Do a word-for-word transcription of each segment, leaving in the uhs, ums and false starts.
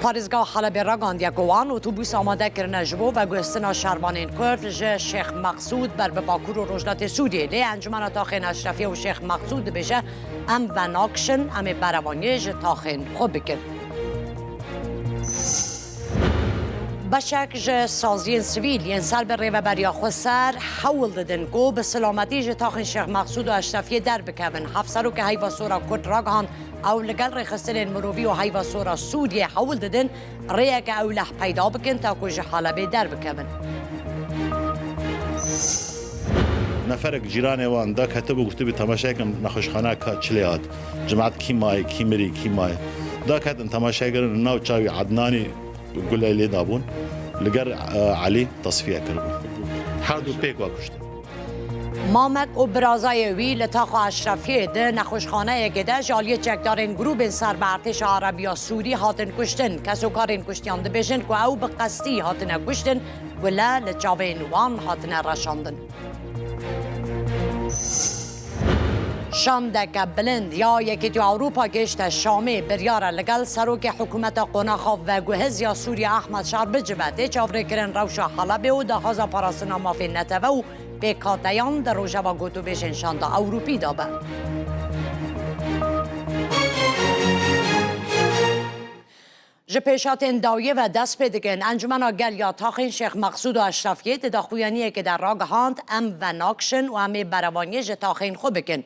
Parêzgeha Helebê ragihandiye ku wan otobûs amade kirine ji bo veguhestina şervanên Kurd ji Şêx Meqsûd ber bi Bakur û Rojhilatê Sûriyê. Lê Encûmena Taxên Eşrefiyê û Şêx Meqsûd dibêje, em venakişin, em ê berevaniyê ji taxên xwe bikin. Beşek ji saziyên sivîl yên ser bi rêveberiya xweser hewl didin ku bi silametî ji taxên Şêx Meqsûd û Eşrefiyê derbikevin. Hevserokê Heyva Sor a Kurd ragihand, ew li gel rêxistinên mirovî û Heyva Sor a Sûriyê hewl didin rêyeke ewleh peyda bikin ta ku ji Helebê derbikevin. Neferek cîranê wan daketibû, gotibû, temaşe kin nexweşxaneya ka çilê hat. Cemaet kî maye, kî mirî, kî maye. Daketin temaşe kirin, nav çavî Ednanî gule lê dabûn. Li gel, e, Elî tesfiye kiribûn. Her du pêk ve kuştin. Mamek û birazayê wî li taxa Eşrefiyê di nexweşxaneyekê de ji aliyê çekdarên grûbên ser bi artêşa Erebiya Sûrî hatin kuştin. Kesokarên kuştiyan dibêjin ku ew bi qestî hatine kuştin, gule li çavên wan hatine reşandin. Şandeke bilind ya Yekîtiya Ewropa gihişte Şamê, biryar e li gel serokê hikûmeta qonaxa veguhez ya Sûriye Ehmed Şar bicive. Tê çavrêkirin rewşa Helebê û daxwaza parastina mafên neteve û pêkhateyan di rojeva gotûbêjên Şanda Ewropî de be. Ji pêşhatên dawiyê ve dest pê dikin. Encûmena Gel ya Taxên Şêx Meqsûd û Eşrefiyê di daxuyaniyekê de ragihand, em venakişin û em ê berevaniyê ji taxên xwe bikin.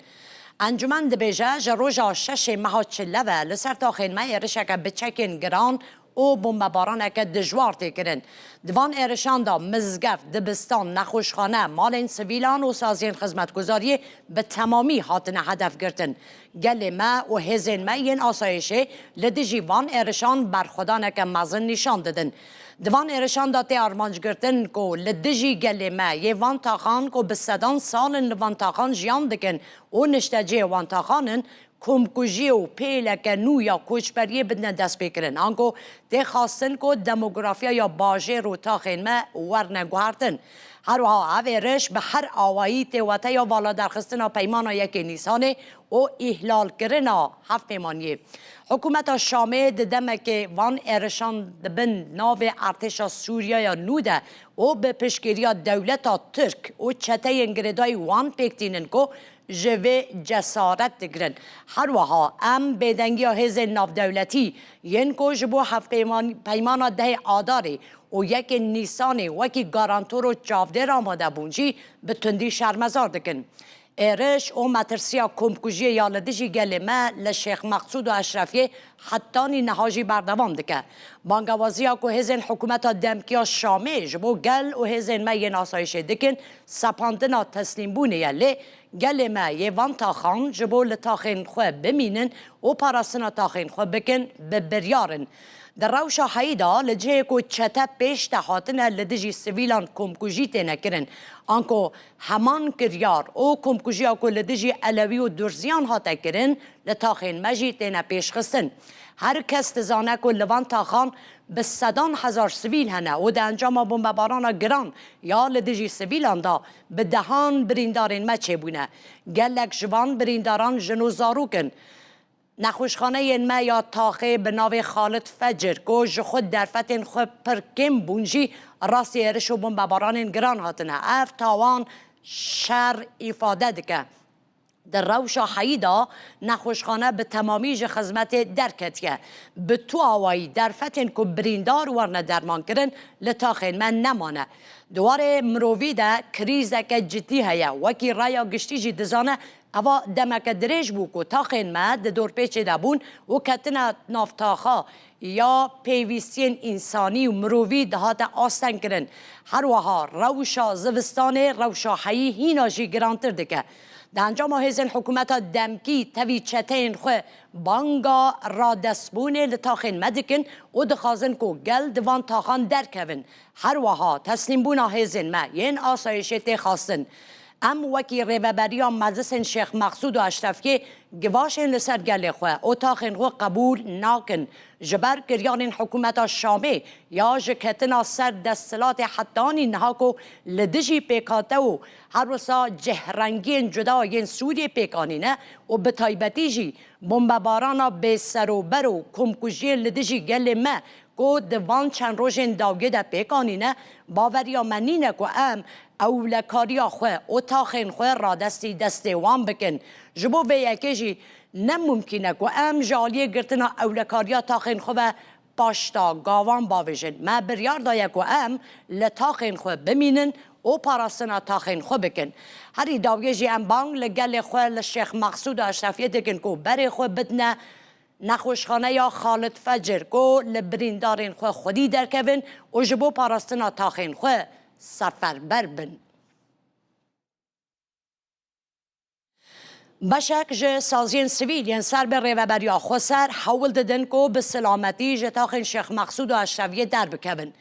Encûmen dibêje, ji roja şeşê meha çile ve li ser taxên me êrişeke bi çekên giran û bombebaraneke dijwar tê kirin. Di van êrişan de mizgeft, dibistan, nexweşxane, malên sivîlan û saziyên xizmetguzariyê bi temamî hatine hedef girtin. Gelê me û hêzên me yên asayişê li dijî van êrişan berxwedaneke mezin nîşan didin. Di van êrişan de tê armanc girtin ku li dijî gelê me yê van taxan ku bi sedan sal in li van taxan jiyan dikin û niştecihê wan taxan in, komkujiyê û pêleke nû ya koçberiyê bidine destpêkirin. Ango tê xwestin ku demografiya ya bajêr û taxên me werne guhertin. Her wiha ev êriş bi her awayî tê weteya valaderxistina peymana yekê Nîsanê û îhlalkirina hevpeymaniyê. Hikûmeta Şamê di demekê van êrişan di bin navê artêşa Sûriyeya nû de û bi piştgiriya dewleta Tirk û çeteyên girêdayî wan pêk tînin ku ji vê cesaret digirin. Her wiha em bêdengiya hêzên navdewletî yên ku ji bo hevpeyman-, peymana dehê Adarê û yekê Nîsanê wekî garantor û çavdêr amade bûn jî bi tundî şermezar dikin. Êriş û metirsiya komkujiyê ya li dijî gelê me li Şêx Meqsûd û Eşrefiyê hetanî niha jî berdewam dike. Bangewaziya ku hêzên hikûmeta demkî ya Şamê ji bo gel û hêzên me yên asayişê dikin, sepandina teslîmbûnê ye, lê gelê me yê van taxan ji bo li taxên xwe bimînin û parastina taxên xwe bikin, bi biryar in. Di rewşa heyî de li cihê ku çete pêş de hatine li dijî sivîlan komkujî têne kirin. Anko heman kiryar û komkujiya ku li dijî Elewî û Durziyan hate kirin, li taxên me jî têne pêşxistin. Her kes dizane ku li van taxan bi sedan hezar sivîl hene û di encama bombebarana giran ya li dijî sivîlan de bi dehan birîndarên me çêbûne. Gelek ji van birîndaran jin û zarok in. Nexweşxaneyên me ya taxê bi navê Xalid Fecir ku ji xwe derfetên xwe pir kêm bûn jî rastî êriş û bombebaranên giran hatine. Ev tawan şer îfade dike. Di rewşa heyî de nexweşxane bi temamî ji xizmetê derketiye. Bi tu awayî derfetên ku birîndar werne dermankirin li taxên me nemane. Di warê mirovî de krîzeke cidî heye. Wekî raya giştî jî dizane, eva demeke dirêj bû ku taxên me di dorpêçê de bûn û ketine nav taxa ya pêwîstiyên însanî û mirovî dihate astengkirin. Her wiha rewşa zivistanê rewşa heyî hîna jî girantir dike. Di encama hêzên hikûmeta demkî tevî çeteyên xwe banga radestbûnê li taxên me dikin û dixwazin ku gel di van taxan derkevin. Her wiha teslîmbûna hêzên me yên asayişê tê xwestin. Em wekî Rêveberiya Meclisên Şêx Meqsûd û Eşrefiyê givaşên li ser gelê xwe û taxên xwe qebûl nakin. Ji ber kiryarên hikûmeta Şamê ya ji ketina ser desthilatê hetanî niha ku li dijî pêkhate û her wisa cehrengiyên cuda yên Sûriyê pêk anîne û bi taybetî jî bombebarana bêserober û komkujiyên li dijî gelê me ku di van çend rojên dawiyê de pêk anîne, baweriya me nîne ku em ewlekariya xwe û taxên xwe radestî destê wan bikin. Ji bo vê yekê jî ne mumkîn e ku em ji aliyê girtina ewlekariya taxên xwe ve paşta gavan bavêjin. Me biryar daye ku em li taxên xwe bimînin û parastina taxên xwe bikin. Herî dawiyê jî em bang li gelê xwe li Şêx Mexsûd û Eşrefiyê dikin ku berê xwe bidine nexweşxaneya Xalid Fecir ku li birîndarên xwe xwedî derkevin û ji bo parastina taxên xwe seferber bin. Beşek ji saziyên sivîl yên ser bi Rêveberiya Xweser hewl didin ku bi silametî ji taxên Şêx Mexsûd û Eşrefiyê derbikevin.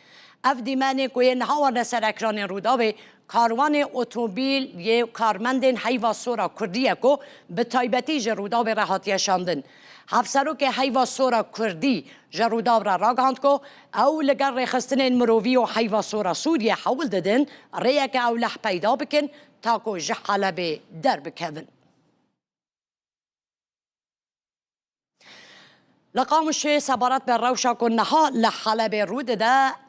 Ev dîmenê ku yê niha warne ser ekranên Rûdawê, karwanê otomobîl yê karmendên Heyva Sora Kurdî ye ku bi taybetî ji Rûdawê re hatiye şandin. Hevserokê Heyva Sora Kurdî ji Rûdaw re ragihand ku ew li gel rêxistinên mirovî û Heyva Sora Sûriyê hewl didin rêyeke ewleh peyda bikin ta ku ji Helebê derbikevin. Li Qamişê sebaret bi rewşa ku niha li Helebê rû dide,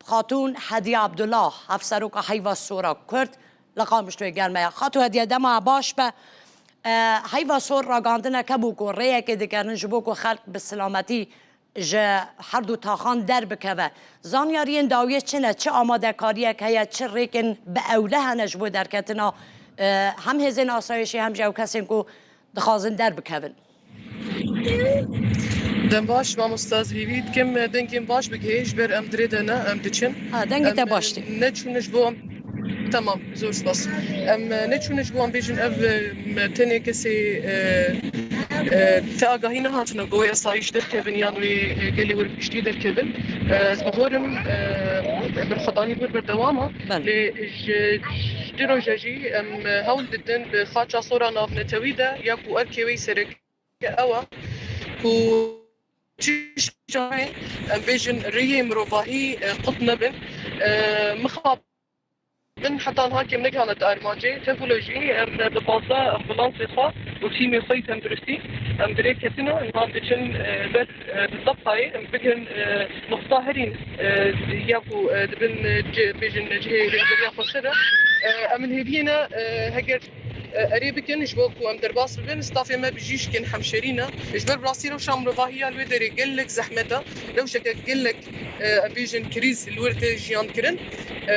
Xatûn Hediye Abdullah, hevseroka Heyva Sora Kurd, li Qamişloyê gel me ye. Xatû Hediye, dema baş be. E, Heyva Sor ragihandineke bû ku rêyekê dikerin ji bo ku xelk bi silametî ji her du taxan derbikeve. Zanyariyên dawiyê çi ne? Çi amadekariyek heye? Çi rêkên bi ewle hene ji bo derketina, e, hem hêzên asayişê hem jî ew kesên ku dixwazin derbikevin? Dem baş, mamosta, ez hêvî dikim dengên baş bigihê, ji ber em dirê de ne, em diçin. Ha, dengê te baş tê. Neçûne ji bo em, temam, zor spas. Em neçûne ji bo em bêjin ev, em, tenê kesê, e, e, te agahî nehatine ku wê esayîş derkevin yan wê, e, gelê wir piştî derkevin. E, ez bawerim, e, berxwedanî wir berdewam e. Belê. Lê ji, ji du roja jî em hewl didin bi xaça sora navnetewî de ya ku erkê wê sereke ew e ku çi çaxê em bêjin rêyê mirovahî, e, qut nebin. E, mixabin heta niha kêm negihane di armancê. Tevî wilo jî em bi pazdeh ambulansê xwe û tîmê xwe yî tenduristî em dirê ketine, niha diçin, e, ber, e, Zepayê, em bigirin, e, nuqta herî, e, ya ku, e, dibin, e, ci-, bêjin cihê rêveberiya xweser e. E, em in hêviyê ne, e, heger, e, erê bikin ji bo ku em derbas bibin, stafê me bijîşkên hemşerî ne. Ji ber bi rastî rewşa mirovahî ya li wê derê gelek zehmet e. Rewşeke gelek, e, em bêjin krîz li wir tê jiyan kirin. E,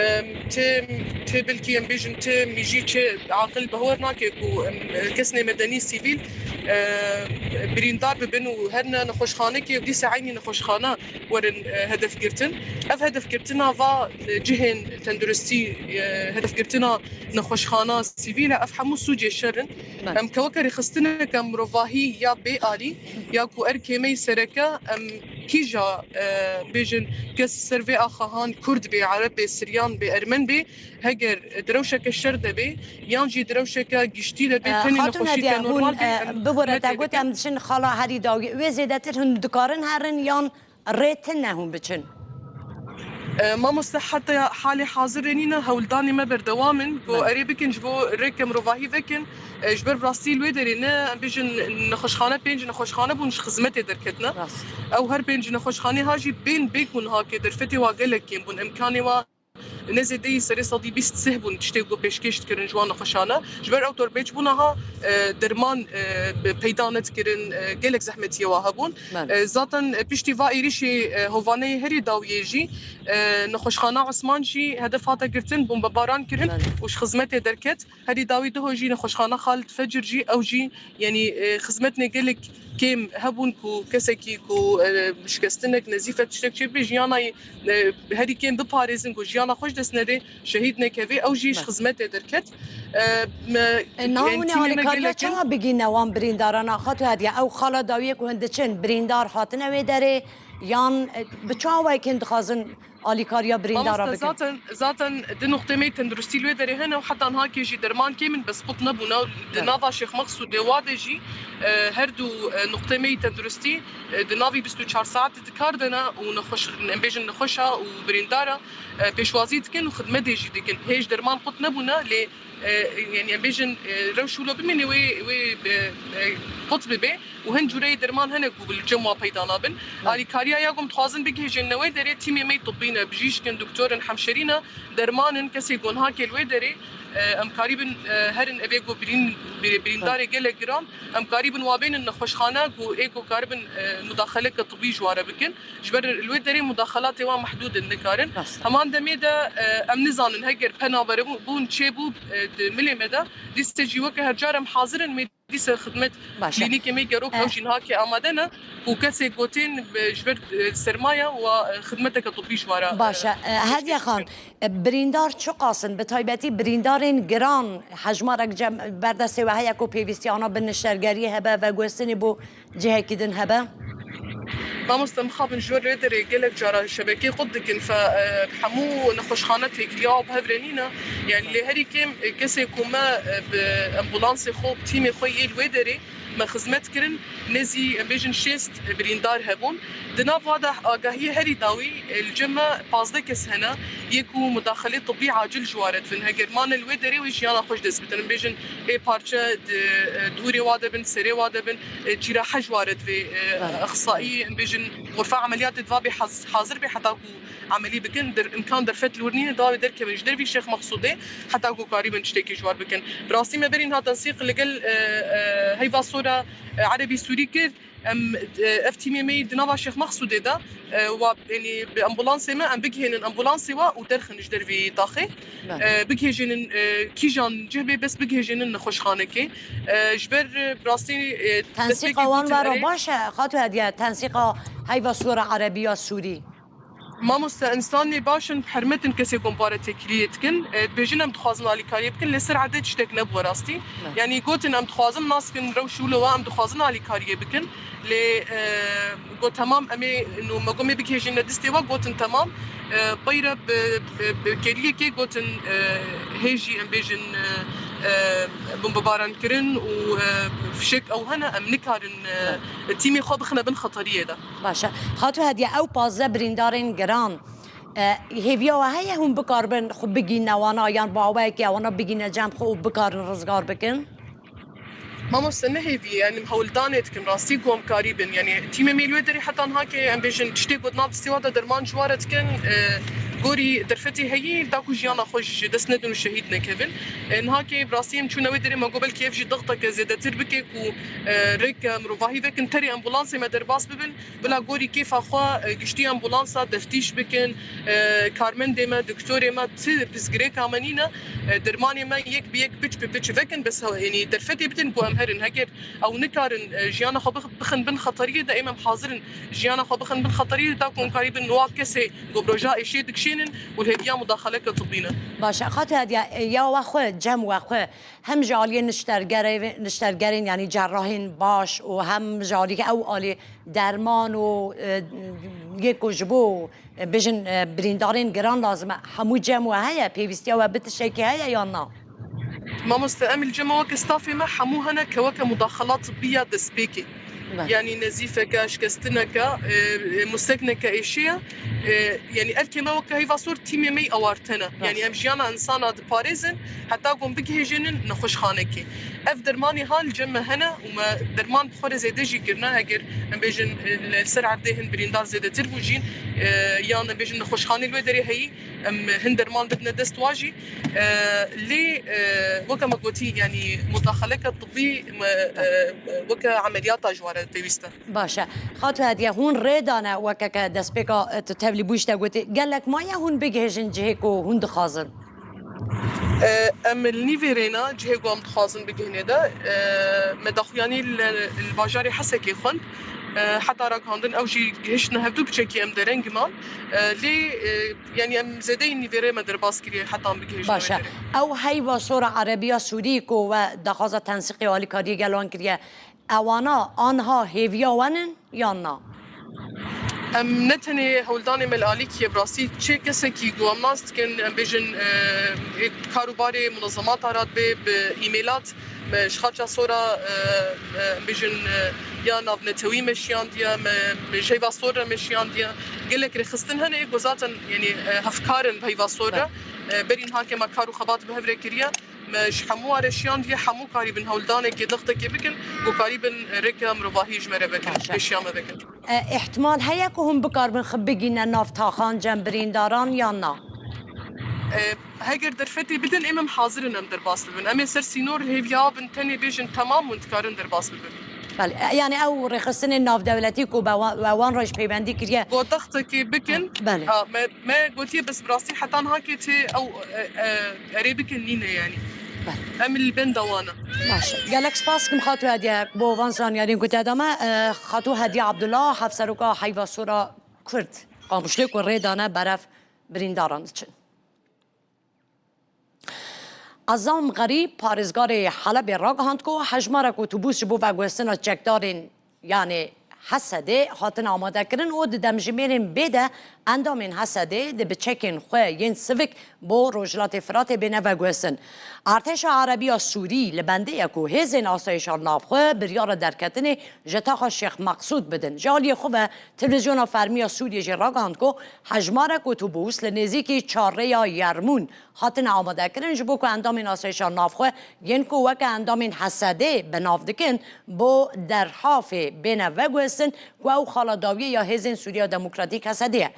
tê, tê belkî em bêjin tê mijî, tê aqil bawer nake ku em, e, kesnê medenî, sivîl, e, birîndar bibin û her ne nexweşxanekê û dîsa eynî nexweşxane werin, e, hedef girtin. Ev hedefgirtina va, e, cihên tenduristî, e, hedefgirtina nexweşxana sivîl e, ev hemû sûcê şer in. Belê. Em keweke rêxistineke mirovahî ya bê alî, ya ku erkê me yî sereke, em kîja, e, bêjin kes ser vê axa han, Kurd bê, Ereb bê, Siryan bê, Ermen bê, heger di rewşeke şer de bê, yan jî di rewşeke giştî de bê, E, tenê Xatûn nexweşîke Hediye, hûn, normal bê, e, em bibore, te hemedê got dikin. Em diçin xala herî dawî. Wê zêdetir hûn dikarin herin yan rê tune hûn biçin? E, mamoste, heta halê hazirê nîne, hewldanê me berdewam in. Ku Belê. Erê bikin ji bo rêke mirovahî vekin. E, ji ber bi rastî li wê derê ne, em bêjin nexweşxane, pênc nexweşxane bûn ji xizmetê derketine. Rast. Ew her pênc nexweşxanê ha jî bên bê ku niha ke derfetê wa gelek kêm bûn. Emkanê wa ne zêdeyî serê sedî bîst sih bûn tiştê ku pêşkêş dikirin ji wan nexweşane. Ji ber ew torbêçbûna ha, e, derman, e, bi-, peyda nedikirin, e, gelek zehmetiyê wa hebûn. Belê. E, zaten, e, piştî va êrîşê, e, hovane yê herî dawiyê jî, e, nexweşxana Osman jî hedef hate girtin, bombebaran kirin Belê. Û ji xizmetê derket. Herî dawî diho jî nexweşxana Xalid Fecir jî, ew jî, yanî, e, xizmetnê gelek kêm hebûn ku kesekî ku, e, şikestinek, nezîfek, tiştek çêbibe, jiyana yî, e, herî kêm biparêzin ku jiyana xwe ji dest nede, şehîd nekeve, ew jî ji Belê. Xizmetê derket. E, me, E, niha em hûn ê tîmê me alîkariya gelek in. Çawa bigîne wan birîndaran, Xatû Hediye? Ew xala dawiyê ku hûn diçin, birîndar hatine wê derê, yan, e, bi çi awayekî hûn dixwazin alîkariya birîndara Mamoste, bikin? Zaten, zaten di nuqtê me tenduristî li wê derê hene û heta niha kê jî derman kêm in, bes qut nebûne. Di Evet. Nava Şêx Mexsûdê wa de jî, e, her du, e, nuqtê me tenduristî, e, di navî bîst û çar saet di kar de ne û nexweş, em bêjin nexweşa û birîndara, e, pêşwazî dikin û xidmetê jî dikin. Hêj derman qut nebûne, lê e, yani em bêjin, e, rewş wilo bimîne wê, wê, e, e, qut bibe û hin cûreyê derman hene ku li cem wa peyda nabin. Alîkariya ya ku em dixwazin bigihêjin ne wê derê tîmê me yê tibbî ne, bijîşk in, doktor in, hemşerî ne, derman in, kesê ku niha kê li wê derê, e, em karîbin, e, herin evê ku birîn-, bir-, birîndarê gelek giran, em karîbin wa bênin nexweşxane ku ê ku karibin, e, mudaxeleke tibbî ji wa re bikin. Ji ber li wê derê mudaxelatê wan mehdûd in, nikarin. Rast e. Heman demê de, e, em nizanin heger pena were bû-, bûn çêbû, e, di milê me de, dîse jî weke her car em hazir in, me dîse xidmet Baş e. klînîkê me gerok E, ew jî niha kê amade ne, ku kesê gotên, e, ji ber, e, sermaya wa, e, xidmeteke tibbî ji wa re, Baş e. e, E, Hediye Xan, e, birîndar çiqas in, bi taybetî birîndarên giran hejmarek cem berdestê we heye ku pêwîstiya wana bi niştergeriyê hebe, veguhestinê bo cihekî din hebe? Mamoste, mixabin ji ber wê derê gelek cara şebekê qut dikin, fe, e, hemû nexweşxane têkiliya û bi hev re nîne. Yani lê herî kêm, e, kesê ku me, e, bi ambulansê xwe, bi tîmê xwe yê li wê derê me xizmet kirin, nêzî, em bêjin, şêst birîndar hebûn. Di nav wa de agahiyê herî dawî, e, li cem me pazdeh kes hene, yê ku mudaxelê tibbî acil ji wa re dibin. Heger mane li wê derê wê jiyana xwe ji dest bidin. Em bêjin, ê parçe di, e, dûrê wa de bin, serê wa de bin, e, cîrahe ji wa re divê, e, Belê. exsaî, em bêjin, xurfa emeliyatê diva bê haz-, hazir bê heta ku emelî bikin. Der-, imkan derfet li wir nîne, diva wê derkevin ji dervî Şêx Mexsûdê heta ku karîbin tiştekî ji war bikin. Bi rastî me berî niha tensîq li gel, e, e, heyva sora, e, Erebî Sûrî kir. Em, e, ev tîmê me yî di nava Şêx Mexsûdê de, e, wa, yanî bi ambulansê me em bigihênin ambulansê wa û derxin ji dervî taxê. Belê. E, bigihêjênin, e, kîjan cih bê bes bigihêjênin nexweşxanekê. E, ji ber, e, bi rastî, e, Tensîqa destpêkê wan gotin were erê. Baş e, Xatû Hediye, tensîqa heyva sora Erebiya Sûrî? Mamoste, însanê baş in, bi hermet in kesê ku em pare têkiliyê dikin. E, dibêjin em dixwazin alîkariyê bikin, lê ser erdê tiştek nebû rastî. Ne. Yanî gotin em dixwazin nas bikin rewş û wilo wa, em dixwazin alîkariyê bikin. Lê, e, got temam, em ê, nû me got em ê bigihêjin ne distê we, gotin temam. E, peyre bi, bi, bi kêliyekê gotin, e, hê jî em bêjin, e, e, bombebaran kirin û, e, fişek ew hene, em nikarin, e, Ne. tîmê xwe bixine bin xeteriyê de. Baş e. Xatû Hediye, ew pazdeh birîndarên giran, e, hêviya we heye hûn bikaribin xwe bigîne wana, yan bi awayekê wana bigîne cem xwe û bikarin rizgar bikin? Mamoste, ne hêvî ye, yani em hewldanê dikin, rastî ku em karî bin. Yani tîmê me li wê derê heta niha kê, em bêjin, tiştê ku di nav distê wa de derman ji wa re dikin, e, gorî derfetê heyî, da ku jiyana xwe ji dest nedin û şehîd nekevin. E, niha kê bi rastî em çûne wê derê, me got belkî ev jî dixteke zêdetir bike ku, e, rêke mirovahî vekin, terê ambulansê me derbas bibin. Bila gorî kêfa xwe, e, giştî ambulansa teftîş bikin, e, karmendê me, doktorê me, ti pirsgirêka me nîne, e, dermanê me yek bi yek piç bi piç vekin, bes, e, yanî derfetê bidin ku em herin. Heger ew nikarin, e, jiyana xwe bix-, bixin bin xeteriyê de, êm em hazir in jiyana xwe bixin bin xeteriyê de, da ku em karîbin wa kesê ku bi roja êşê dikişênin û li hêviya mudaxeleke tibbî ne. Baş e, Xatû Hediye, e, ya we xwe, cem we xwe, hem ji aliyê niştergerê-, niştergerên, yanî cerrahên baş û hem ji aliyê ew alî derman û, e, yê ku ji bo, e, bijin, e, birîndarên giran lazim e. Hemû cem we heye, pêwîstiya we bi tiştekî heye yan na? Mamoste, em li cem we weke stafê me hemû hene ke weke mudaxela tibbiya destpêkê. Belê. Yanî nezîfeke, şikestineke, e, e, musekneke êşê ye. E, yanî erkê me weke heyva sor tîmê me yî awarte ne. Yanî Rast. em jiyana insana diparêzin heta ku em bigihêjênin nexweşxanekê. Ev dermanê ha li cem me hene û me derman bi xwe re zêde jî kirine. Heger em bêjin, e, li ser erdê hin birîndar zêdetir bû jî, e, yan em bêjin nexweşxanê li wê derê heyî, em hin derman didine dest wa jî. E, lê, e, weke me gotî, yanî mudaxeleke tibbî, me, e, weke emeliyata ji wa re pêwîst e. Baş e. Xatû Hediye, hûn rê dane wekeke destpêka, e, tu tevlî bûyî te gotî. Gelek maye hûn bigihêjin cihê ku hûn dixwazin? E, em li nîvê rêna cihê ku em dixwazin bigihînê de, e, me daxuyanî li, li bajarê Hesekê xwend. E, heta ragihandin ew jî gihiştine hevdû piçekî em dereng man. E, lê, e, yanî em zêdeyî nîvê rê me derbas kiriye heta em bigihêjin Baş e. wê derê. Ew heyva sora Erebiya Sûrî ku we daxwaza tensiqê û alîkariyê gel wan kiriye, ewana anha hêviya we nin yan na? Em ne tenê hewldanê me li alîkî ye, bi rastî çi kesekî ku em nas dikin, em bêjin, e, ê karûbarê munezemata re dibe, bi îmêlat, me ji xaça sora, e, e, em bêjin, e, ya navnetewî me şiyandiye, me, me ji heyva sor re me şiyandiye. Gelek rêxistin hene ku zaten, yanî, e, hevkar in bi heyva sor re. Belê. E, berî niha ke me kar û xebat bi hev re kiriye. Me ji hemû wan re şiyandiye, hemû karîbin hewldanekê, dixtekê bikin, ku karîbin rêke mirovahî ji me re vekin, Baş e. pêşiya me vekin. E, îhtimal heye ku hûn bikaribin xwe bigîne nav taxan cem birîndaran yan na? E, heger derfetê bidin, êm em hazir in em derbas bibin. Em ê ser sînor hêviya bin, tenê bêjin temam, hûn dikarin derbas bibin. Belê, e, yani ew rêxistinên navdewletî ku be wa-, we wan re ji peywendî kiriye. Ku dextekê bikin, Belê. ha, me, me gotiye, bes bi rastî heta niha kê tê ew, e, e, erê bikin nîne yani. Belê. Em li benda wan in. Baş e. Gelek spas kim Xatû Hediye bo van zanyariyên ku te da me. E, Xatû Hediye Abdullah, Hevseroka Heyva Sora Kurd, Qamişlo ku rê dane berev birîndaran diçin. Ezam Xerîb, parêzgarê Helebê ragihand ku hejmarek otobûs ji bo veguhestina çekdarên, yanê H S D'ê, hatin amadekirin û di demjimêrên bê de endamên H S D'ê di biçekên xwe yên sivik bo Rojhilatê Firatê bêne veguhestin. Artêşa Erebiya Sûrî li bendê ye ku hêzên asayişa navxwe biryara derketinê ji taxa Şêx Meqsûd bidin. Ji aliyê xwe ve Televîzyona Fermiya Sûriyê jî ragihand ku hejmarek otobûs li nêzîkî çarrêya Yermûn hatine amadekirin ji bo ku endamên asayişa navxwe yên ku weke endamên H S D'ê bi nav dikin, bo derhafê bêne veguhestin ku ew xala dawiyê ya Hêzên Sûriya Demokratîk, H S D'ê ye.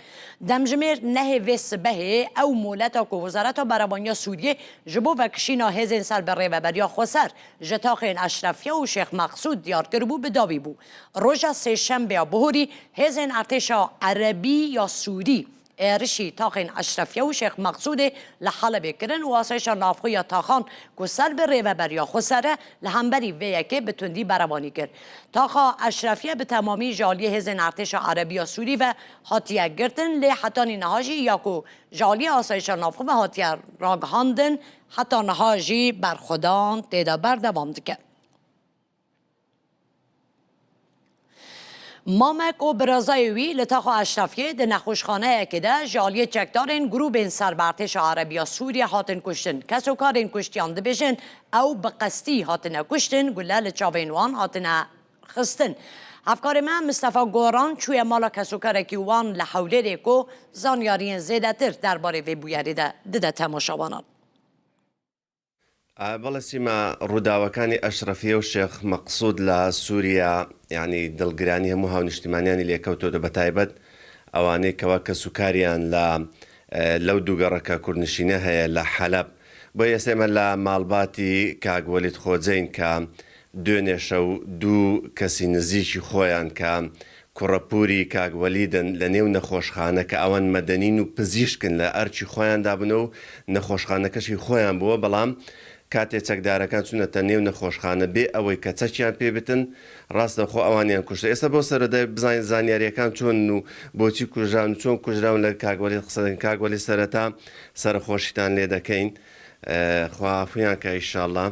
Demjimêr nehê vê sibehê ew moleta ku Wezareta Berebaniya Sûriyê ji bo vekişîna hêzên ser bi Rêveberiya Xweser ji taxên Eşrefiye û Şêx Meqsûd diyar kiribû, bi dawî bû. Roja Sêşembeya bihorî hêzên artêşa Erebî ya Sûrî êrişî taxên Eşrefiye û Şêx Meqsûdê li Helebê kirin û asayişa navxwe ya taxan ku ser bi Rêveberiya Xweser e, li hemberî vê yekê bi tundî berevanî kir. Taxa Eşrefiye bi temamî ji aliyê hêzên artêşa Erebî ya Sûrî ve hatiye girtin, lê hetanî niha jî ya ku ji aliyê asayişa navxwe ve hatiye ragihandin, heta niha jî berxwedan tê de berdewam dike. Mamek û birazayê wî li taxa Eşrefiyê di nexweşxaneyekê de ji aliyê çekdarên grûbên ser bi artêşa Erebiya Sûriyê hatin kuştin. Kesokarên kuştiyan dibêjin ew bi qestî hatine kuştin, gule li çavên wan hatine xistin. Hevkarê me Mistefa Goran çûye mala kesokarekî wan li Hewlêrê ku zanyariyên zêdetir derbarê vê bûyerê de dide temaşevanan. ئە، بەڵێ سیما، ڕووداوەکانی ئەشرەفیە و شێخ مەقسوود لە سووریا، یعنی، دڵگرانی هەموو هاونیشتیمانیانی لێکەوتەوە، بە تایبەت ئەوانەی کەوا کەسوکاریان لە، ئە، لەو دووگەڕەکە کوردنشینە هەیە لە حەلەب. بۆ ئێستا ئێمە لە ماڵباتی کاک وەلید خۆجەین کە دوێنێ شەو دوو کەسی نزیکی خۆیان کە کوڕەپووری کاک وەلیدن لە نێو نەخۆشخانە کە ئەوان مەدەنین و پزیشکن لە ئەرکی خۆیان دابنەوە و نەخۆشخانەکەشی خۆیان بووە، بەڵام کاتێ چەکدارەکان چوونەتە نێو نەخۆشخانە بێ ئەوەی کە چەکیان پێ بتن، ڕاستەخۆ ئەوانیان کوشتە. ئێستا بۆ سەرۆدای بزانین زانیاریەکان چۆن و بۆچی کوژران و چۆن کوژراون لە کاک وەلید قسە دەکەین. کاک وەلید سەرەتا سەرخۆشیتان لێ دەکەین. ئە، خوا عافویان کە ئیشاڵڵا.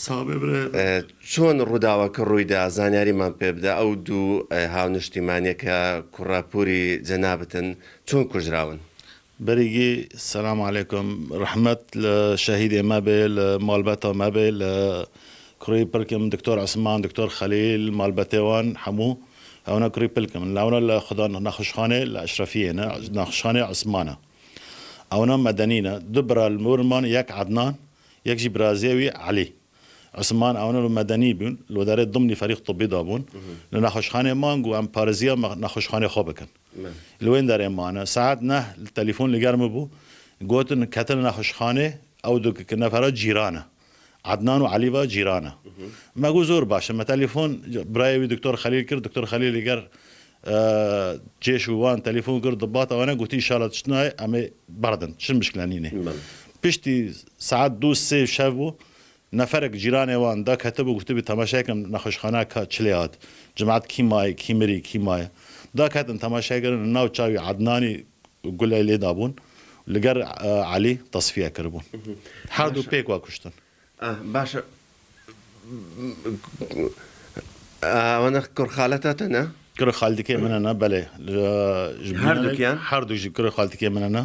ساغ بێ برێ. ئە، چۆن ڕووداوەکە ڕوویدا؟ زانیاریمان پێ بدە. ئەو دوو، ئە، هاونیشتیمانیە کە کوڕەپووری جەنابتن چۆن کوژراون؟ Berîgî selam aleykum. Rehmet li şehîdê me bê, li malbeta me bê, li kurî pilkim Doktor Esman, Doktor Xelîl, malbetê wan hemû hewna kurî pilkim. Lewna li xudan nexweşxanê li Eşrefiyê ne, nexweşxanê Esman e. Ewna medenî ne. Du bira li wir man, yek Ednan, yek jî birazê wî Elî. Esman ewna li medenî bûn, li derê dimnî ferîq tibbî de bûn. Li nexweşxanê man got, em parêziya me-, nexweşxanê xwe bikin. Li wên derê mane. Saet neh li telefon li ger min bû. Gotin, ketin nexweşxanê, ew du nefera cîran e. Ednan û Elî ve cîran e. Me got, zor baş e. Me telefon birayê wî Doktor Xelîl kir. Doktor Xelîl li ger, e, cêş û wan telefon kir, dibata wana, gotî, înşallah tişt nayê, em ê berdin. Çi mişkile nînê. Piştî saet du sê şev bû. Neferek cîranê wan da ketibû, gotibî, temaşe kin nexweşxana ka çilê hat. Cemaat kî maye, kî mirî, kî maye. Da ketin temaşe kirin, nav çavî Ednanî gule lê dabûn. Li ger, e, Elî tesfiye kiribûn. Her du pêk wa kuştin. Ah, baş e. Ah, wana kur xaleta te ne? Kurê xaldikê min e, ne, belê. Ji, ji Her bînanê dukiyan? Her du jî kurê xaldikê min e, ne.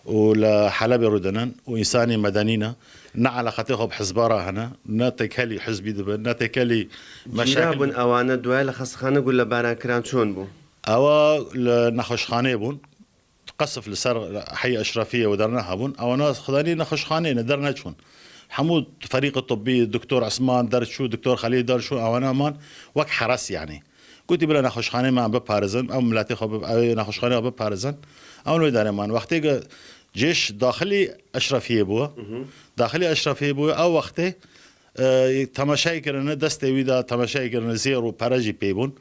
Û li Helebê rûdinin û însanî medenî ne. Ne eleqetê xwe bi hizba re hene, ne têkelî hizbî dibin, ne têkelî Cîra meşakil. Bûn ewane duayê li xestexane gulebaran kiran çon bû? Ewa li nexweşxanê bûn. Qesf li ser heyê Eşrefiyê û derneha bûn. Ewana xudanî nexweşxanê ne, derneçûn. Hemû ferîqê tibbî, Doktor Osman derçû, Doktor Xelîl derçû, ewana man wek heres yanî. Gotî bila nexweşxaneyê me em biparizin, ew miletê xwe bi-, ew nexweşxaneyê xwe biparizin. Ew wê derê man. Wextê ku cêş daxilî Eşrefiyê bû, daxilî Eşrefiyê bû, ew wextê, e, temaşayê kirine, destê wî de temaşayê kirine, zêr û pere jî pê bûn.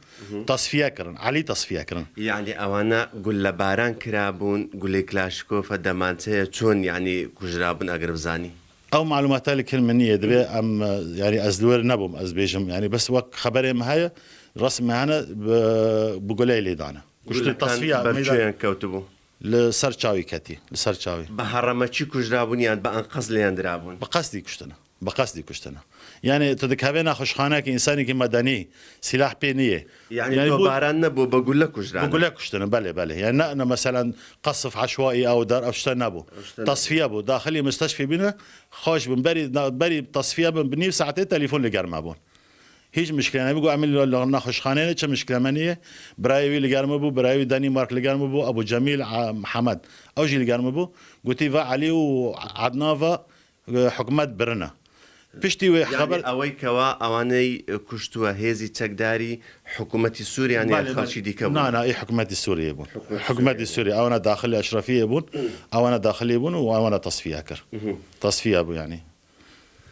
Tasfiye kirin, Elî tasfiye kirin. Yanî ewana gullebaran kirabûn, gulê Klaşkofa, demançeya çon yanî kujirabûn eger bizanî? Ew malûmata li kin min niyê, divê em, e, yanî ez li wir nebûm, ez bêjim. Yanî bes wek xeberê me heye, resmê hene bi, bi guleyê lê dane. Kuştin. Gulekan tasfiya ber meydan çi yan kewtibû? Li ser çavî ketî, li ser çavî. Bi heremaçî kujrabûn yan bi enqez lê yan dirabûn? Bi qesdî kuştine. Bi qesdî kuştine. Yanî tu dikevê nexweşxanekî, însanekî medenî, sîlah pê niyê. Yanî, yanî bu dobaran nebû, bi gule kujrane? Bi gule kuştine, belê, belê. Yanî ne, ne meselen qesf eşwaî ew der, ev tişte nebû. Ev tişte nebû. Tasfiye bû. Daxilî misteşfê bîne, xweş bin. Berî, berî tasfiye bin, bi nîv saetê telefon li ger me bûn. Hiç mişkile nebû. Got, "Em li, li nexweşxaneyê ne, çi mişkile me niyê." Birayê wî li ger me bû, birayê wî Danîmark li ger me bû, Ebû Cemîl, a, Mihemed. Ew jî li ger me bû. Gotî, "Va Elî û Ednan va, e, hikûmet birine." Piştî wê, yanî, xeber, ewey kewa ewaney, e, kuştuwe, hêzî çekdarî hikûmetî Sûriyê yan, belê, xelkî dîke bûn? Na, na, ê hikûmetî Sûriyê bûn. Hikûmetî Sûriyê. Hikûmetî Sûriyê. Ewana daxilê Eşrefiyê bûn, ewana daxilê bûn û ewana tasfiye kir. Tasfiye bû yanî.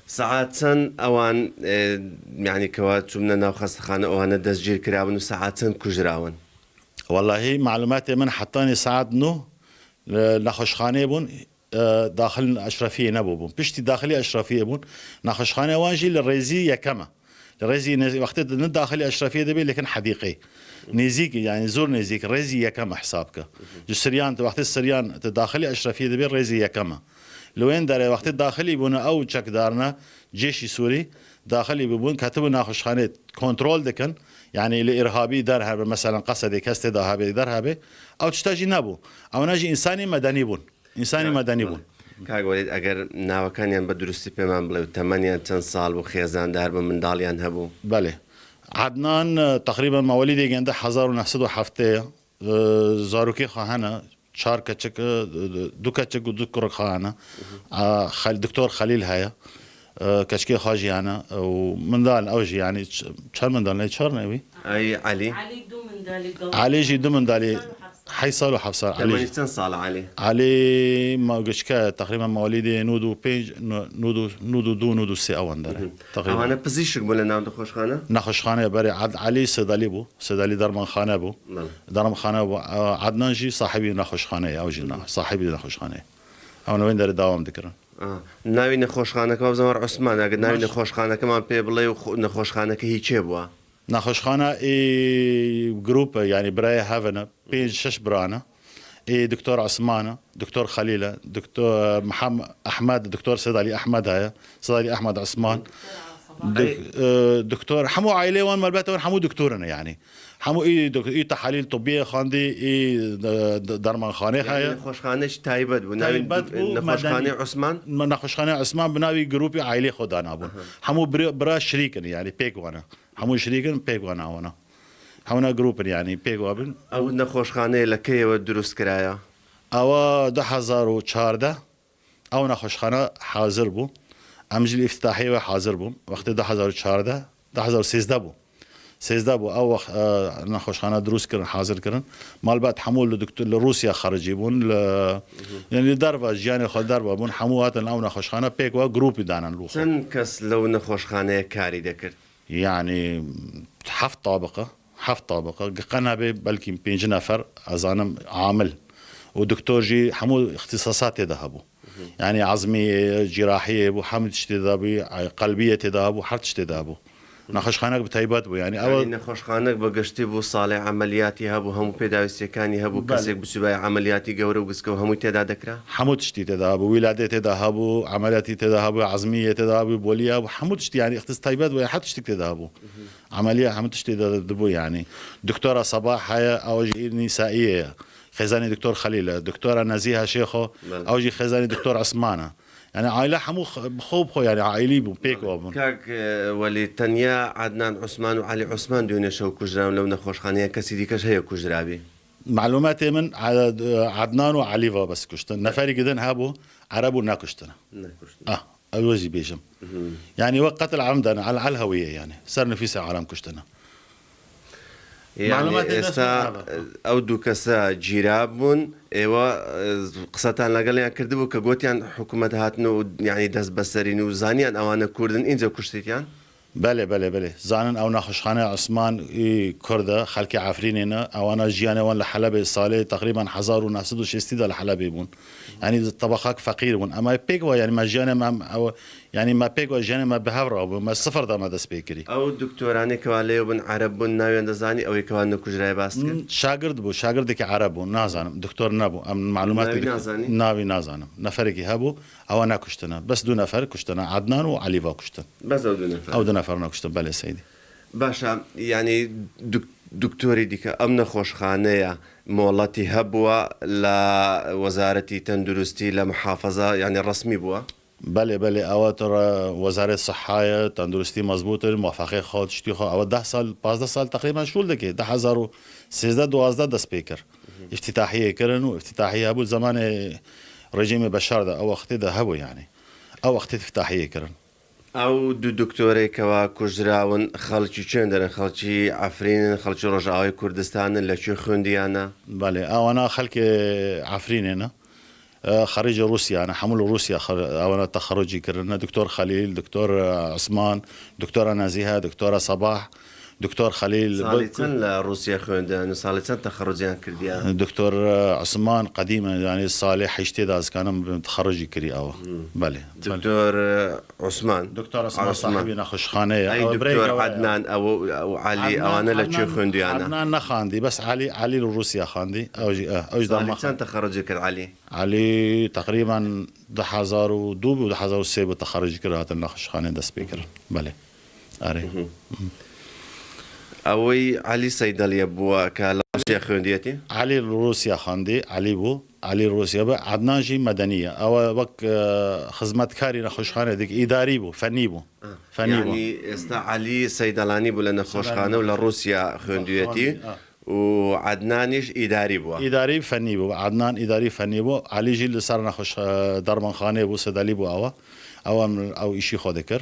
Saet çend ewan, e, yanî kewa çûmne nav xestexane, ewana destgîr kirabûn û saet çend kujirabûn? Wellahî, malûmatê min hetanî saet nû, e, nexweşxaneyê bûn, e, daxil Eşrefiyê nebûbûn. Piştî daxilî Eşrefiyê bûn. Nexweşxaneya wan jî li rêzî yekem e. Li rêzî ne-, wextê tu ne daxilî Eşrefiyê dibê, lêkin hedîqê. Nêzîk, yanî zor nêzîk, rêzî yekem e hesab ke. Ji Siryan, tu wextê Siryan, tu daxilî Eşrefiyê dibê, rêzî yekem e. Li wên derê wextê daxilî bûne ew çekdarine, cêşî Sûrî, daxilî bûbûn, ketibû nexweşxanê kontrol dikin. Yanî li îrhabî derhebe, meselen Qesedê kes tê de hebe, derhebe. Ew tişta jî nebû. Ewna jî însanî medenî bûn. Însanî medenî bûn. Kak Welîd, eger navekaniyan bi durustî pê me bڵێ û temeniyan çend sal bû, xêzan de her bi mindaliyan hebû? Belê. Ednan, e, teqrîben mewelîdê gende hezar û neh sed û heftê ye. E, zarokê xwe hene, çar keçik, e, du keçik û du kurek xwe hene. A, Xel-, Doktor Xelîl heye. E, keçikê xwe jî hene. E, û mindal ew jî, yanî ç-, çend mindal ne? Çar ne wî? Ay Elî. Elî du mindalî gav. Elî jî du mindalî. Heyt sal û heft sal. Elî jî. Temenî çend sal Elî? Elî ma-, giçke teqrîben mewlîdê nod û pênc, no-, nod û, nod û du, nod û sê ewan dere. Teqrîben. Ewana pizîşk bû li nav nexweşxane? Nexweşxaneyê berê Ed-, Elî Sedalî bû. Sedalî dermanxane bû. Belê. Dermanxane bû. E, Ednan jî sahibî nexweşxaneyê, ew jî na-, sahibî nexweşxaneyê. Ew wên derê dewam dikirin. Aha. Navî nexweşxaneke, wabzan war Osman, eger navî nexweşxaneke man pê bڵێ û xwe-, nexweşxaneke hî çê bûa? Nexweşxana ê grûp e, yanî birayê hev in e, pênc şeş bira ne. Ê Doktor Osman e, Doktor Xelîl e, Doktor Mihem-, Ehmed, Doktor Sedalî Ehmed heye, Sedalî Ehmed Osman. Dok-, e, Doktor, hemû aîlê wan, malbata wan hemû doktor in e yanî. Hemû î dok-, î tehalîl tibbiyê xwendî, î, e, d-, dermanxanê heye. Nexweşxane jî taybet bû. Navê taybet bû, nexweşxanê Osman? Me-, nexweşxanê Osman bi navî grûpê aîlê xwe danabûn. Aha. Hemû bira, bira şirîk in, yanî pêk wan e. Hemû şirîk in, pêk wan e wana. Hewna grûp in, yanî pêk wa bin. Ew nexweşxaneyê li keyê we dirust kiraya? Ewa du hezar û çardeh. Ew nexweşxane hazir bû. Em jî li îftitahiyê we hazir bûn. Wextê du hezar û çardeh, du hezar û sêzdeh bû. Sêzdeh bû. Ew wext, e, nexweşxane dirûst kirin, hazir kirin. Malbat hemû li doktor, li Rûsya xericî bûn, li, yanî li derva, jiyanê xwe derva bûn. Hemû hatin ew nexweşxane pêk we grûpî danin li xwe. Çend kes lew nexweşxaneyê karî dekird? Yanî heft tabiqe, heft tabiqe, giqe nebe belkî pênc nefer, ez zanim amil. Û doktor jî hemû îxtîsasat tê de hebû. Yanî ezmî, cîrahiyê bû, hemû tiştê de bû, qelbiyê tê de hebû, her tiştê de hebû. Nexweşxanek bi taybet bû, yanî ew. Yanî nexweşxanek bi giştî bû, salê emeliyatî hebû, hemû pêdawîstiyekaniye hebû, belê, kesek biçûbaya emeliyatî gewre û giske û hemû tê de dikira? Hemû tiştî tê de hebû, wîladê tê de hebû, emeliyatî tê de hebû, ezmiyê tê de hebû, bolî hebû, hemû tiştî, yanî îxtis-, taybet bû, her tiştik tê de hebû. Emeliya hemû tiştê de dibû yanî. Doktora Sabah heye, ew jî nîsaiyê ye. Xêzanê Doktor Xelîl e. Doktora Nezîha Şêxo, belê, ew jî xêzanê Doktor Osman e. Yanî aîle hemû x-, bi xwe bi xwe, yanî aîlî bûn, pêk wa bûn. Kak, e, Welî, tenya Ednan Osman û Elî Osman dûne şew kujran lew nexweşxaneya kesî dîkeş heye kujrabî? Malûmatê min, e, Ednan û Elî va bes kuştin. Neferî gidin hebû, Ereb û nekuştin. Nekuştin. Ah. Ew jî bêjim. Yanî wek qetil emden, el, el hewiyê yanî. Ser nifîsê alem kuştine. Yanî Malûmatê dest êsta, min ev e. Ew du kese cîra bûn, êwa, e, qisetan legel yan kirdibû ke gotiyan hikûmet hatine û, yanî, dest beserîn û zaniyan ewane Kurd in, înca kuştîtiyan? Belê, belê, belê. Zanin ew nexweşxaneya Osman î Kurd e, xelkê Efrînê ne. Ewana jiyanê wan li Helebê salê teqrîben hezar û neh sed û şêstî de li Helebê bûn. Yanî di tebaqak feqîr bûn. Em ê pêk ve, yanî me jiyanê me em ew, yanî me pêk ve jiyanê me bi hev re bû. Me sifir de me dest pê kirî. Ew doktoranê keva lê bin Ereb bûn, nawiyan de zanî, ew ê keva nekujrayê bas kir? Hmm, şagird bû, şagirdekî Ereb bû. Nazanim, doktor nebû. Em malûmatê Navî dik-, nazanî? Navî nazanim. Neferekî hebû, ewa nekuştine. Bes du nefer kuştine. Adnan û Elî va kuştin. Bes ew du nefer? Ew du nefer nekuştin, belê seydî. Başa, yanî dok-, doktorî dike, em nexweşxaneya moletî hebûwa la wezaretî tenduristî, la muhafaza, yanî resmî bûwa? Belê, belê, ewa tu re wezaret siha ye, tenduristî mezbût in, muwefeqê xwe, tiştî xwe, ewa deh sal, pazdeh sal teqrîben şûl dike. Du hezar û sêzdeh duwazdeh dest pê kir. Îftîtahiyê kirin û îftîtahiyê hebû zemanê rejîmê Beşar de, ew wextê de hebû yanî. Ew wextê îftîtahiyê kirin. Ew du doktorê keva kujrawin, xelkî çên derin, xelkî Efrîn in, xelkî Rojavayê Kurdistan in, li çi xwendiyane? Belê, ewana xelkê Efrînê ne. E, xerîcê Rûsya ne, hemû li Rûsya xer-, ewana texerrucî kirine. Doktor Xelîl, Doktor, e, Osman, Doktora Nezîhe, Doktora Sabah, Doktor Xelîl. Salê çend li Rûsya xwendin? Salê çend texerruciyan kirdiyan? Doktor, e, Osman qedîm e, yanî salê heştê de ez kanim texerrucî kirî ew. Hmm. Belê. Doktor, e, Osman. Doktor Osman Osman. Sahibî nexweşxaneyê ye. Ey, ew Doktor birayê Ednan, ew, ew Elî, Ednan, ewane li çi Ednan, xwendiyane? Ednan nexwendî, bes Elî, Elî li Rûsya xwendî. Ew jî, e, ew jî Salê derma çend texerrucî kir Elî? Elî teqrîben du hezar û du bû, du hezar û sê bû texerrucî kir, hatin nexweşxanê dest pê kirin. Belê. Erê. Ew ê Elî Seydaliye bûwa ke li Rûsya xwendiyetî? Elî li Rûsya xwendî, Elî bû. Elî li Rûsya bû. Ednan jî medenî ye. Ew wek, e, xizmetkarî nexweşxanê dik îdarî bû, fenî bû. Ah, fenî bû. Yanî êsta Elî Seydalanî bû li nexweşxane û li Rûsya xwendiyetî. Xwendî, ah. Û Ednanî jî îdarî bû. Îdarî fenî bû. Ednan îdarî fenî bû. Elî jî li ser nexweş-, e, dermanxanê bû, Sedalî bû awa. Ew em, ew îşî xwe dikir.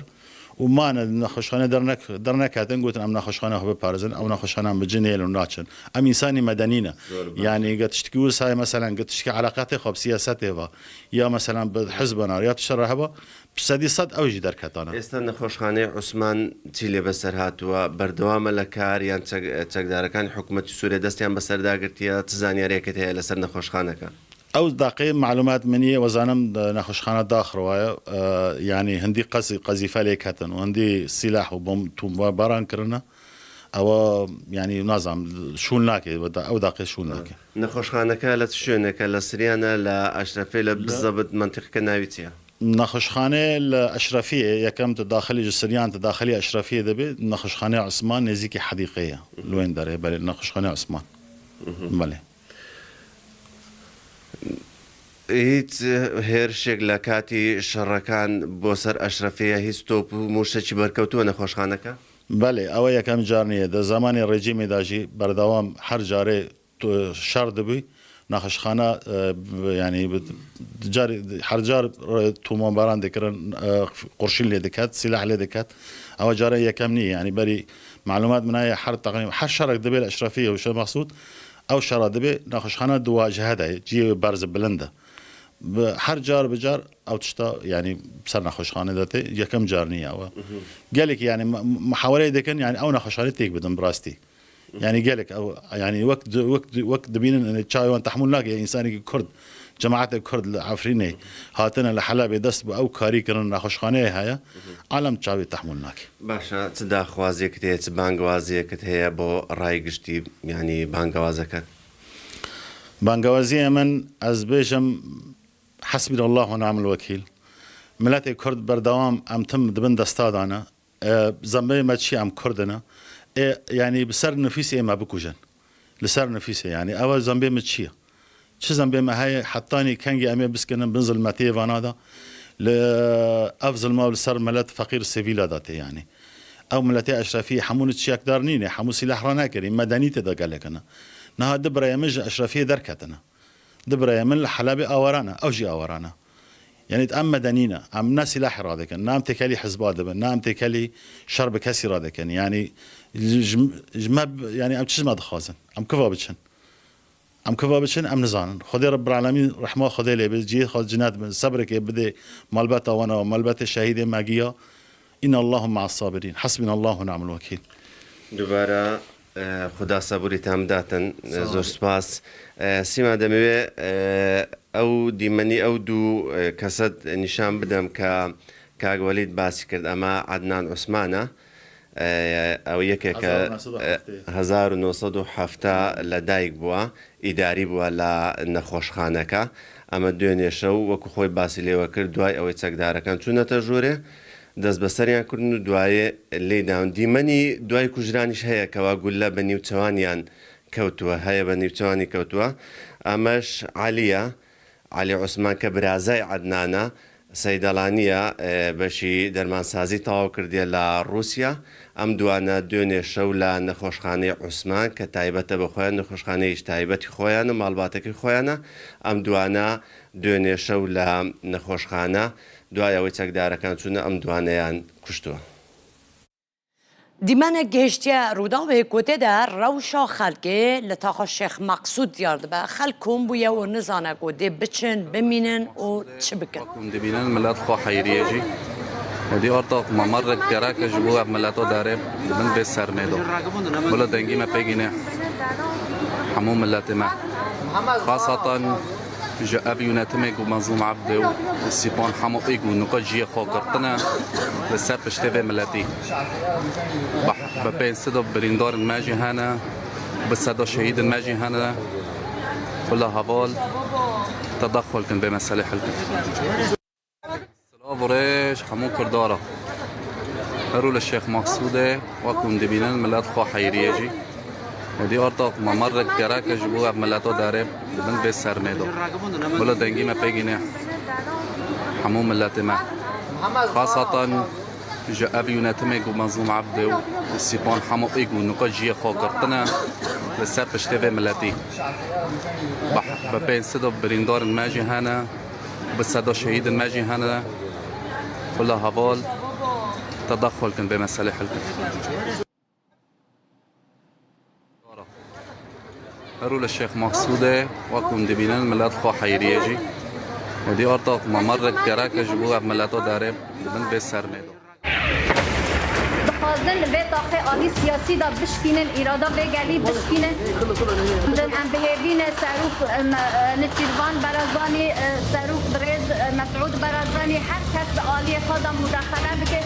Û mane nexweşxane dernek-, derneketin, gotin em nexweşxane xwe biparêzin, ew nexweşxane em bi cin êlin û naçin. Em însanî medenî ne. Zor baş. Yanî ge tiştekî wisa ye, meselen, ge tiştekî eleqetê xwe bi siyasetê ve, ya meselen bi hizbena, ya tişt re heba, Bi sedî sed ew jî derketane. Êsta nexweşxaneyê Osman çi lê beser hatiwe? Berdewam e li kar yan çek-, çekdarekanî hikûmetî Sûriyê destiyan bi ser dagirtiye? Çi zanyariyekê heye li ser nexweşxaneke? Ew daqê malûmat min ye, we zanim, e, nexweşxane daxrowa ye. E, yanî hindî qezî-, qezîfe lê ketin û hindî sîlah û bom-, tûmbaran kirine. Ewa, yanî, nazam, şûl nake, we da-, ew daqê şûl nake. Nexweşxaneke li çi şwêneke, li Siryan e, li Eşrefê, li Li bizebit mentiqeke navî çi ye? Nexweşxane li Eşrefiyê, yekem tu daxilî ji Siryan, tu daxilî Eşrefiyê dibe, nexweşxaneya Osman nêzîkî hedîqê ye. Li wên derê, belê, nexweşxaneya Osman. Belê. Hiç hêrişek li katî şerrekan bo ser Eşrefiyê, hiç top û mûşekî berkewtû nexweşxaneke? Belê, ew yekem car niye. Di zemanê rejîmê de jî berdewam her carê tu-, şer dibî, nexweşxana, e, b-, yanî bi-, car, her car re-, tûmanbaran dikirin, e, qurşîn lê diket, sîlah lê diket. Ewa cara yekem nî, yanî berî malûmat min heye, her teqrîb-, her şerek dibe li Eşrefiyê û Şêx Mesûd, ew şera dibe nexweşxana di wacihe de ye, cihê berz bilind e. Bi her car bi car ew tişta, yanî ser nexweşxane de tê, yekem car nî ew. Gelekî, yanî, mu-, muhawereyê dikin, yanî ew nexweşxanê têk bidin bi rastî. Yanî gelek ew, yanî wek di-, wek di-, wek dibînin, yanî çavê wan tehmûl nake, însanekî Kurd, cemaetê Kurd li Efrînê hatine, li Helebê dest bi ew karî kirin, nexweşxaneyê heye, alem çavê tehmûl nake. Baş e, çi daxwaziyekit heye, çi bangewaziyekit heye bo rayê giştî, yanî bangewazeke? Bangewaziyê min, ez bêjim, Hesbînallah ve ni'mel wekîl. Miletê Kurd berdewam em tim di bin desta de ne. E, zembê me çi ye? Em Kurd in. E, yanî bi ser nifîsê me bikujin. Li ser nifîsê, yanî ew zembê me çi ye? Çi zembê me heye? Hetanî kengî em ê biskinin bin zilmetiyê vana de. Li, ev zilma li ser milet feqîr sivîla de tê yanî. Ew miletê Eşrefî hemû li çi yekdar nîne, hemû sîlah ranekirî, medenî tê de gelek in. Niha du birayê min ji Eşrefiyê derketine. Du birayê min li Helebê awara ne, ew jî awara ne. Yanî em medenî ne. Em ne sîlahê radikin, ne em têkelî hizba dibin, ne em têkelî şer bi kesî radikin. Yanî ji, ji, ji me, yanî em çi ji me dixwazin? Em kiva biçin? Em kiva biçin, em nizanin. Xwedê Rebbil Alemîn rehma Xwedê lê be, cihê xwe cinet bin, sebreke bide malbeta wana, malbetê şehîdê me giya. Înallahu me'as sabirîn. Hasbînallahu ve ni'mel wekîl. Dubare, e, Xuda sebûrî te em datin. E, Sağ ol. Zor spas. E, Sîma demê wê, e, ew dîmenî, ew du, e, kese nîşan bidim ke Kak Welîd basî kir, ema Ednan Osman e. E, ew yekê ke, hezar û neh sed û heftê. E, hezar û neh sed û hefta le dayik bûwa, îdarî bûwa la nexweşxaneke. Ema duênê şew, wekî xwe basî lê we kir, duayê ew ê çekdarekan çûnete jorê, dest bi seriyan kirin û duayê lê dawin. Dîmenî duayê kujran jî heye, ke wa gulle bi nîvçewaniyan kewtûye, heye bi nîvçewanî kewtûye. Ema ji Elî ye. Elî Osman ke birazayê Ednan e, seydalanî ye, e, beşî dermansazî tewaw kirdiye la Rûsya. Em duane duênê şew la nexweşxaneyê Osman ke taybet e bi xwe, nexweşxaneyê ji taybetî xwe ye, malbatekî xwe ye. Em duane duênê şew la nexweşxane, duaya wê çekdarekan çûne, em duaneyan kuştiye. Dîmenek gihiştiye Rûdawê ku tê de rewşa xelkê li taxa Şêx Meqsûd diyar dibe. Xelk kom bûye û nizane ku dê biçin, bimînin û çi bikin. Wek hûn dibînin, milet xwe heyriyê jî. Êdî ortax me merrek gerek e ji bo ev mileta derê di bin vê sermê de. Bila dengî me pê gîne hemû miletê me. Xasatan ji ev yönetimê ku Mezlûm Ebdê û Sîpan Hemo ê ku nika cihê xwe girtine li ser piştê vê miletî. Bi, bi pênc sed birîndarên me jî hene, bi seda şehîdên me jî hene. Bila heval tedexul kin vê meselê hel kin. Silav û rêj hemû Kurda re. Her û li Şêx Meqsûdê wek hûn dibînin milet xwe heyriyê jî. Êdî ortax me merrek gerek e ji bo ev mileta derê di bin vê sermê de. Bila dengî me pê gîne hemû miletê me. Xasatan ji ev yönetimê ku Mezlûm Ebdê û Sîpan Hemo ê ku nika cihê xwe girtine li ser piştê vê miletî. Bi, bi pênc sed birîndarên me jî hene, bi seda şehîdên me jî hene. Bila heval tedexul kin vê meselê hel kin. Her û li Şêx Meqsûdê wek hûn dibînin milet xwe heyriyê jî. Êdî ortax me merrek gerek e ji bo ev mileta derê di bin vê sermê de. Dixwazin li vê taxê alî siyasî de bişkînin, îrada vê gelî bişkînin. Em bi hêvî ne serok, em, Nêçîrvan Barzanî, serok birêz Mesûd Barzanî, her kes bi aliyê xwe de mudaxele bike.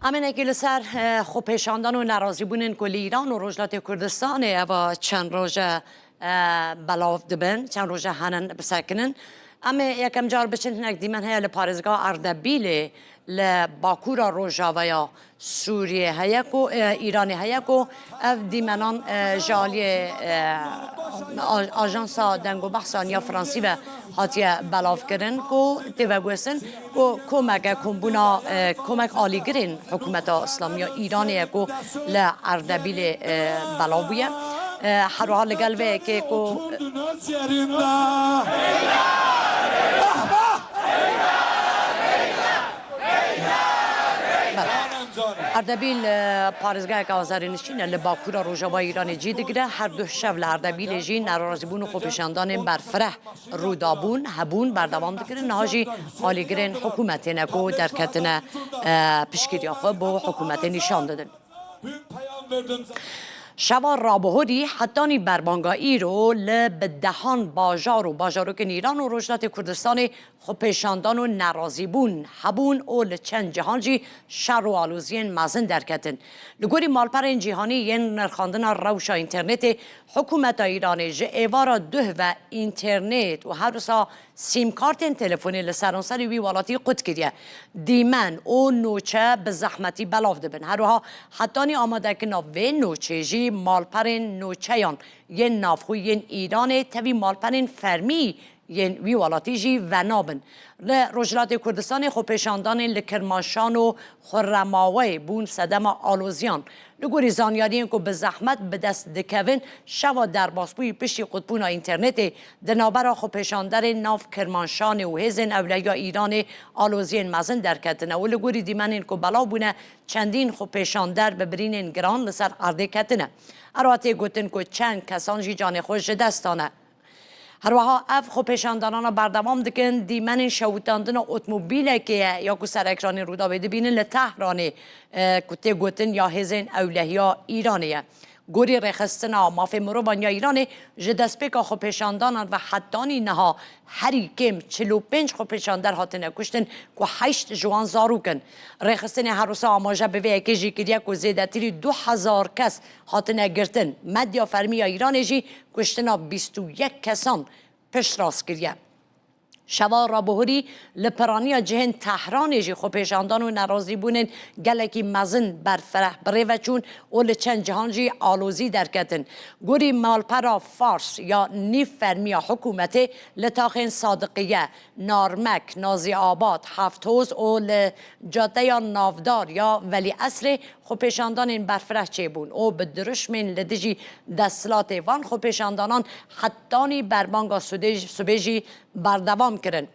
Em hinekî li ser, e, xwepêşandan û nerazîbûnên ku li Îran û Rojhilatê Kurdistanê eva çend roj e, e, belav dibin, çend roj e henin bisekinin. Em ê yekem car biçin, hinek dîmen heye li parêzgeha Erdebîlê li bakûra rojaveya Sûriyê heye ku, e, Îranê heye ku ev dîmenan, e, ji aliyê, e, a-, Ajansa Deng û Behsan ya Fransî ve hatiye belavkirin ku tê veguhestin ku komeke kombûna, e, komek alîgirên Hikûmeta Îslamî ya Îranê ye ku li Erdebîlê, e, belav bûye. E, her wiha li gel vê yekê ku Erdebîl, e, parêzgeheke azarê nişîn e, li bakûra rojava Îranê cî digire. Her du şev li Erdebîlê jî nerazîbûn û xwepêşandanên berfireh rû dabûn, hebûn, berdewam dikirin. Niha jî alîgirên hikûmetê ne ku derketine, e, piştgiriya xwe bo hikûmetê nîşan didin. Şeva rabihurî hetanî berbanga îro li bi dehan bajar û bajarokên Îran û Rojhilatê Kurdistanê xwepêşandan û nerazîbûn hebûn û li çend cihan jî şer û aloziyên mezin derketin. Li gorî malperên cîhanî yên nirxandina rewşa înternetê, hikûmeta Îranê ji êvara duh ve înternet û her wisa sîmkartên telefonê li seranserê wî welatî qut kiriye. Dîmen û nûçe bi zehmetî belav dibin. Her wiha hetanî amadekirina vê nûçê jî malperên nûçeyan yên navxwe yên Îranê tevî malperên fermî yên wî welatî jî venabin. Li Rojhilatê Kurdistanê xwepêşandanên li Kirmaşan û Xurremaweyê bûn sedema aloziyan. Li gorî zanyariyên ku bi zehmet bi dest dikevin, şeva derbasbûyî piştî qutbûna înternetê di navbera xwepêşanderên nav Kirmanşanê û hêzên ewlehiya Îranê aloziyên mezin derketine û li gorî dîmenên ku belav bûne, çendîn xwepêşander bi birînên giran li ser erdê ketine. Her wiha tê gotin ku çend kesan jî canê xwe ji dest dane. Herwiha ev xwepêşandanana berdewam dikin, dîmenên şewitandina otomobîlekê ye ya ku ser ekranê Rûdawê dibînin li Tehranê, e, ku tê gotin ya hêzên ewlehiya Îranê ye. Gorî rêxistina mafê mirovan ya Îranê, ji destpêka xwepêşandanan ve hetanî niha herî kêm çil û pênc xwepêşander hatine kuştin ku heşt ji wan zarok in. Rêxistinê her wisa amaje bi vê yekê jî kiriye ku zêdetirî du hezar kes hatine girtin. Medya fermî ya Îranê jî kuştina bîst û yek kesan piştrast kiriye. Şeva rabihurî li piraniya cihên Tehranê jî xwepêşandan û nerazîbûnên gelekî mezin berfireh bi rê ve çûn û li çend cihan jî alozî derketin. Gorî malpera Fars ya nîv fermî ya hikûmetê li taxên Sadiqiye, Narmek, Nazîabad, Hefthoz û li cadeya navdar ya Velî Esrê xwepêşandanên berfireh çêbûn û bi dirişmên li dijî desthilatê van xwepêşandanan hetanî berbanga sudê-, sibê jî berdewam kirin.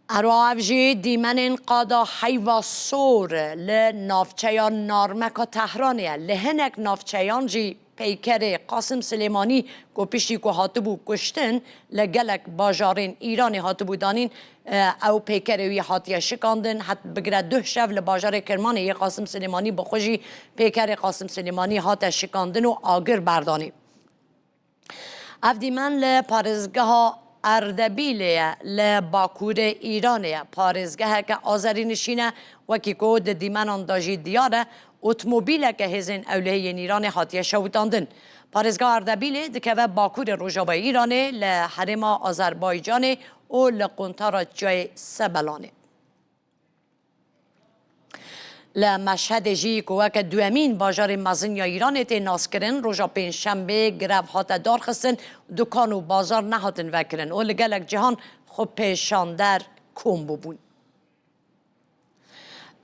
Herwiha ev jî dîmenên qada heyva sor li navçeya Narmeka Tehranê ye. Li hinek navçeyan jî peykerê Qasim Silêmanî ku piştî ku hatibû kuştin, li gelek bajarên Îranê hatibû danîn, e, ew peykerê wî hatiye şikandin. Het bigire duh şev li bajarê Kirmanê yê Qasim Silêmanî bi xwe jî peykerê Qasim Silêmanî hate şikandin û agir berdanî. Ev dîmen li parêzgeha Erdebîlê ye, li bakurê Îranê ye. Parêzgeheke azerînişîn e, wekî ku di dîmenan de jî diyar e, otomobîleke hêzên ewlehiyên Îranê hatiye şewitandin. Parêzgeha Erdebîlê dikeve bakurê rojavayê Îranê, li herêma Azerbaycanê û li quntara çiyayê Sebelanê. Li Meşhedê jî ku weke duyemîn bajarê mezin ya Îranê tê naskirin, roja Pêncşembê grev hate darxistin, dukan û bazar nehatin vekirin û li gelek cihan xwepêşander kom bûbûn.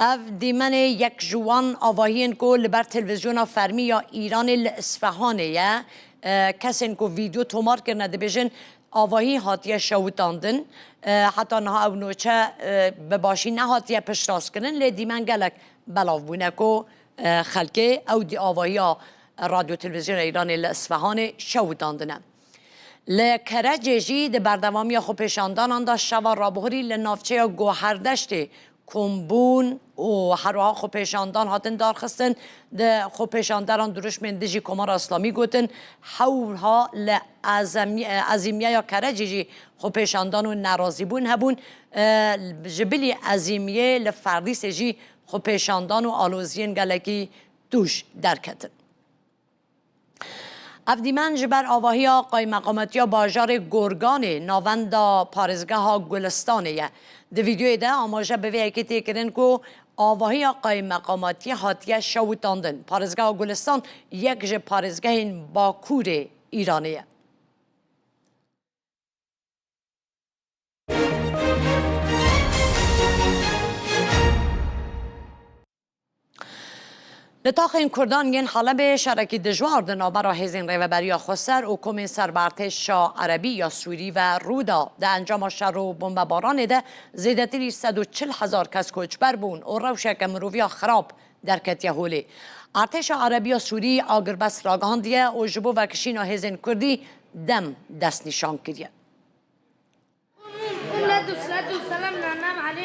Ev dîmenê yek ji wan avahiyên ku li ber televîzyona fermî ya Îranê li Isfehanê ye. E, kesên ku vîdyo tomar kirine dibêjin, avahî hatiye şewitandin. E, heta niha ew noçe, e, bi başî nehatiye piştrast kirin, lê dîmen gelek belav bûne ku, e, xelkê ew dî avahiya Radyo Televîzyona Îranê li Isfehanê şewitandine. Li Kerecê jî di berdewamiya xwepêşandanan de şeva rabihurî li navçeya Goherdeştê kombûn û herwiha xwepêşandan hatin darxistin. Di xwepêşanderan dirûşmên dijî Komara Îslamî gotin. Hewha li Ezemî-, Ezîmiyeya Kerecê jî xwepêşandan û nerazîbûn hebûn. E, ji bilî Ezîmiyê li Ferdîsê jî xwepêşandan û aloziyên gelekî tûj derketin. Ev dîmen ji ber avahiya qaymeqametiya bajarê Gorganê navenda parêzgeha Gulistanê ye. Di vîdeoyê de amaje bi vê yekê tê kirin ku avahiya qaymeqametiyê hatiye şewitandin. Parêzgeha Gulistan yek ji parêzgehên Bakurê Îranê ye. Li taxên Kurdan yên Helebê şerekî dijwar di navbera hêzên Rêveberiya Xweser û komên ser bi artêşa Erebî ya Sûrî ve rû da. Di encama şer û bombebaranê de zêdetirî sed û çil hezar kes koçber bûn û rewşeke miroviya xirab derketiye holê. Artêşa Erebî ya Sûrî agirbest ragihandiye û ji bo vekişîna hêzên Kurdî dem destnîşan kiriye.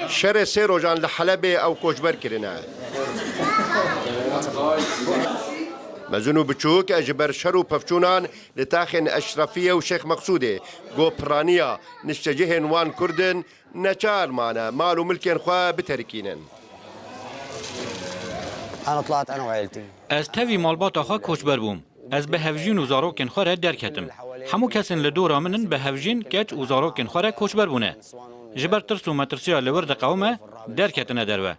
Şerê sê rojan li Helebê ew koçber kirine. Mezin û biçûk ji ber şer û pevçûnan li taxên Eşrefiye û Şêx Meqsûdê, ku piraniya niştecihên wan Kurd in, neçar mane mal û milkên xwe biterikînin. أنا طلعت أنا وعيلتي. Ez tevî malbata xwe koçber bûm. Ez bi hevjîn û zarokên xwe re derketim. Hemû kesên li dora min in bi hevjîn, keç û zarokên xwe re koçber bûne. Ji ber tirs û metirsiya li wir diqewime, derketine derve.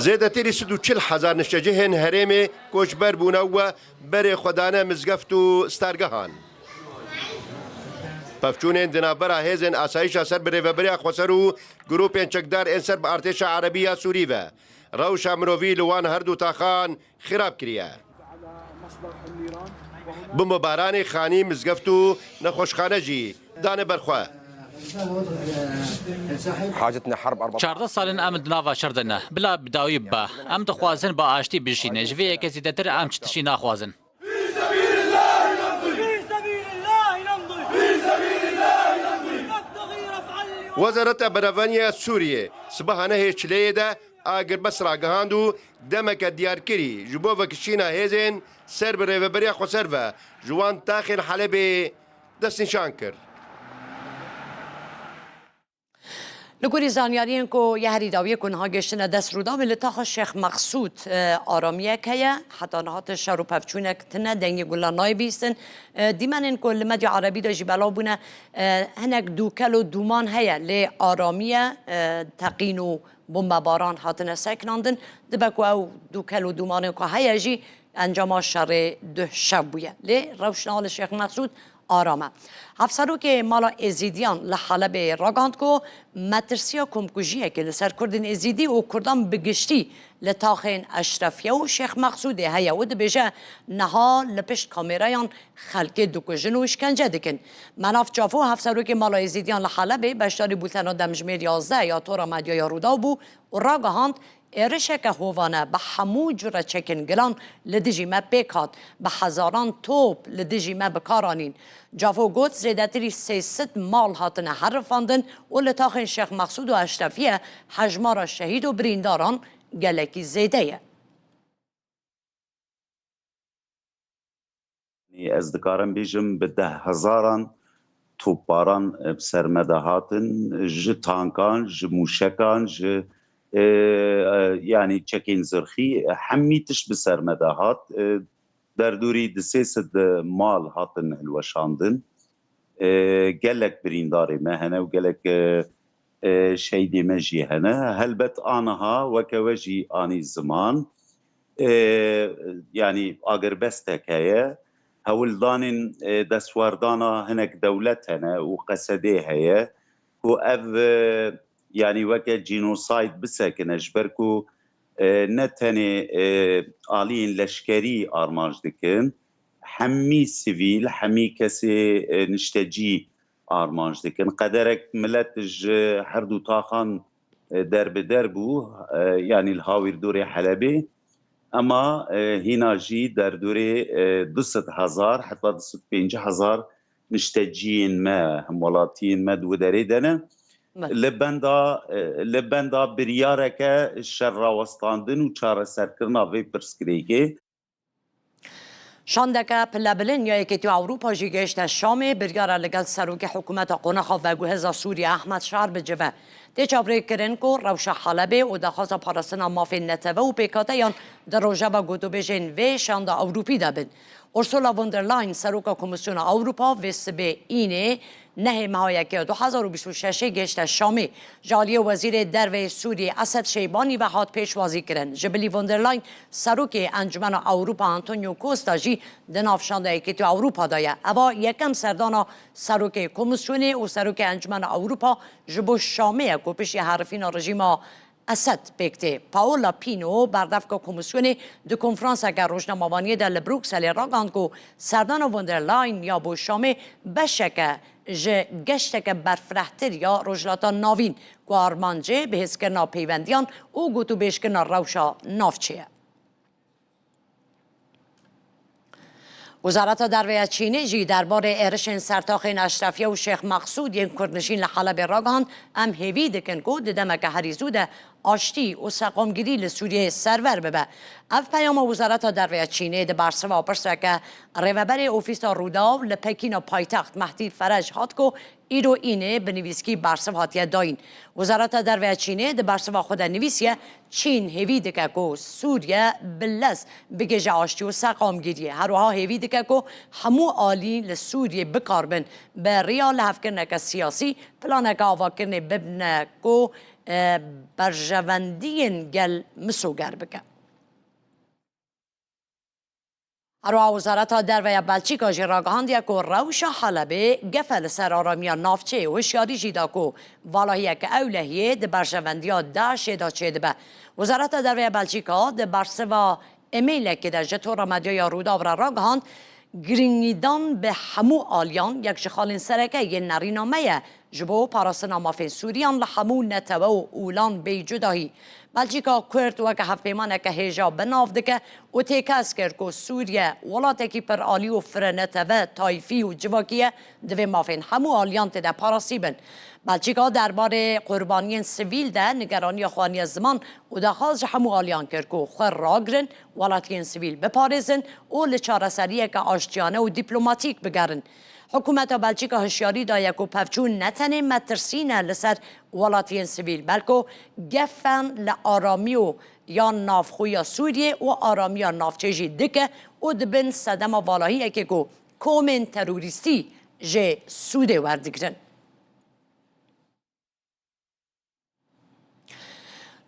Zêdetirî sed û çil hezar niştecihên herêmê koçber bûne û berê xwe dane mizgeft û stargehan. Pevçûnên di navbera hêzên asayişa ser bi Rêveberiya Xweser û grûpên çekdar ên ser bi artêşa Erebî ya Sûrî ve rewşa mirovî li wan her du taxan xirab kiriye. Bombebaranê xanî, mizgeft û nexweşxane jî dane ber xwe. Çardeh sal in em di nava şer de ne. Bila bi dawî bibe. Em dixwazin bi aştî bijînin. Ji vê yekê zêdetir em çi tiştî naxwazin. Wezareta Berevaniya Sûriyê sibeha nehê çileyê de agirbest ragihand û demeke diyarkirî ji bo vekişîna hêzên ser bi Rêveberiya Xweser ve ji wan taxên Helebê destnîşan kir. Li gorî zanyariyên ku ya herî dawiyê ku niha gihiştine dest Rûdawê, li taxa Şêx Mexsûd, e, aramiyek heye. Heta niha ti şer û pevçûnek tine, dengê gulan nayê bihîstin. E, dîmenên ku li medya erebî de jî belav bûne, e, hinek dûkel û dûman heye, lê aramiye, e, teqîn û bombebaran hatine sekinandin. Dibe ku ew dûkel û dûmanên ku heye jî encama şerê duh şev bûye. Lê rewş niha li Şêx Mexsûd aram e. Hevserokê Mala Êzîdiyan li Helebê ragihand ku metirsiya komkujiyekê li ser Kurdên Êzîdî û Kurdan bi giştî li taxên Eşrefiye û Şêx Mexsûdê heye û dibêje, niha li pişt kamerayan xelkê dikujin û îşkence dikin. Menaf Çavo, hevserokê Mala Êzîdiyan li Helebê, beşdarî bultena demjimêr yazdeh ya Tora Medyaya Rûdaw bû û ragihand, êrişeke hovane bi hemû cure çekên gilan li dijî me pêk hat, bi hezaran top li dijî me bi kar anîn. Cavo got, zêdetirî sê sed mal hatine herifandin û li taxên Şêx Mexsûd û Eşrefiye hejmara şehîd û birîndaran gelekî zêde ye. Ez dikarim bêjim bi deh hezaran topbaran, e, bi ser me de hatin, ji tankan, ji mûşekan, ji, e, e, yanî çekên zirxî, hemî tişt bi ser me de hat. E, derdorî di sê sed mal hatin hilweşandin. E, gelek birîndarê me hene û gelek, e, e, şehîdê me jî hene. Helbet aniha weke we jî anî ziman, e, yanî agirbestek heye. Hewldanên, e, destwerdana hinek dewlet hene û qesedê heye ku ev, e, yanî weke genocide bisekine, ji ber ku, e, ne tenê, e, aliyên leşkerî armanc dikin, hemî sivîl, hemî kesê, e, niştecî armanc dikin. Qederek milet ji her du taxan, e, derbider bû, e, yanî li hawîrdorê Helebê. Ema, e, hîna jî derdorê, e, du sed hezar heta du sed pêncî hezar nişteciyên me, hemwelatiyên me di wê derê de ne. Li benda, e, li benda biryareke şerrawestandin û çareserkirina vê pirsgirêkê. Şandeke pilebilin ya Yekîtiya Ewropa jî gihişte Şamê, biryara li gel serokê hikûmeta qonaxa veguheza Sûriye Ehmed Şar bicive. Tê çavrêkirin ku rewşa Helebê û daxwaza parastina mafên netewî û pêkhateyan di rojeva gotûbêjên vê şanda Ewropî de bin. Ursula von der Leyen, seroka Komîsyona Ewropa, vê sibê înê nehê meha yekê du hezar û bîst û şeşê gihişte Şamê. Ji aliyê Wezîrê Derve yê Sûriyê Esed Şeybanî ve hat pêşwazî kirin. Ji bilî von der Leyen, serokê Encumena Ewropa Antonio Costa jî di nav şanda Yekîtiya Ewropa de ye. Eva yekem serdana serokê Komîsyonê û serokê Encumena Ewropa ji bo Şamê ye ku piştî herifîna rejîma Esed pêk tê. Paola Pino, berdevka Komîsyonê, di konferanseke rojnamevaniyê de li Brukselê ragihand ku serdana von der Leyen ya bo Şamê beşeke ji geşteke berfirehtir ya Rojhilata Navîn ku armancê bihêzkirina peywendiyan û gotûbêjkirina rewşa navçê ye. Wezareta Derve ya Çînê jî derbarê êrişên sertaxên Eşrefiye û Şêx Mexsûd yên Kurdnişîn li Helebê ragihand, em hêvî dikin ku di demeke herî zû de aştî û seqamgirî li Sûriyeyê server bibe. Ev peyama Wezareta Derve ya Çînê di bersiva pirseke rêveberê Ofîsa Rûdaw li Pekîna paytext Mehdî Ferej hat ku îro înê bi nivîskî bersiv hatiye dayîn. Wezareta Derve ya Çînê di bersiva xwe de nivîsiye, Çîn hêvî dike ku Sûriye bi lez bigihêje aştî û seqamgiriyê. Her wiha hêvî dike ku hemû alî li Sûriyê bikaribin bi riya lihevkirineke siyasî, planeke avakirinê bibine ku e, berjewendiyên gel misoger bike. Herwiha Wezareta Derve ya Belçîka jî ragihandiye ku rewşa Helebê gef e li ser aramiya navçeyê û hişyarî jî da ku valahiyeke ewlehiyê di berjevendiya DAIŞê de çêdibe. Wezareta Derve ya Belçîka di bersiva emailekê de ji tora medyaya Rûdaw re ragihand, girîngîdan bi hemû aliyan yek ji xalên sereke yên nerîna me ye ji bo parastina mafên Sûriyan li hemû netewe û olan bêcudahî. Belçîka Kurd weke hevpeymaneke hêja bi nav dike û têkez kir ku Sûriye welatekî piralî û fireneteve tayfî û civakî ye, divê mafên hemû aliyan tê de parastî bin. Belçîka derbarê qurbaniyên sivîl de nigeraniya xwe aniye ziman û daxwaz ji hemû aliyan kir ku xwe ragirin, welatiyên sivîl biparêzin û li çareseriyeke aştiyane û dîplomatîk bigerin. Hikûmeta Belçîka hişyarî daye ku pevçûn ne tenê metirsî ne li ser welatiyên sivîl, belko gef e li aramî û ya navxwe ya Sûriyê û aramiya navçê jî dike û dibin sedema valahiyekê ku komên terorîstî jê sûdê werdigrin.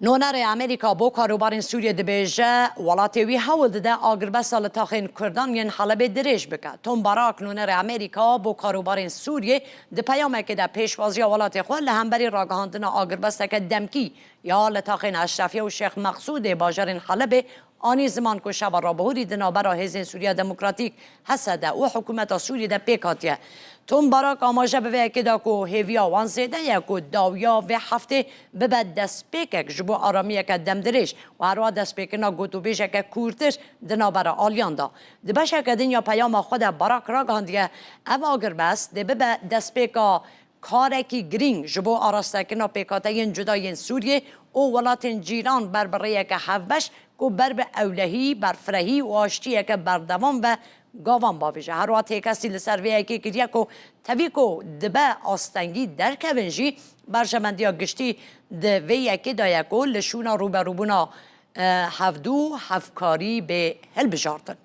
Nûnerê Amerîka bo karûbarên Sûriyê dibêje, welatê wî hewl dide agirbesta li taxên Kurdan yên Helebê dirêj bike. Tom Barak, nûnerê Amerîka bo karûbarên Sûriyê, di peyamekê de pêşwaziya welatê xwe li hemberî ragihandina agirbesteke demkî ya li taxên Eşrefiye û Şêx Meqsûdê bajarên Helebê anî ziman ku şeva rabihurî di navbera Hêzên Sûriya Demokratîk, H S D, û hikûmeta Sûriyê de pêk hatiye. Tom Barak amaje bi vê yekê da ku hêviya wan zêde ye ku dawiya vê heftê bibe destpêkek ji bo aramiyeke demdirêj û herwiha destpêkirina gotûbêjeke kûrtir di navbera aliyan de. Di beşeke din ya peyama xwe de Barak ragihandiye, ev agirbest dê bibe destpêka karekî girîng ji bo arastekirina pêkhateyên cuda yên Sûriyê û welatên cîran ber bi rêyeke hevbeş ku ber bi ewlehî, berfirehî û aştiyeke berdewam ve gavan bavêje. Herwiha têkestî li ser vê yekê kiriye ku tevî ku dibe astengî derkevin jî, berjevendiya giştî di vê yekê de ye ku li şûna rûberûbûna, e, hevdû hevkarî bê hilbijartin.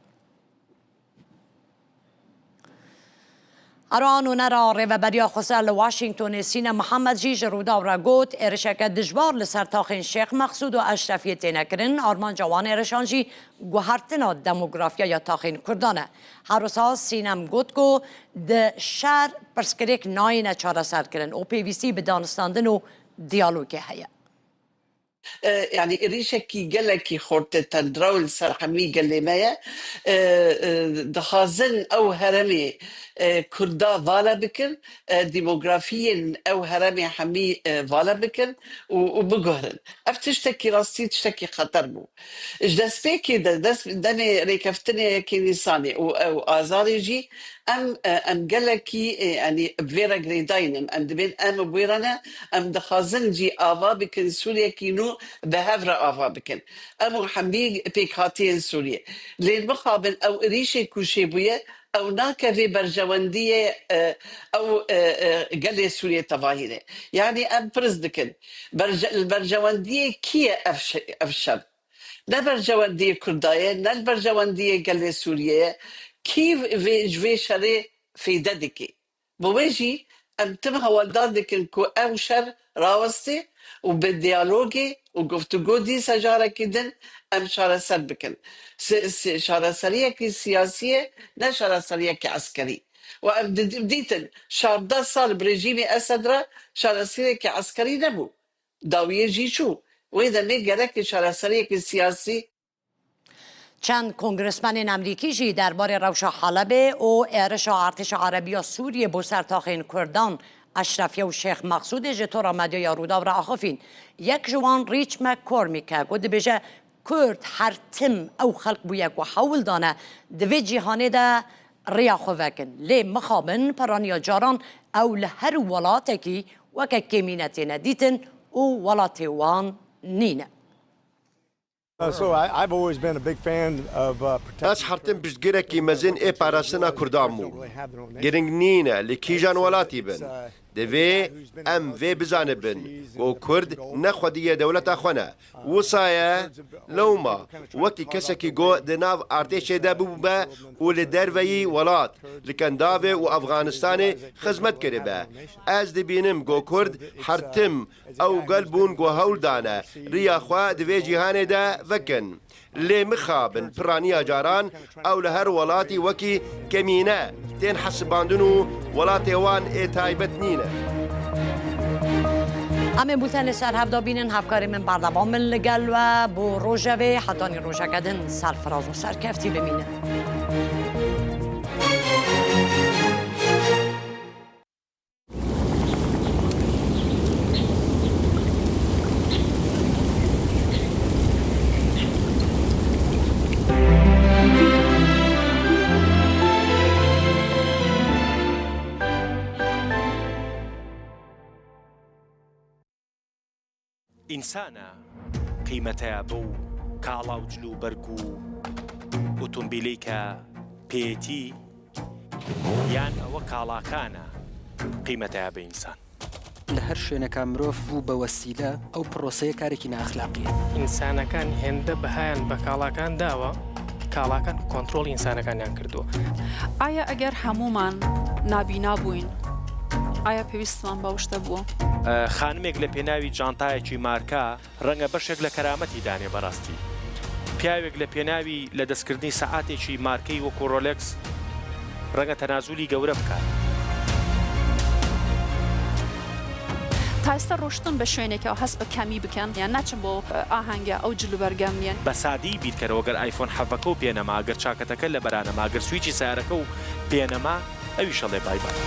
Ara nûnera Rêveberiya Xweser li Washingtonê Sînem Mihemed jî ji Rûdaw re got, êrişeke dijwar li ser taxên Şêx Meqsûd û Eşrefiyê têne kirin, armanca wan êrişan jî guhertina demografiya ya taxên Kurdan e. Her wisa Sînem got ku di şer pirsgirêk nayêne çareserkirin û pêwîstî bi danistandin û diyalogê heye. E, yanî êrîşekî gelekî xurt û tundrew li ser hemî gelê me ye. E, e, dixwazin ew herêmê, e, Kurda vala bikin, e, demografiyên ew herêmê hemî, e, vala bikin û, û biguherin. Ev tiştekî rastî tiştekî xeter bû. Ji destpêkê de, dest, demê rêkeftinê yekê Nîsanê û ew azarê jî em, e, em gelekî, e, yanî bi vê re girêdayî ne. Em dibên em bi wê re ne, em dixwazin jî ava bikin Sûriyekî nû bi hev re ava bikin. Em û hemî pêkhatiyên Sûriyê. Lê mixabin ew êrîşê ku çêbûye, ew nakeve berjewendiyê, e, ew, e, e, gelê Sûriyê tevahî re. Yanî em pirs dikin, berje-, li berjewendiyê kî ye ev şe-, ev şer? Ne berjewendiyê Kurda ye, ne li berjewendiyê gelê Sûriyê ye. Kî vê, ji vê şerê fêde dike? Bi wê jî em tim heweldar dikin ku ew şer rawestê û bi diyalogê û guftûgo dîsa carekî din em çareser bikin. Si, si, çareseriyekî siyasî ye, ne çareseriyekî eskerî. Û em di, dîtin şardeh sal bi rejîmê Esed re çareseriyekî eskerî nebû. Dawiyê jî çû. Wê demê gerek çareseriyeke siyasî. Çend kongresmenên Amerîkî jî derbarê rewşa Helebê û êrişa artêşa Erebiya Sûriyê bo ser taxên Kurdan, Eşrefiye û Şêx Meqsûdê ji tora medyaya Rûdaw re axifîn. Yek ji wan Rîç McCormick e ku dibêje, Kurd her tim ew xelk bûye ku hewl dane di vê cîhanê de rêya xwe vekin. Lê mixabin peraniya caran ew li her welatekî weke kêmîne têne dîtin û welatê wan nîne. Uh, so I, I've always been a big fan of uh, protecting. Ez her tim piştgîrekî mezin ê parastina Kurdan bûm. Giring nîne li kîjan welatî bin. Divê em vê bizanibin ku Kurd ne xwediyê dewleta xwe ne. Wisa ye, lewma wekî kesekî ku di nav artêşê de bûbe û li derveyî welat, li Kendavê û Efxanistanê xizmet kiribe. Ez dibînim ku Kurd her tim ew gel bûn ku hewl dane riya xwe di vê cîhanê de vekin. Lê mixabin, piraniya caran ew li her welatî wekî kemîne tên hesibandin û welatê wan ê taybet nîne. Em ê bultenê ser hev de bînin, hevkarê min berdewam in li gel we. Bo rojevê, hetanî rojeke din, serfiraz û serkeftî bimînin. ئینسانە قیمەتەیە بەو کاڵا و جل و بەرگ و ئۆتۆمبیلەی کە پێیەتی، یان ئەوە کاڵاکانە قیمەتەیە بە ئینسان؟ لە هەر شوێنەکە مرۆڤ بوو بە وەسیلە، ئەو پرۆسەیە کارێکی ناخلاقیە. ئینسانەکان هێندە بەهایان بە کاڵاکان داوە، کاڵاکان کۆنترۆڵی ئینسانەکانیان کردووە. ئایا ئەگەر هەمومان نابینا بووین، ئایا پێویستمان بەو شتە بووە؟ ئە، خانمێک لە پێناوی جانتایەکی مارکە ڕەنگە بەشێک لە کەرامەتی دانێ بەڕاستی. پیاوێک لە پێناوی لە دەستکردنی سەعاتێکی مارکەی وەکو ڕۆلێکس ڕەنگە تەنازولی گەورە بکات. تا ئێستا ڕۆشتن بە شوێنێکەوە هەست بە کەمی بکەن، یان ناچن بۆ، ئە، ئاهەنگە ئەو جلوبەرگەم یان. بە سادی بیرکەرەوە، گەر ئایفۆن حەڤەکە و پێنەما، گەر چاکەتەکە لە بەرانەما، گەر سویچی سەیارەکە و پێنەما، ئەویش ئەڵێ بای بای.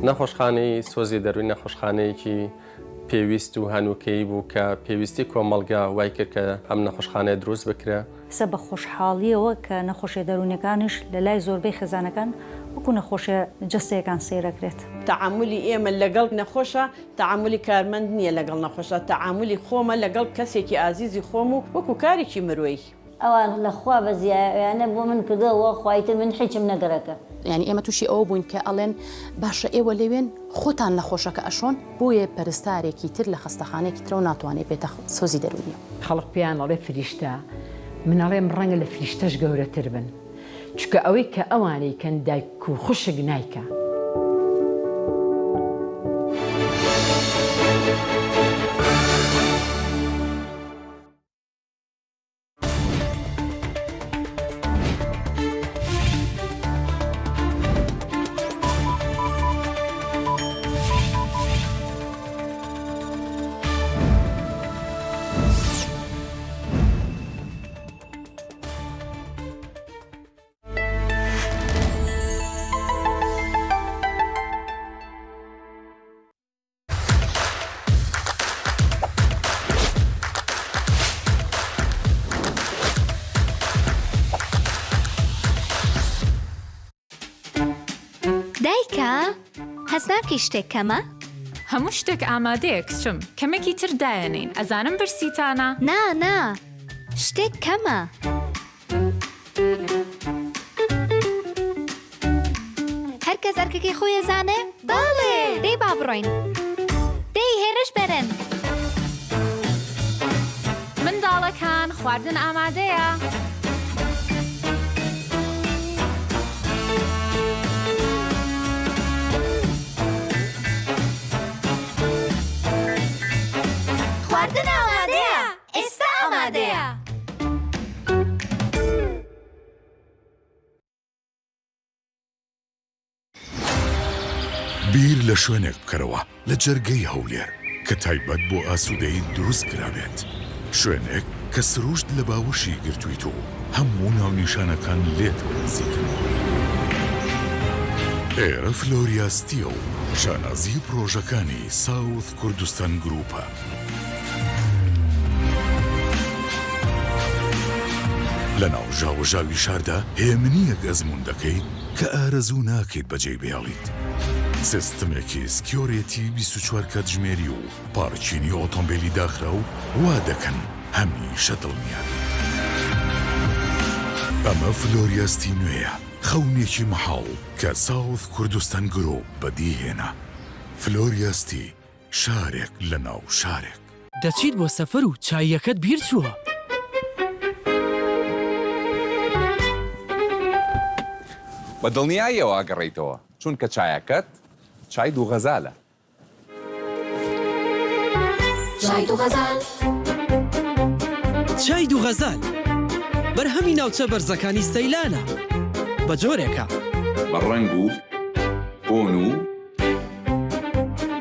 نەخۆشخانەی سۆزی دەروین نەخۆشخانەیەکی پێویست و هەنووکەیی بوو کە پێویستی کۆمەڵگا وای کرد کە ئەم نەخۆشخانەیە دروست بکرێ. قسە بە خۆشحاڵیەوە کە نەخۆشیە دەروونیەکانیش لە لای زۆربەی خێزانەکان وەکو نەخۆشیە جەستەیەکان سەیرەکرێت. تەعامولی ئێمە لەگەڵ نەخۆشە تەعامولی کارمەند نییە، لەگەڵ نەخۆشە تەعامولی خۆمە لەگەڵ کەسێکی ئازیزی خۆم و وەکو کارێکی مرۆیی. ئەوان لە خوا بەزیایە، ئەویانە بۆ من کردووە، خوا خی تر من هیچم نەگەڕەکە. یعنی ئێمە تووشی ئەوە بووین کە ئەڵێن، باشە ئێوە لەوێن خۆتان نەخۆشەکە ئەشۆن، بۆیە پەرستارێکی تر لە خەستەخانەیەکی ترەوە ناتوانێت بێتە سۆزی دەروونی. خەڵک پێیان ئەڵێ فریشتە، من ئەڵێم ڕەنگە لە فریشتەش گەورەتر بن، چونکە ئەوەی کە ئەوانەی کەن دایک و خوشک نایکە. دایکە، هەست ناکەی شتێک کەمە؟ هەموو شتێک ئامادەیە، کچم. کەمێکی تر دایەنین. ئەزانم برسیتانە. نا، نا. شتێک کەمە. هەر کەس ئەرکەکەی خۆی ئەزانێ؟ بەڵێ! دەی با بڕۆین. دەی هێرش بەرن. منداڵەکان، خواردن ئامادەیە. خواردن ئامادەیە. ئێستا ئامادەیە. بیر لە شوێنێک بکەرەوە لە جەرگەی هەولێر کە تایبەت بۆ ئاسوودەیی دروست کرابێت. شوێنێک کە سروشت لە باوەشی گرتوویت و هەموو ناونیشانەکان لێت نزیکن. ئێرە فلۆریا ستیە و شانازی پرۆژەکانی ساوث کوردستان گروپە. لە ناو ژاوەژاوی شاردا هێمنیەک ئەزموون دەکەیت کە ئارەزوو ناکەیت بەجێی بێڵیت. سیستمێکی سکیۆرێتی بیست و چوار کاتژمێری و پارکینی ئۆتۆمبیلی داخراو وا دەکەن هەمیشە دڵنیا بیت. ئەمە فلۆریاستی نوێیە، خەونێکی مەحاڵ کە ساوث کوردستان گروپ بەدیهێنا. فلۆریاستی، شارێک لە ناو شارێک. دەچیت بۆ سەفەر و چاییەکەت بیر چووە. بە دڵنیاییەوە ئەگەڕێیتەوە، چونکە چایەکەت چای دوو غەزالە. چای دوو غەزال. چای دوو غەزال. بەرهەمی ناوچە بەرزەکانی سەیلانە. بە جۆرێکە. بە ڕەنگ و بۆن و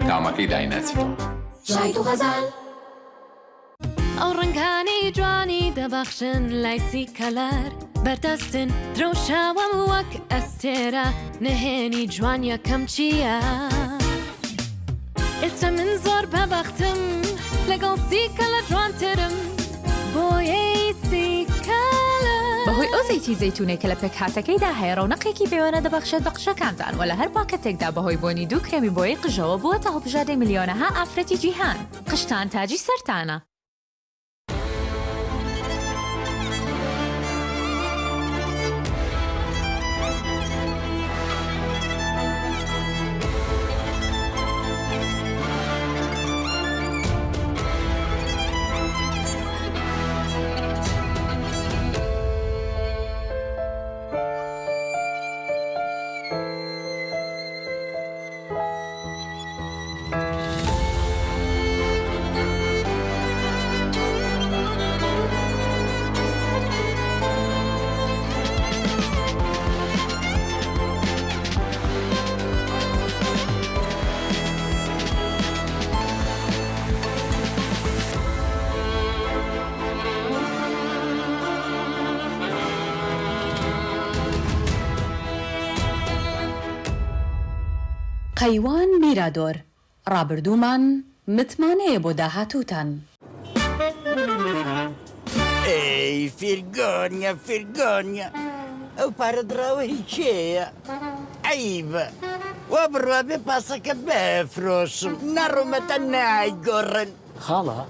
تامەکەی دایناسیتەوە. چای دوو غەزال. ئەو ڕەنگانەی جوانی دەبەخشن لای سی کەلەر. بەردەستن درەوشاوم وەک ئەستێرە. نهێنی جوان یەکەم چییە؟ ئێستا من زۆر بەبەختم، لەگەڵ سی کەلەر جوانترم. بۆیەی سی کەلەر. بەهۆی ئەو زەیتی زەیتونەی کە لە پێکهاتەکەیدا هەیە، ڕەونەقێکی بێوێنە دەبەخشێت بە قژەکانتان و لە هەر پاکەتێکدا بەهۆی بۆنی دوو کرێمی بۆیەی قژەوە بووەتە هەڵبژاردەی ملیۆنەها ئافرەتی جیهان. قژتان تاجی سەرتانە. قەیوان میرادۆر. ڕابردوومان متمانەیە بۆ داهاتووتان. ئەی فیرگۆنیا، فیرگۆنیا، ئەو پارە دراوە هی کێیە؟ عەیبە. وا بڕوا بێ پاسەکە بفرۆشم، نەڕۆمەتە نایگۆڕن. خاڵە،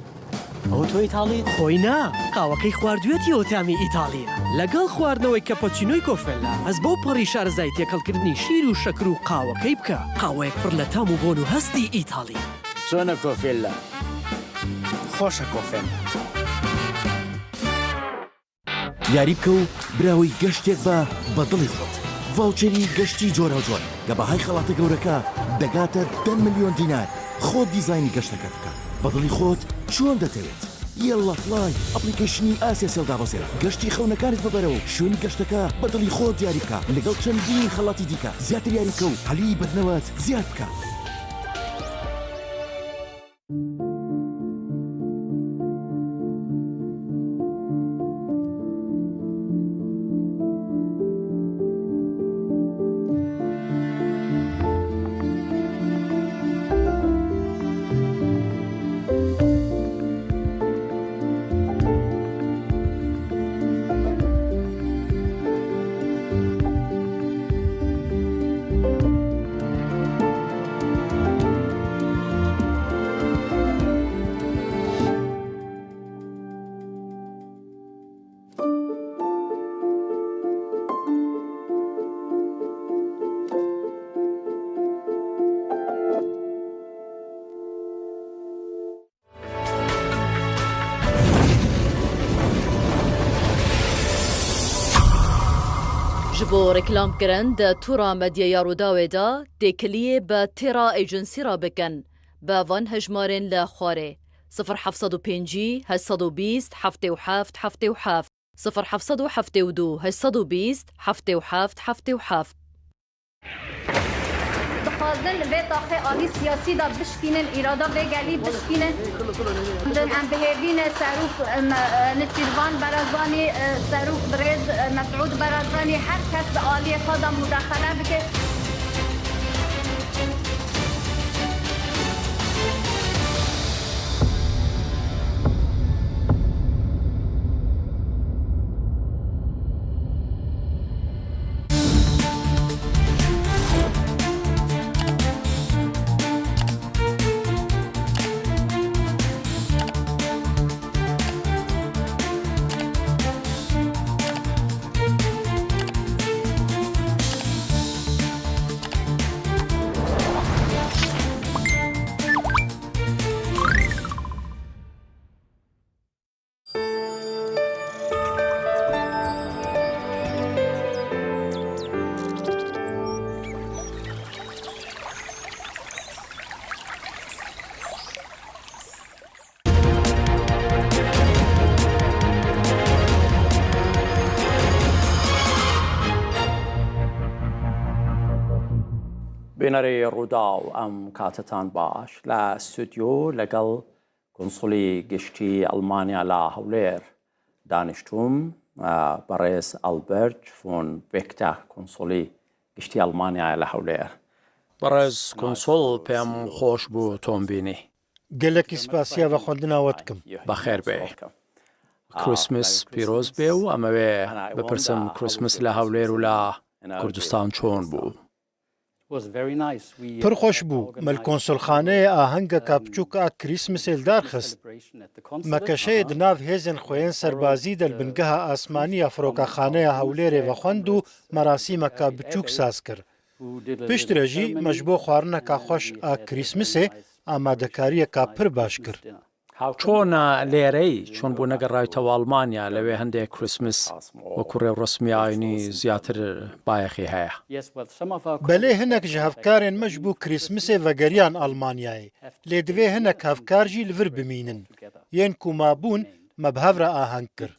ئەوە تۆ ئیتاڵیت؟ خۆی نا، قاوەکەی خواردوێتی ئەو تامی ئیتاڵیە. لەگەڵ خواردنەوەی کەپۆچینۆی کۆفێلا، هەست بەو پەڕی شارەزایی تێکەڵکردنی شیر و شەکر و قاوەکەی بکە. قاوەیەک پڕ لە تام و بۆن و هەستی ئیتاڵی. چۆنە کۆفێلا؟ خۆشە کۆفێلا. یاری بکە و براوەی گەشتێک بە بە دڵی خۆت. ڤاوچەری گەشتی جۆراوجۆر کە بەهای خەڵاتە گەورەکە دەگاتە دە ملیۆن دینار. خۆت دیزاینی گەشتەکەت بکە بە دڵی خۆت چۆن دەتەوێت. یەڵڵا فڵای، ئەپلیکەیشنی ئاسیا سێڵ دابەزێنە. گەشتی خەونەکانت ببەرەوە و شوێنی گەشتەکە بە دڵی خۆت دیاری بکە لەگەڵ چەندین خەڵاتی دیکە. زیاتر یاری بکە و هەلی بردنەوەت زیاد بکە. Ji bo reklamkirin di tûra medyaya Rûdawê de têkiliyê bi Têra Agency re bikin, bi van hejmarên li xwarê: sifir heft sed û pêncî, heşt sed û bîst, heftê û heft, heftê û heft, sifir heft sed û heftê û du, heşt sed û bîst, heftê û heft, heftê û heft. Dixwazin vê taxê alî siyasî de bişkînin, îrada vê gelî bişkînin. Em bi hêvî ne serok, em, Nêçîrvan Barzanî, serok birêz Mesûd Barzanî, her kes di aliyê xwe de mudaxele bike. Nerê Rûdaw, em katetan baş. لە ستۆدیۆ لەگەڵ کونسوڵی گشتی ئەڵمانیا لە هەولێر دانیشتووم، بەڕێز ئەلبەرت فۆن بێکتە، کونسوڵی گشتی ئەڵمانیا لە هەولێر. بەڕێز کونسوڵ، پێم خۆش بوو تۆم بینی. Gelekî spasiya vexwendina we dikim. بەخێر بێ. کریسمس پیرۆز بێ و ئەمەوێ بپرسم، کریسمس لە هەولێر و لە کوردستان چۆن بوو؟ Pir xweş bû. Me li konsulxaneyê ahengeka biçûk a Krîsmisê li dar xist. Me keşeyê di nav hêzên xweyên serbazî de li bingeha asmanî ya Firokaxaneya Hewlêrê vexwend û merasîmeka biçûk saz kir. Piştre jî me ji bo xwarineka xweş a Krîsmisê amadekariyeka pir baş kir. چۆنە لێرەی؟ چۆن بوو نەگەڕایتەوە ئەڵمانیا؟ لەوێ هەندێک کریسمس وەکو ڕێوڕەسمی ئاینی زیاتر بایەخی هەیە. Belê hinek ji hevkarên me ji bo Krîsmisê vegeriyan Almanyayê. Lê divê hinek hevkar jî li vir bimînin. Yên ku mabûn me bi hev re aheng kir.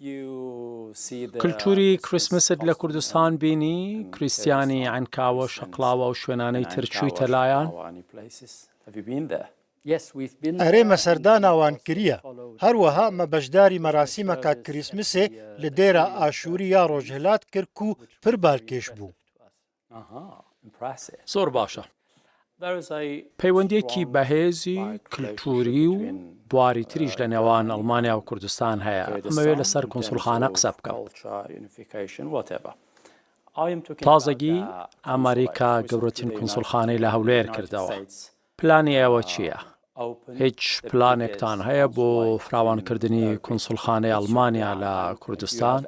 کلتوری کریسمست لە کوردستان بینی؟ کریستیانی ئەنکاوە، شەقڵاوە و شوێنانەی تر چوویتە لایان؟ Erê, me serdana wan kiriye. Her wiha me beşdarî merasîmeka Krîsmisê li dêra Aşûrî ya Rojhilat kir ku pir balkêş bû. زۆر باشە. پەیوەندیەکی بەهێزی کلتوری و بواری تریش لە نێوان ئەڵمانیا و کوردستان هەیە. ئەمەوێ لەسەر کونسوڵخانە قسە بکەم. تازەگی ئەمریکا گەورەترین کونسوڵخانەی لە هەولێر کردەوە. پلانی ئێوە چییە؟ هیچ پلانێکتان هەیە بۆ فراوانکردنی کونسوڵخانەی ئەڵمانیا لە کوردستان؟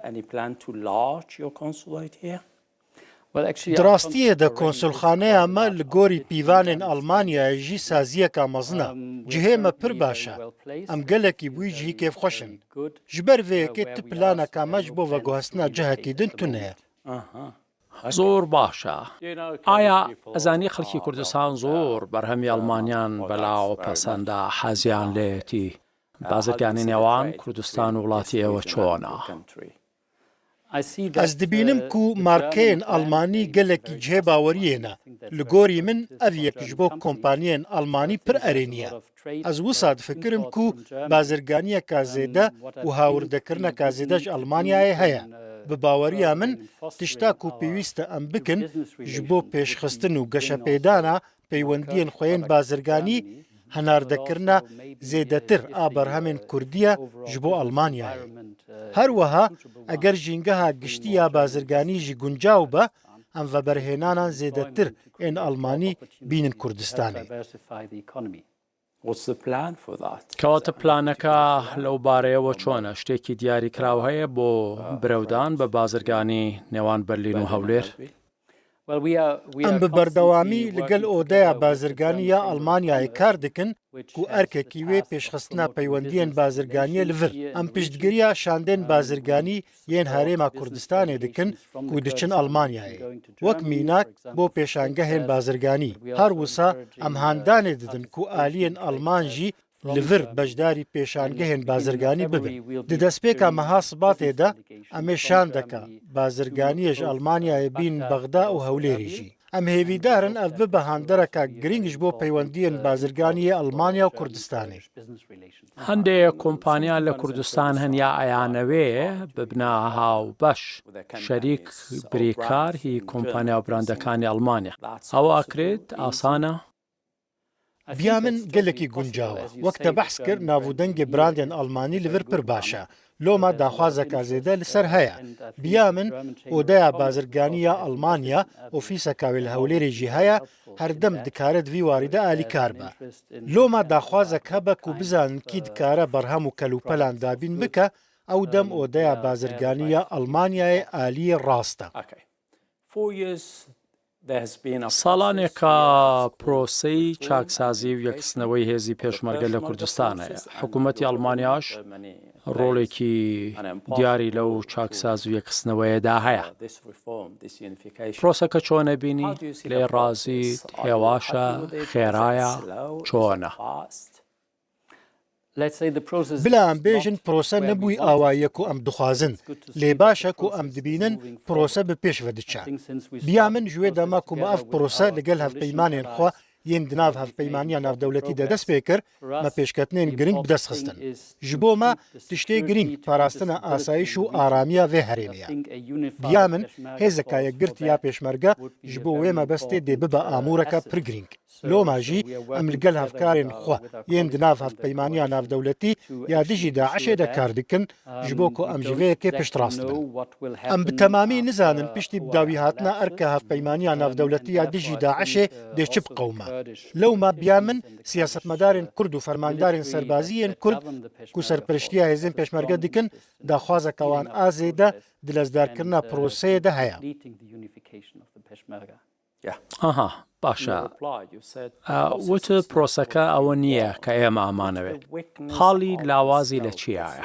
Di rastiyê de konsulxaneya me li gorî pîvanên Almanyayê jî saziyeka mezin e. Cihê me pir baş e. Em gelekî bi wî cihî kêfxweş in. Ji ber vê yekê tu planeka me ji bo veguhestina cihekî din tune ye. زۆر باشە. ئایا ئەزانی خەڵکی کوردستان زۆر بەرهەمی ئەڵمانیان بەلاوە پەسەندە، حەزیان لێتی؟ بازرگانی نێوان کوردستان و وڵاتی ئێوە چۆنە؟ Ez dibînim ku markeyên Almanî gelekî cihê baweriyê ne. Li gorî min ev yek ji bo kompaniyên Almanî pir erênî ye. Ez wisa difikirim ku bazirganiyeka zêde û hawirdekirineka zêde ji Almanyayê heye. Bi baweriya min, tişta ku pêwîst e em bikin ji bo pêşxistin û geşepêdana peywendiyên xwe yên bazirganî, henardekirina zêdetir a berhemên kurdî ye ji bo Almanyayê. Her wiha, eger jîngeha giştî ya bazirganî jî guncaw be, em veberhênanan zêdetir ên Almanî bînin Kurdistanê. What's the plan for that? کەواتە پلانەکە لەو بارەیەوە چۆنە؟ شتێکی دیاریکراو هەیە بۆ برەودان بە بازرگانی نێوان بەرلین و هەولێر؟ Em bi berdewamî li gel Odeya Bazirganî ya Almanyayê kar dikin ku erkekî wê pêşxistina peywendiyên bazirganiyê li vir. Em piştgiriya şandên bazirganî yên Herêma Kurdistanê dikin ku diçin Almanyayê. Wek mînak, bo pêşangehên bazirganî. Her wisa em handanê didin ku aliyên Alman jî li vir beşdarî pêşangehên bazirganî bibin. Di destpêka meha Sibatê de em ê şandeke bazirganiyê ji Almanyayê bînin Bexda û Hewlêrê jî. Em hêvîdar in ev bibe handareka girîng ji bo peywendiyên bazirganî yê Almanya û Kurdistanê. هەندێک کۆمپانیا لە کوردستان هەن یا ئەیانەوێ ببنە هاوبەش، شەریک، بریکار هی کۆمپانیا و براندەکانی ئەڵمانیا. ئەوە ئەکرێت؟ ئاسانە؟ Biya min gelekî guncaw e. Wek te behs kir, nav û dengê brandên Almanî li vir pir baş e. Loma daxwazeka zêde li ser heye. Biya min, Odeya Bazirganî ya Almanya, ofîseka wê li Hewlêrê jî heye, her dem dikare di vî warî de alîkar be. Loma daxwazek hebe ku bizanin kî dikare berhem û kelûpelan dabîn bike, ew dem Odeya Bazirganî ya Almanyayê aliyê rast e. Okay. Four years, there has been a ساڵانێکە پرۆسەی چاکسازی و یەکخستنەوەی هێزی پێشمەرگە لە کوردستان هەیە. حکوومەتی ئەڵمانیاش ڕۆڵێکی دیاری لەو چاکساز و یەکخستنەوەیەدا هەیە. پرۆسەکە چۆنە بینی؟ لێ ڕازیت؟ هێواشە؟ خێرایە؟ چۆنە؟ Bila em bêjin prose nebûyî awayî ye ku em dixwazin, lê baş e ku em dibînin prose bi pêş ve diçe. Biya min ji wê dema ku me ev prose li gel hevpeymanên xwe yên di nav hevpeymaniya navdewletî de dest pê kir, me pêşketinên girîng bi dest xistin. Ji bo me tiştê girîng parastina asayîş û aramiya vê herêmê ye. Biya min hêzeka yekgirtî ya pêşmerge ji bo wê mebestê dê bibe amûreke pir girîng. Loma jî em li gel hevkarên xwe yên di nav hevpeymaniya navdewletî ya dijî DAIŞê de kar dikin, ji bo ku em ji vê yekê piştrast bin. Em bi temamî nizanin piştî bi dawî hatina erka hevpeymaniya navdewletî ya dijî DAIŞê dê çi biqewime. Lewma biya min siyasetmedarên Kurd û fermandarên serbazî yên Kurd ku serpiriştiya hêzên pêşmerge dikin, daxwazeke wan a zêde di lezdarkirina proseyê de heye. Aha, baş e. Wit proseke ew niye ke ême amanewê. Xalî lawazî li çiya ye?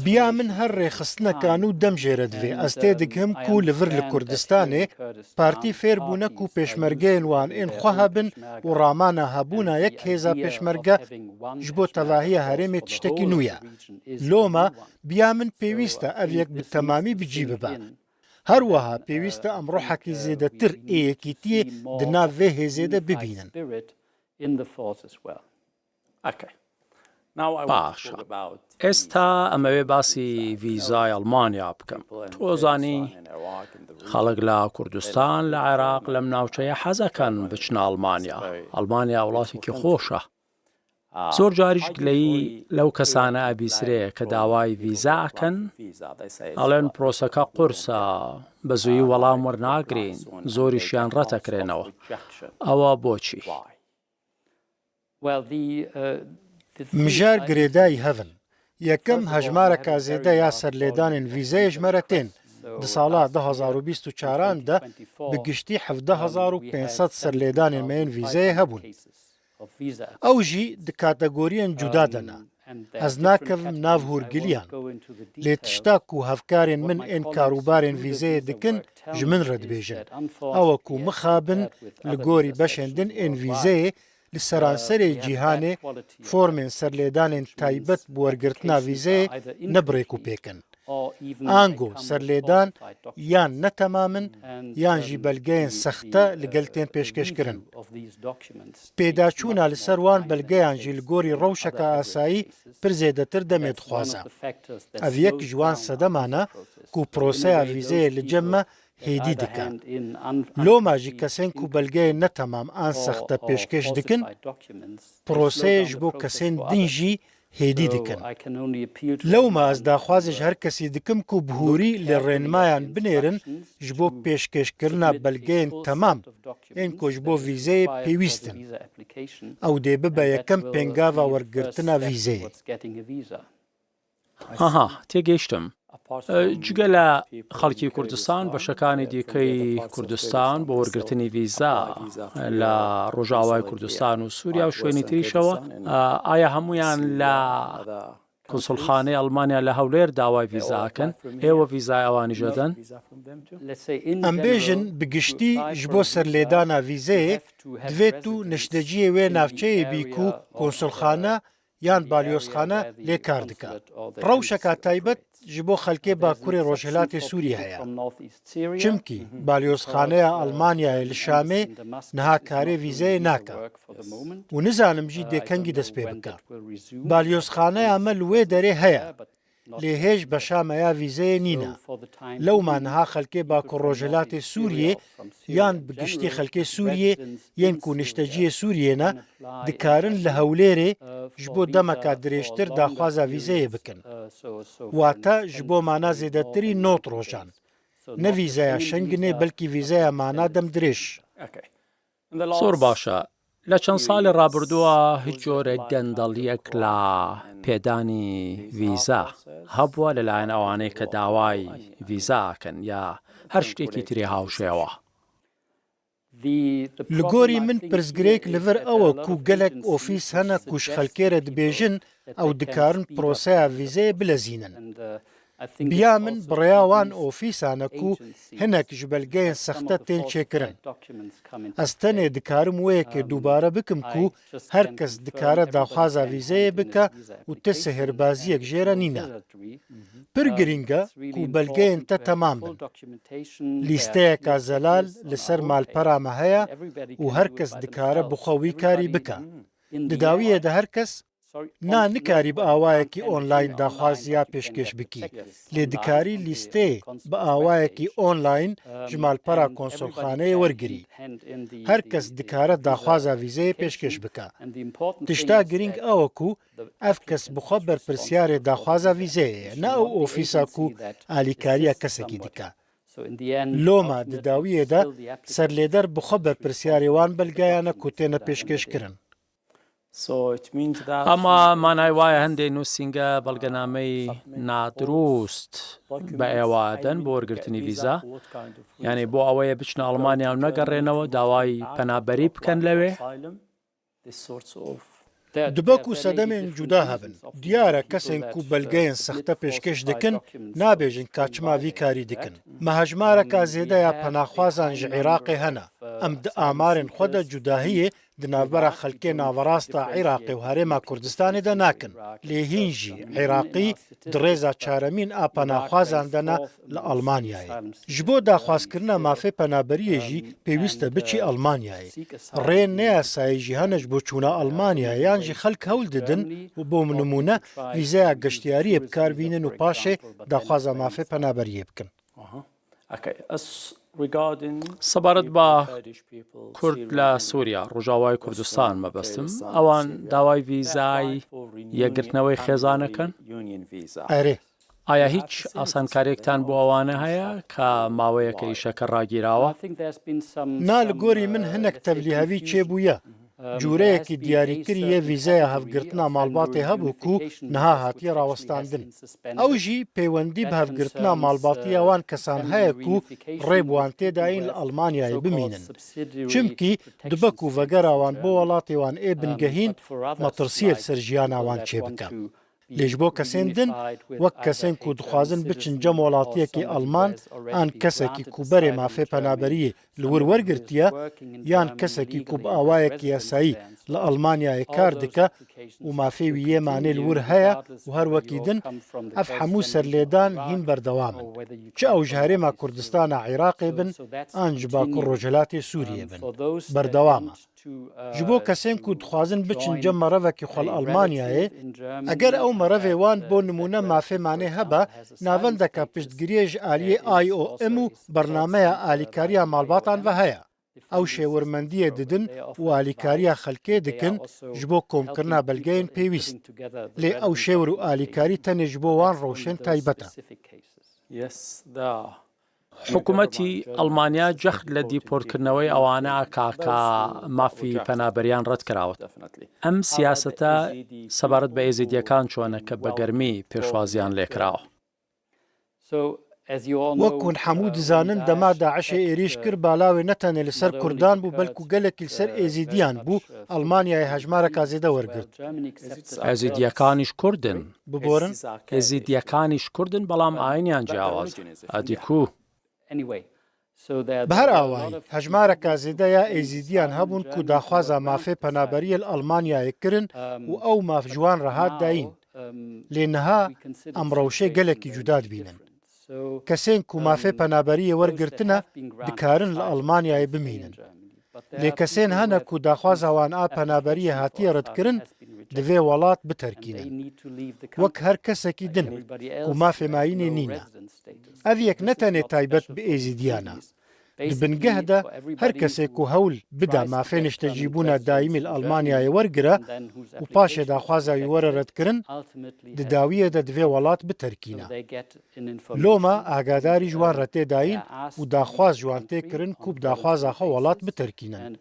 Biya min her rêxistineka nû dem jê re divê. Ez tê digirim ku li vir li Kurdistanê partî fêr bûne ku pêşmergeyên wan ên xwe hebin û ramana hebûna yek hêza pêşmerge ji bo tevahiya herêmê tiştekî nû ye. Loma biya min pêwîst e ev yek bi temamî bi cî bibe. Her wiha pêwîst e em ruhekî zêdetir ê yekîtiyê di nav vê hêzê de bibînin. Baş e. Êsta em ê basî vîzaya Almanya bikim. Tu zanî xelk li Kurdistan, li Iraq, lem navçeye hez ekan biçine Almanya. Almanya welatekî xweş e. Zor carî ji gileyî lew kesane ebîsirê ke dawayî vîze ekin, alen proseka qurs e, bi zûyî welam wernagrîn, zorî şiyan ret ekirênewe. Ewa boçî? Mijar girêdayî hev in. Yekem, hejmareka zêde ya serlêdanên vîzeyê ji me re tên. Di sala du hazar û bîst û çaran de bi giştî hevdeh hezar û pênc sed serlêdanên me yên vîzeyê hebûn. Ew jî di kategoriyên cuda de ne. Ez nakevim nav hûrgiliyan. Lê tişta ku hevkarên min ên karûbarên vîzeyê dikin, ji min re dibêjin. Ew e ku mixabin li gorî beşên din ên vîzeyê li seranserê cîhanê formên serlêdanên taybet bi wergirtina vîzeyê ne bi rêk û pêk in. Ango serlêdan yan ne temam in, yan jî belgeyên sexte li gel tên pêşkêşkirin. Pêdaçûna li ser wan belgeyan jî li gorî rewşeke asayî pir zêdetir demê dixwaze. Ev yek ji wan sedeman e ku proseya vîzeyê li cem me hêdî dike. Loma jî kesên ku belgeyên ne temam an sexte pêşkêş dikin, proseyê ji bo kesên din jî hêdî dikin. Lewma ez daxwazê ji her kesî dikim ku bi hûrî li rênimayan binêrin ji bo pêşkêşkirina belgeyên temam ên ku ji bo vîzeyê pêwîst in. Ew dê bibe yekem pêngava wergirtina vîzeyê. Aha, têgêştim. Cigele xelkî Kurdistan, beşekanê dîkey Kurdistan bo wergirtinî vîza li Rojavayê Kurdistan û Sûriya û şwênî tirîşewe, aya hemûyan li konsulxaneyê Almanya li Hewlêr daway vîza akin. Êwe vîzaya ewanî jê din? Em bêjin bi giştî ji bo serlêdana vîzeyê divê tu nişteciyê wê navçeyê bî ku konsulxane yan balyozxane lê kar dike. Rewşeka taybet ji bo xelkê Bakurê Rojhilatê Sûriyê heye. Çimkî balyozxaneya Almanyayê li Şamê niha karê vîzeyê nake. Û nizanim jî dê kengî dest pê bike. Balyozxaneya me li wê derê heye. Lê hêj beşa me ya vîzeyê nîne. Lewma niha xelkê Bakur Rojhilatê Sûriyê yan bi giştî xelkê Sûriyê yên ku nişteciyê Sûriyê ne, dikarin li Hewlêrê ji bo demeka dirêjtir daxwaza vîzeyê bikin. Wate ji bo mana zêdetirî nod rojan. Ne vîzeya Şenginê belkî vîzeya mana demdirêj. Zor baş e. Li çend salê rabirdûa hiç corek gendeliyek li pêdanî vîza hebûa li layen ewanê ke daway vîza akin ya her ştêkî tirê hawşewa. Li gorî min pirsgirêk li vir ew e ku gelek ofîs hene ku ji xelkê re dibêjin ew dikarin proseya vîzeyê bilezînin. Biya min bi rêya wan ofîsan e ku hinek ji belgeyên sexte tên çêkirin. Ez tenê dikarim wê yekê dubare bikim ku her kes dikare daxwaza vîzeyê bike û ti sihêrbaziyek jê re nîne. Pir girîng e ku belgeyên te temam bin. Lîsteyeka zelal li ser malpera me heye û her kes dikare bi xwe wî karî bike. Di dawiyê de her kes na nikarî bi awayekî online daxwaziya pêşkêş bikî. Lê dikarî lîsteyê bi awayekî online ji malpera konsolxaneyê wergirî. Her kes dikare daxwaza vîzeyê pêşkêş bike. Tişta girîng ew e ku ev kes bi xwe berpirsiyarê daxwaza vîzeyê ye, ne ew ofîsa ku alîkariya kesekî dike. Loma di dawiyê de serlêder bi xwe berpirsiyarê wan belgeyan e ku têne pêşkêşkirin. ئەمە مانای وایە هەندێک نووسینگە بەڵگەنامەی نادروست بە ئێوە دەن بۆ وەرگرتنی ڤیزا، یعنی بۆ ئەوەیە بچنە ئەڵمانیا و نەگەڕێنەوە داوای پەنابەری بکەن لەوێ. Dibek û sedemên cuda hebin. Diyar e kesên ku belgeyên sexte pêşkêş dikin, nabêjin ka çima vî karî dikin. Me hejmareka zêde ya penaxwazan ji Iraqê hene. Em di amarên xwe de cudahiyê di navbera xelkê naverast a Iraqê û Herêma Kurdistanê de nakin. Lê hîn jî Iraqî di rêza çaremîn a penaxwazan de ne li Almanyayê. Ji bo daxwazkirina mafê penaberiyê jî pêwîst e biçî Almanyayê. Rê neyasayî jî hene ji bo çûna Almanyayê, yan jî xelk hewl didin û bo nimûne vîzeya geştiyariyê bi kar bînin û paşê daxwaza mafê penaberiyê bikin. سەبارەت بە کورد لە سووریا، ڕۆژاوای کوردستان مەبەستم، ئەوان داوای ڤیزای یەکگرتنەوەی خێزانەکەن؟ Erê. ئایا هیچ ئاسانکاریەکتان بۆ ئەوانە هەیە کە ماوەیەکە ئیشەکە ڕاگیراوە؟ Na, li gorî min hinek tevlîhevî çêbûye. Cûreyekî diyarîkirî yê vîzeya hevgirtina malbatê hebû ku niha hatiye rawestandin. Ew jî peywendî bi hevgirtina malbatiya wan kesan heye ku rê bi wan tê dayîn li Almanyayê bimînin. Çimkî dibe ku vegera wan bo welatê wan ê bingehîn metirsiyê li ser jiyana wan çêbike. Lê ji bo kesên din, wek kesên ku dixwazin biçin cem welatiyekî Alman an kesekî ku berê mafê penaberiyê li wir wergirtiye, yan kesekî ku bi awayekî yasayî li Almanyayê kar dike û mafê wî yê manê li wir heye û her wekî din, ev hemû serlêdan hîn berdewam in. Çi ew ji Herêma Kurdistana Iraqê bin, an ji Bakur Rojhilatê Sûriyê bin. Berdewam e. Ji bo kesên ku dixwazin biçin cem merevekî xwe li Almanyayê, eger ew merevê wan bo nimûne mafê manê hebe, navendeke piştgiriyê ji aliyê I O M û bernameya alîkariya malbatan ve heye. Ew şêwirmendiyê didin û alîkariya xelkê dikin ji bo komkirina belgeyên pêwîst. Lê ew şêwir û alîkarî tenê ji bo wan rewşên taybet e. حکوومەتی ئەڵمانیا جەخت لە دیپۆرتکردنەوەی ئەوانە ئەکا کە مافی پەنابەریان ڕەت کراوە. ئەم سیاسەتە سەبارەت بە ئێزیدیەکان چۆنە کە بە گەرمی پێشوازیان لێکراوە؟ Wek hûn hemû dizanin, dema DAIŞê êrîş kir, balawê ne tenê li ser Kurdan bû, belkû gelekî li ser Êzîdiyan bû. Almanyayê hejmareka zêde wergirt. ئێزیدیەکانیش کوردن. Biborin. ئێزیدیەکانیش کوردن، بەڵام ئاینیان جیاوازە. ئەدیکو. Bi her awayî, hejmareka zêde ya Êzîdiyan hebûn ku daxwaza mafê penaberiyê li Almanyayê kirin û ew maf ji wan re hat dayîn. Lê niha em rewşê gelekî cuda dibînin. Kesên ku mafê penaberiyê wergirtine, dikarin li Almanyayê bimînin. Lê kesên hene ku daxwaza wan a penaberiyê hatiye redkirin, divê welat biterkînin. Wek her kesekî din ku mafê mayînê nîne. Ev yek ne tenê taybet bi Êzîdiyan e. Di bingeh de her kesê ku hewl bida mafê niştecîbûna daîmî li Almanyayê wergire û paşê daxwaza wî were redkirin, di dawiyê de divê welat biterkîne. Loma agadarî ji wan re tê dayîn û daxwaz ji wan tê kirin ku bi daxwaza xwe welat biterkînin.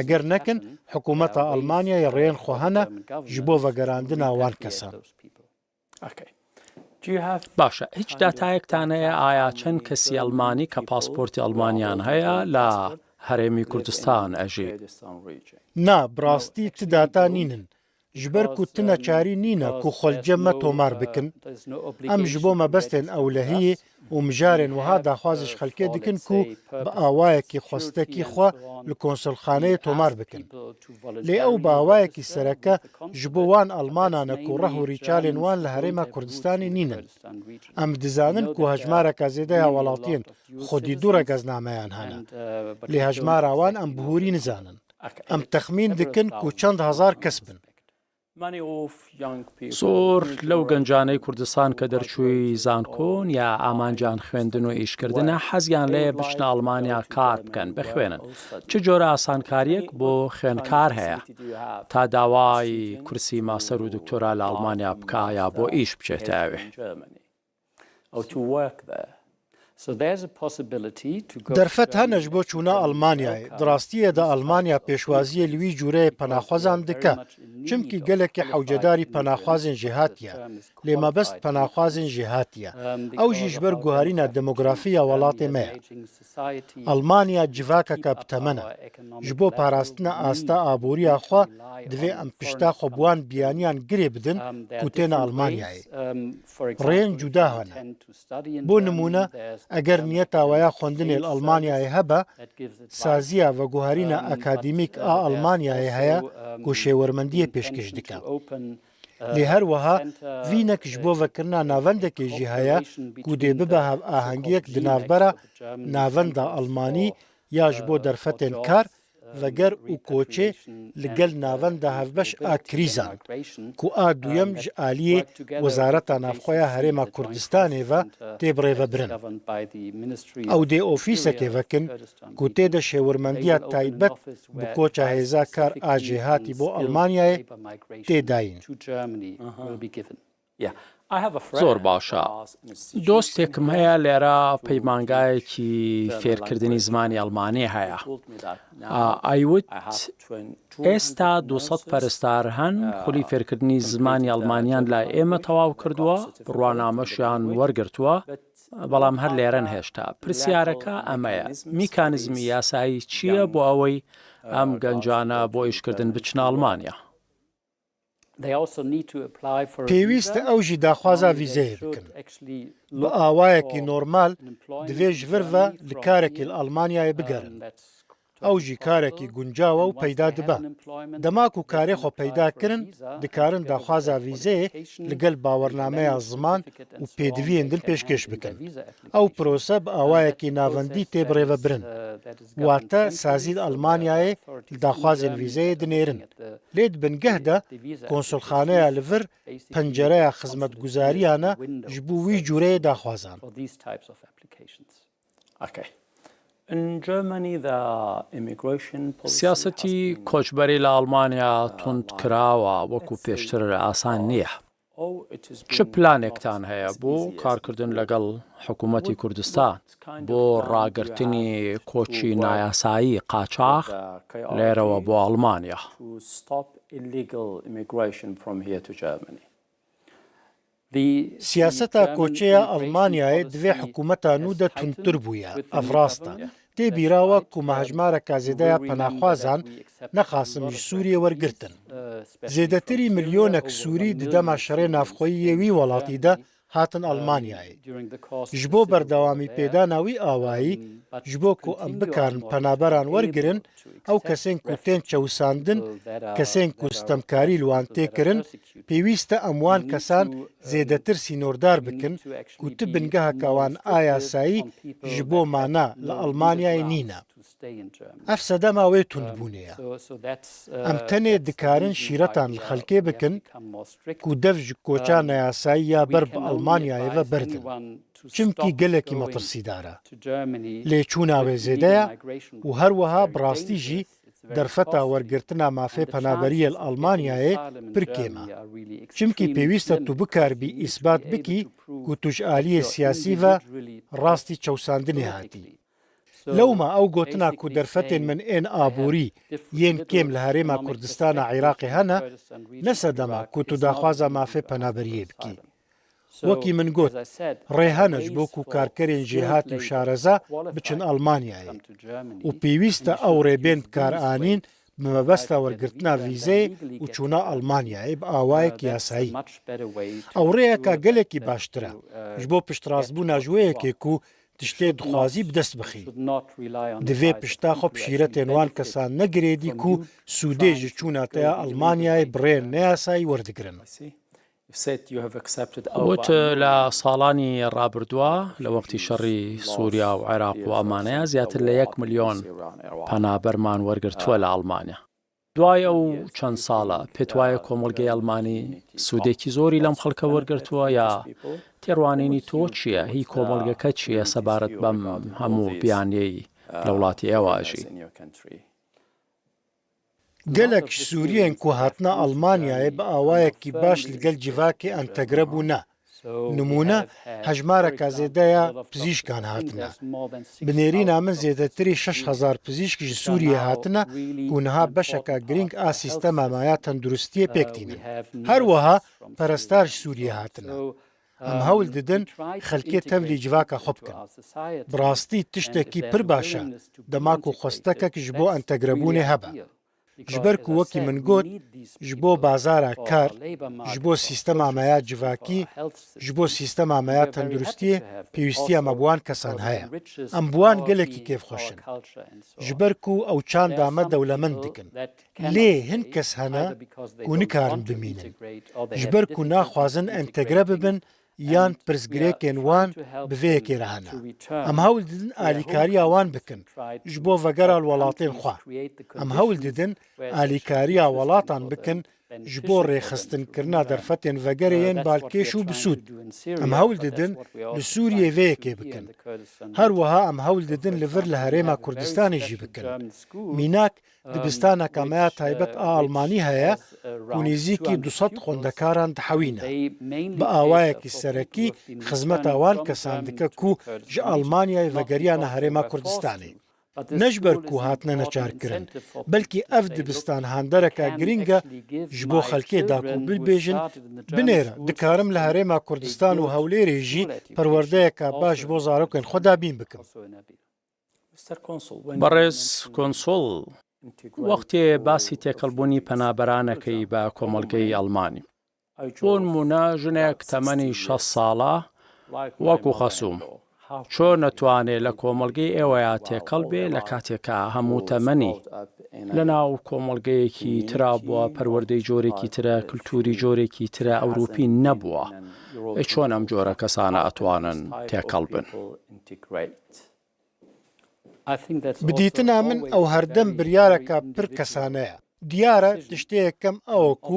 Eger nekin, hikûmeta Almanyayê rêyên xwe hene ji bo vegerandina wan kesan. باشە، هیچ داتایەکتان هەیە ئایا چەند کەسی ئەڵمانی کە پاسپۆرتی ئەڵمانیان هەیە لە هەرێمی کوردستان ئەژی؟ Na, bi rastî ti data nînin. Ji ber ku tu neçarî nîne ku xwe li cem me tomar bikin, em ji bo mebestên ewlehiyê û mijarên wiha daxwaz ji xelkê dikin ku bi awayekî xwestekî xwe li konsulxaneyê tomar bikin. Lê ew bi awayekî sereke ji bo wan Almanan e ku reh û rîçalên wan li Herêma Kurdistanê nînin. Em dizanin ku hejmareka zêde ya welatiyên xwedî du regeznameyan hene. Lê hejmara wan em bi hûrî nizanin. Em texmîn dikin ku çend hezar kes bin. زۆر لەو گەنجانەی کوردستان کە دەرچووی زانکۆن یا ئامانجیان خوێندن و ئیشکردنە، حەزیان لێیە بچنە ئەڵمانیا کار بکەن، بخوێنن. چ جۆرە ئاسانکاریەک بۆ خوێندکار هەیە تا داوای کورسی ماستەر و دکتۆرا لە ئەڵمانیا بکا یا بۆ ئیش بچێتە ئەوێ؟ دەرفەت هەنە ji bo çûna Almanyayê. Di rastiyê de Almanya pêşwaziyê li wî cûreyê penaxwezan dike. Çimkî gelekî hewcedarî penaxwazên jêhatî ye. Lê mebest penaxwazên jêhatî ye. Ew jî ji ber guherîna demografî ya welatê me ye. Almanya civakeke bi temen e. Ji bo parastina asta aboriya xwe divê em pişta xwe bi wan biyaniyan girê bidin ku têne Almanyayê. Rêyên cuda hene. Bo nimûne, eger niyeta we ya xwendinê li Almanyayê hebe, saziya veguherîna akademîk a Almanyayê heye ku şêwermendiyê pêşkêş dike. Lê her wiha vînek ji bo vekirina navendekê jî heye ku dê bibe hevahengiyek di navbera navenda Almanî ya ji bo derfetên kar, veger û koçê li gel navenda hevbeş a krîzan, ku a duyem ji aliyê Wezareta Navxwe ya Herêma Kurdistanê ve tê birêvebirin. Ew dê ofîsekê vekin ku tê de şêwirmendiya taybet bi koça hêza kar a jêhatî bo Almanyayê tê dayîn. زۆر باشە. دۆستێکم هەیە لێرە، پەیمانگایەکی فێرکردنی زمانی ئەڵمانی هەیە. ئایوت ئێستا دوو سەد پەرستار هەن خولی فێرکردنی زمانی ئەڵمانیان لای ئێمە تەواو کردووە، بڕوانامەشیان وەرگرتووە، بەڵام هەر لێرەن هێشتا. پرسیارەکە ئەمەیە، میکانزمی یاسایی چییە بۆ ئەوەی ئەم گەنجانە بۆ ئیشکردن بچنە ئەڵمانیا؟ Pêwîst e ew jî daxwaza vîzeyê bikin. Bi awayekî normal divê ji vir ve li karekî li Almanyayê bigerin. Ew jî karekî guncaw e û peyda dibe. Dema ku karê xwe peyda kirin, dikarin daxwaza vîzeyê li gel bawernameya ziman û pêdiviyên din pêşkêş bikin. Ew prose bi awayekî navendî tê birêvebirin. Wate sazî li Almanyayê li daxwazên vîzeyê dinêrin. Lê di bingeh de konsulxaneya li vir pencereya xizmetguzariyan e ji bo wî cûreyê daxwazan. سیاسەتی کۆچبەری لە ئەڵمانیا تونند کراوە، وەکو پێشتر ئاسان نییە. چ پلانێکتان هەیە بۆ کارکردن لەگەڵ حکوومەتی کوردستان بۆ ڕاگررتنی کۆچی نایاسایی قاچاخ لێرەوە بۆ ئەڵمانیا؟ Siyaseta koçeya Almanyayê divê hikûmeta nû de tundtir bûye, ev rast e. Tê bîra we ku me hejmareka zêde ya penaxwazan nexasim ji Sûriyê wergirtin. Zêdetirî milyonek Sûrî di dema şerê navxweyî yê wî welatî de hatin Almanyayê. Ji bo berdewamî pêdana wî awayî, ji bo ku em bikarin penaberan wergirin, ew kesên ku tên çewsandin, kesên ku stemkarî li wan tê kirin, pêwîst e em wan kesan zêdetir sînordar bikin ku tu bingeheke wan a yasayî ji bo mana li Almanyayê nîne. Ev sedema wê tundbûnê ye. Em tenê dikarin şîretan li xelkê bikin ku dev ji koça neyasayî ya ber bi Almanyayê ve berdin. Çimkî gelekî metirsîdar e. Lê çûna wê zêde ye û her wiha bi rastî jî derfeta wergirtina mafê penaberiyê li Almanyayê pir kêm e. Çimkî pêwîst e tu bikaribî îsbat bikî ku tu ji aliyê siyasî ve rastî çewsandinê hatî. Lewma ew gotina ku derfetên min ên aborî yên kêm li Herêma Kurdistana Iraqê hene, ne sedema ku tu daxwaza mafê penaberiyê bikî. Wekî min got, rê hene ji bo ku karkerên jêhatî û şareza biçin Almanyayê û pêwîst e ew rê bên bikaranîn bi mebesta wergirtina vîzeyê û çûna Almanyayê bi awayek yasayî. Ew rêyeka gelekî baştir e ji bo piştrastbûna ji wê yekê ku tiştê dixwazî bi dest bixî. Divê pişta xwe bi şîretên wan kesan negirêdî ku sûdê ji çûna te ya Almanyayê bi rêyên neyasayî werdigirin. وت لە ساڵانی ڕابردووە، لە وەختی شەڕی سووریا و عێراق و ئەمانەیە، زیاتر لە یەک ملیۆن پەنابەرمان وەرگرتووە لە ئەڵمانیا. دوای ئەو چەند ساڵە، پێت وایە کۆمەڵگەی ئەڵمانی سوودێکی زۆری لەم خەڵکە وەرگرتووە، یا تێڕوانینی تۆ چییە؟ هی کۆمەڵگەکە چییە سەبارەت بەم هەموو بیانیەی لە وڵاتی ئێوە ئەژی؟ Gelek ji Sûriyên ku hatine Almanyayê bi awayekî baş li gel civakê entegre bûne. Nimûne, hejmareka zêde ya pizîşkan hatine. Bi nêrîna min zêdetirî şeş hezar pizîşk ji Sûriyê hatine ku niha beşeka girîng a sîstema me ya tenduristiyê pêk tînin. Her wiha perestar ji Sûriyê hatine. Em hewl didin xelkê tevlî civaka xwe bikin. Bi rastî tiştekî pir baş e, dema ku xwestekek ji bo entegrebûnê hebe. Ji ber ku wekî min got, ji bo bazara kar, ji bo sîstema me ya civakî, ji bo sîstema me ya tenduristiyê, pêwîstiya me bi wan kesan heye. Em bi wan gelekî kêfxweş in. Ji ber ku ew çanda me dewlemend dikin. Lê hin kes hene ku nikarin bimînin. Ji ber ku naxwazin entegre bibin, yan pirsgirêkên wan bi vê yekê re hene. Em hewl didin alîkariya wan bikin ji bo vegera li welatên xwe. Em hewl didin alîkariya welatan bikin ji bo rêxistinkirina derfetên vegerê yên balkêş û bisûd. Em hewl didin li Sûriyê vê yekê bikin. Her wiha em hewl didin li vir li Herêma Kurdistanê jî bikin. Mînak, dibistaneke me ya taybet a Almanî heye ku nêzîkî du sed xwendekaran dihewîne. Bi awayekî serekî xizmeta wan kesan dike ku ji Almanyayê vegeriyane Herêma Kurdistanê. Ne ji ber ku hatine neçarkirin, belkî ev dibistan handereke girîng e ji bo xelkê da ku bibêjin, binêre, dikarim li Herêma Kurdistan û Hewlêrê jî perwerdeyeke baş ji bo zarokên xwe dabîn bikim. بەڕێز کۆنسوڵ، وەختێ باسی تێکەڵبوونی پەنابەرانەکەی بە کۆمەڵگەی ئەڵمانی، بۆ نمونە ژنێک تەمەنی شەست ساڵە وەکو خەسووم، چۆن نەتوانێ لە کۆمەڵگەی ئێوەیە تێکەڵ بێ، لە کاتێکا هەموو تەمەنی لە ناو کۆمەڵگەیەکی ترا بووە، پەروەردەی جۆرێکی ترە، کلتوری جۆرێکی ترە، ئەوروپی نەبووە؟ ئێ چۆن ئەم جۆرە کەسانە ئەتوانن تێکەڵ بن؟ Bi dîtina min ew herdem biryareka pir kesane ye. Diyar e, tiştê yekem ew e ku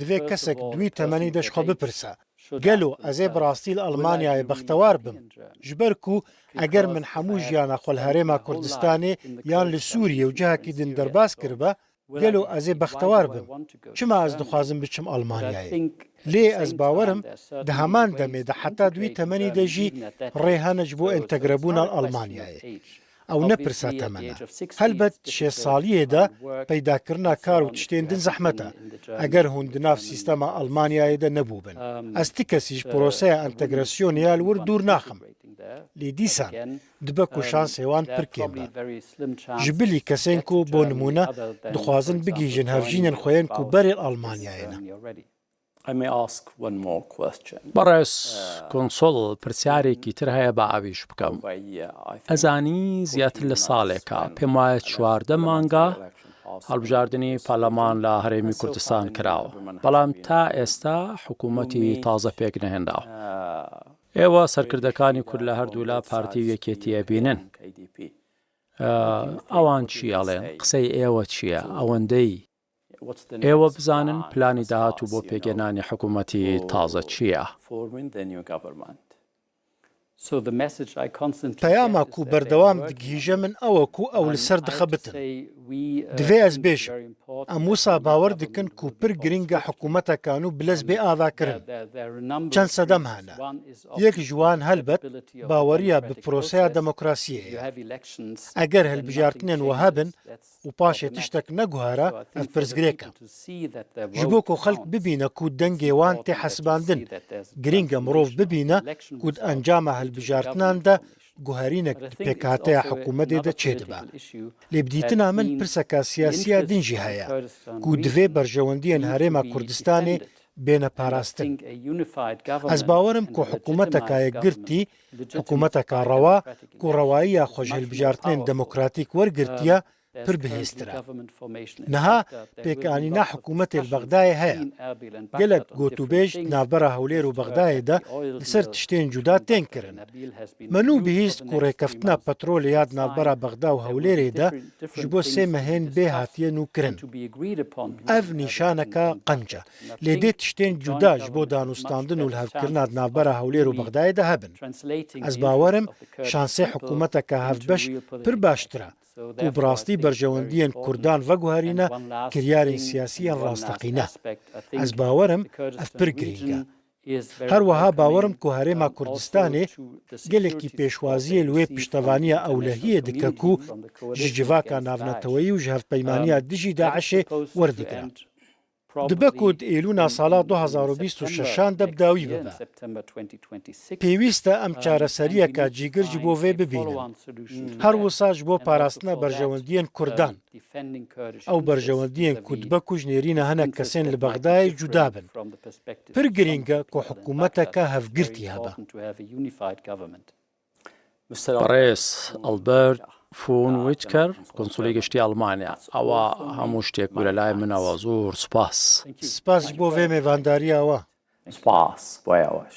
divê kesek di wî temenî de ji xwe bipirse, gelo ez ê bi rastî li Almanyayê bextewar bim? Ji ber ku eger min hemû jiyana xwe li Herêma Kurdistanê yan li Sûriyê û cihekî din derbas kiribe, gelo ez ê bextewar bim? Çima ez dixwazim biçim Almanyayê? Lê ez bawer im, di heman demê de heta di wî temenî de jî rê hene ji bo entegrebûna li Almanyayê. Ew ne pirsa temen e. Helbet di şêst saliyê de peydakirina kar û tiştên din zehmet e, eger hûn di nav sîstema Almanyayê de nebûbin. Ez ti kesî ji proseya entegrasyonê ya li wir dûr naxim. Lê dîsan dibe ku şansê wan pir kêm be. Ji bilî kesên ku, bo nimûne, dixwazin bigihîjin hevjînên xwe yên ku berê Almanyayê ne. I may ask one more question. بەڕێز کۆنسوڵ، پرسیارێکی تر هەیە، با ئەویش بکەم. ئەزانی زیاتر لە ساڵێکە، پێم وایە چواردە مانگە، هەڵبژاردنی پەرلەمان لە هەرێمی کوردستان کراوە، بەڵام تا ئێستا حکوومەتی تازە پێک نەهێنراوە. ئێوە سەرکردەکانی کورد لە هەردوو لا پارتی و یەکێتی ئەبینن. ئە، ئەوان چی ئەڵێن؟ قسەی ئێوە چییە؟ ئەوەندەی ئێوە بزانن، پلانی داهاتوو بۆ پێکهێنانی حکوومەتی تازە چییە؟ Forming the new government. So the message I constantly پەیاما get is کو that بەردەوام they are working دگیژە من ئەوە کو ئەو لەسەر دخەبتن. Divê ez bêjim, em wisa bawer dikin ku pir giring e hikûmeteka nû bi lez bê avakirin. Çend sedem hene. Yek ji wan helbet baweriya bi proseya demokrasiyê ye. Eger hilbijartinên wiha bin û paşê tiştek neguhere, ev pirsgirêk e. Ji bo ku xelk bibîne ku dengê wan tê hesibandin, giring e mirov bibîne ku di encama hilbijartinan de guherînek di pêkhateya hikûmetê de çêdibe. Lê bi dîtina min pirseka siyasî ya din jî heye ku divê berjewendiyên Herêma Kurdistanê bêne parastin. Ez bawer im ku hikûmeteka yekgirtî, hikûmeteka rewa ku rewayiya xwe ji hilbijartinên demokratîk wergirtiye, pir bihêztir e. Niha pêkanîna hikûmetê li Bexdayê heye. Gelek gotûbêj di navbera Hewlêr û Bexdayê de li ser tiştên cuda tên kirin. Me nû bihîst ku rêkeftina petrolê ya di navbera Bexda û Hewlêrê de ji bo sê mehên bê hatiye nûkirin. Ev nîşaneka qenc e. Lê dê tiştên cuda ji bo danûstandin û lihevkirina di navbera Hewlêr û Bexdayê de hebin. Ez bawer im şansê hikûmeteke hevbeş pir baştir e ku bi rastî berjewendiyên Kurdan veguherîne kiryarên siyasî yên rasteqîne. Ez bawer im ev pir girîng e. Her wiha bawer im ku Herêma Kurdistanê gelekî pêşwaziyê li wê piştevaniya ewlehiyê dike ku ji civaka navneteweyî û ji hevpeymaniya dijî DAIŞê werdigire. Dibe ku di Êlûna sala du hazar û bîst û şeşan de bi dawî bibe. Pêwîst e em çareseriyeka cîgir ji bo vê bibînin. Her wisa ji bo parastina berjewendiyên Kurdan. Ew berjewendiyên ku dibe ku ji nêrîna hinek kesên li Bexdayê cuda bin. Pir girîng e ku hikûmeteke hevgirtî hebe. Birêz Albert von Whitaker, konsulê giştî Almanya. Ewa hemû ştêk bû, li lay min ewa. Zor spas. Spas ji bo vê mêvandariya we. Spas, baya weş.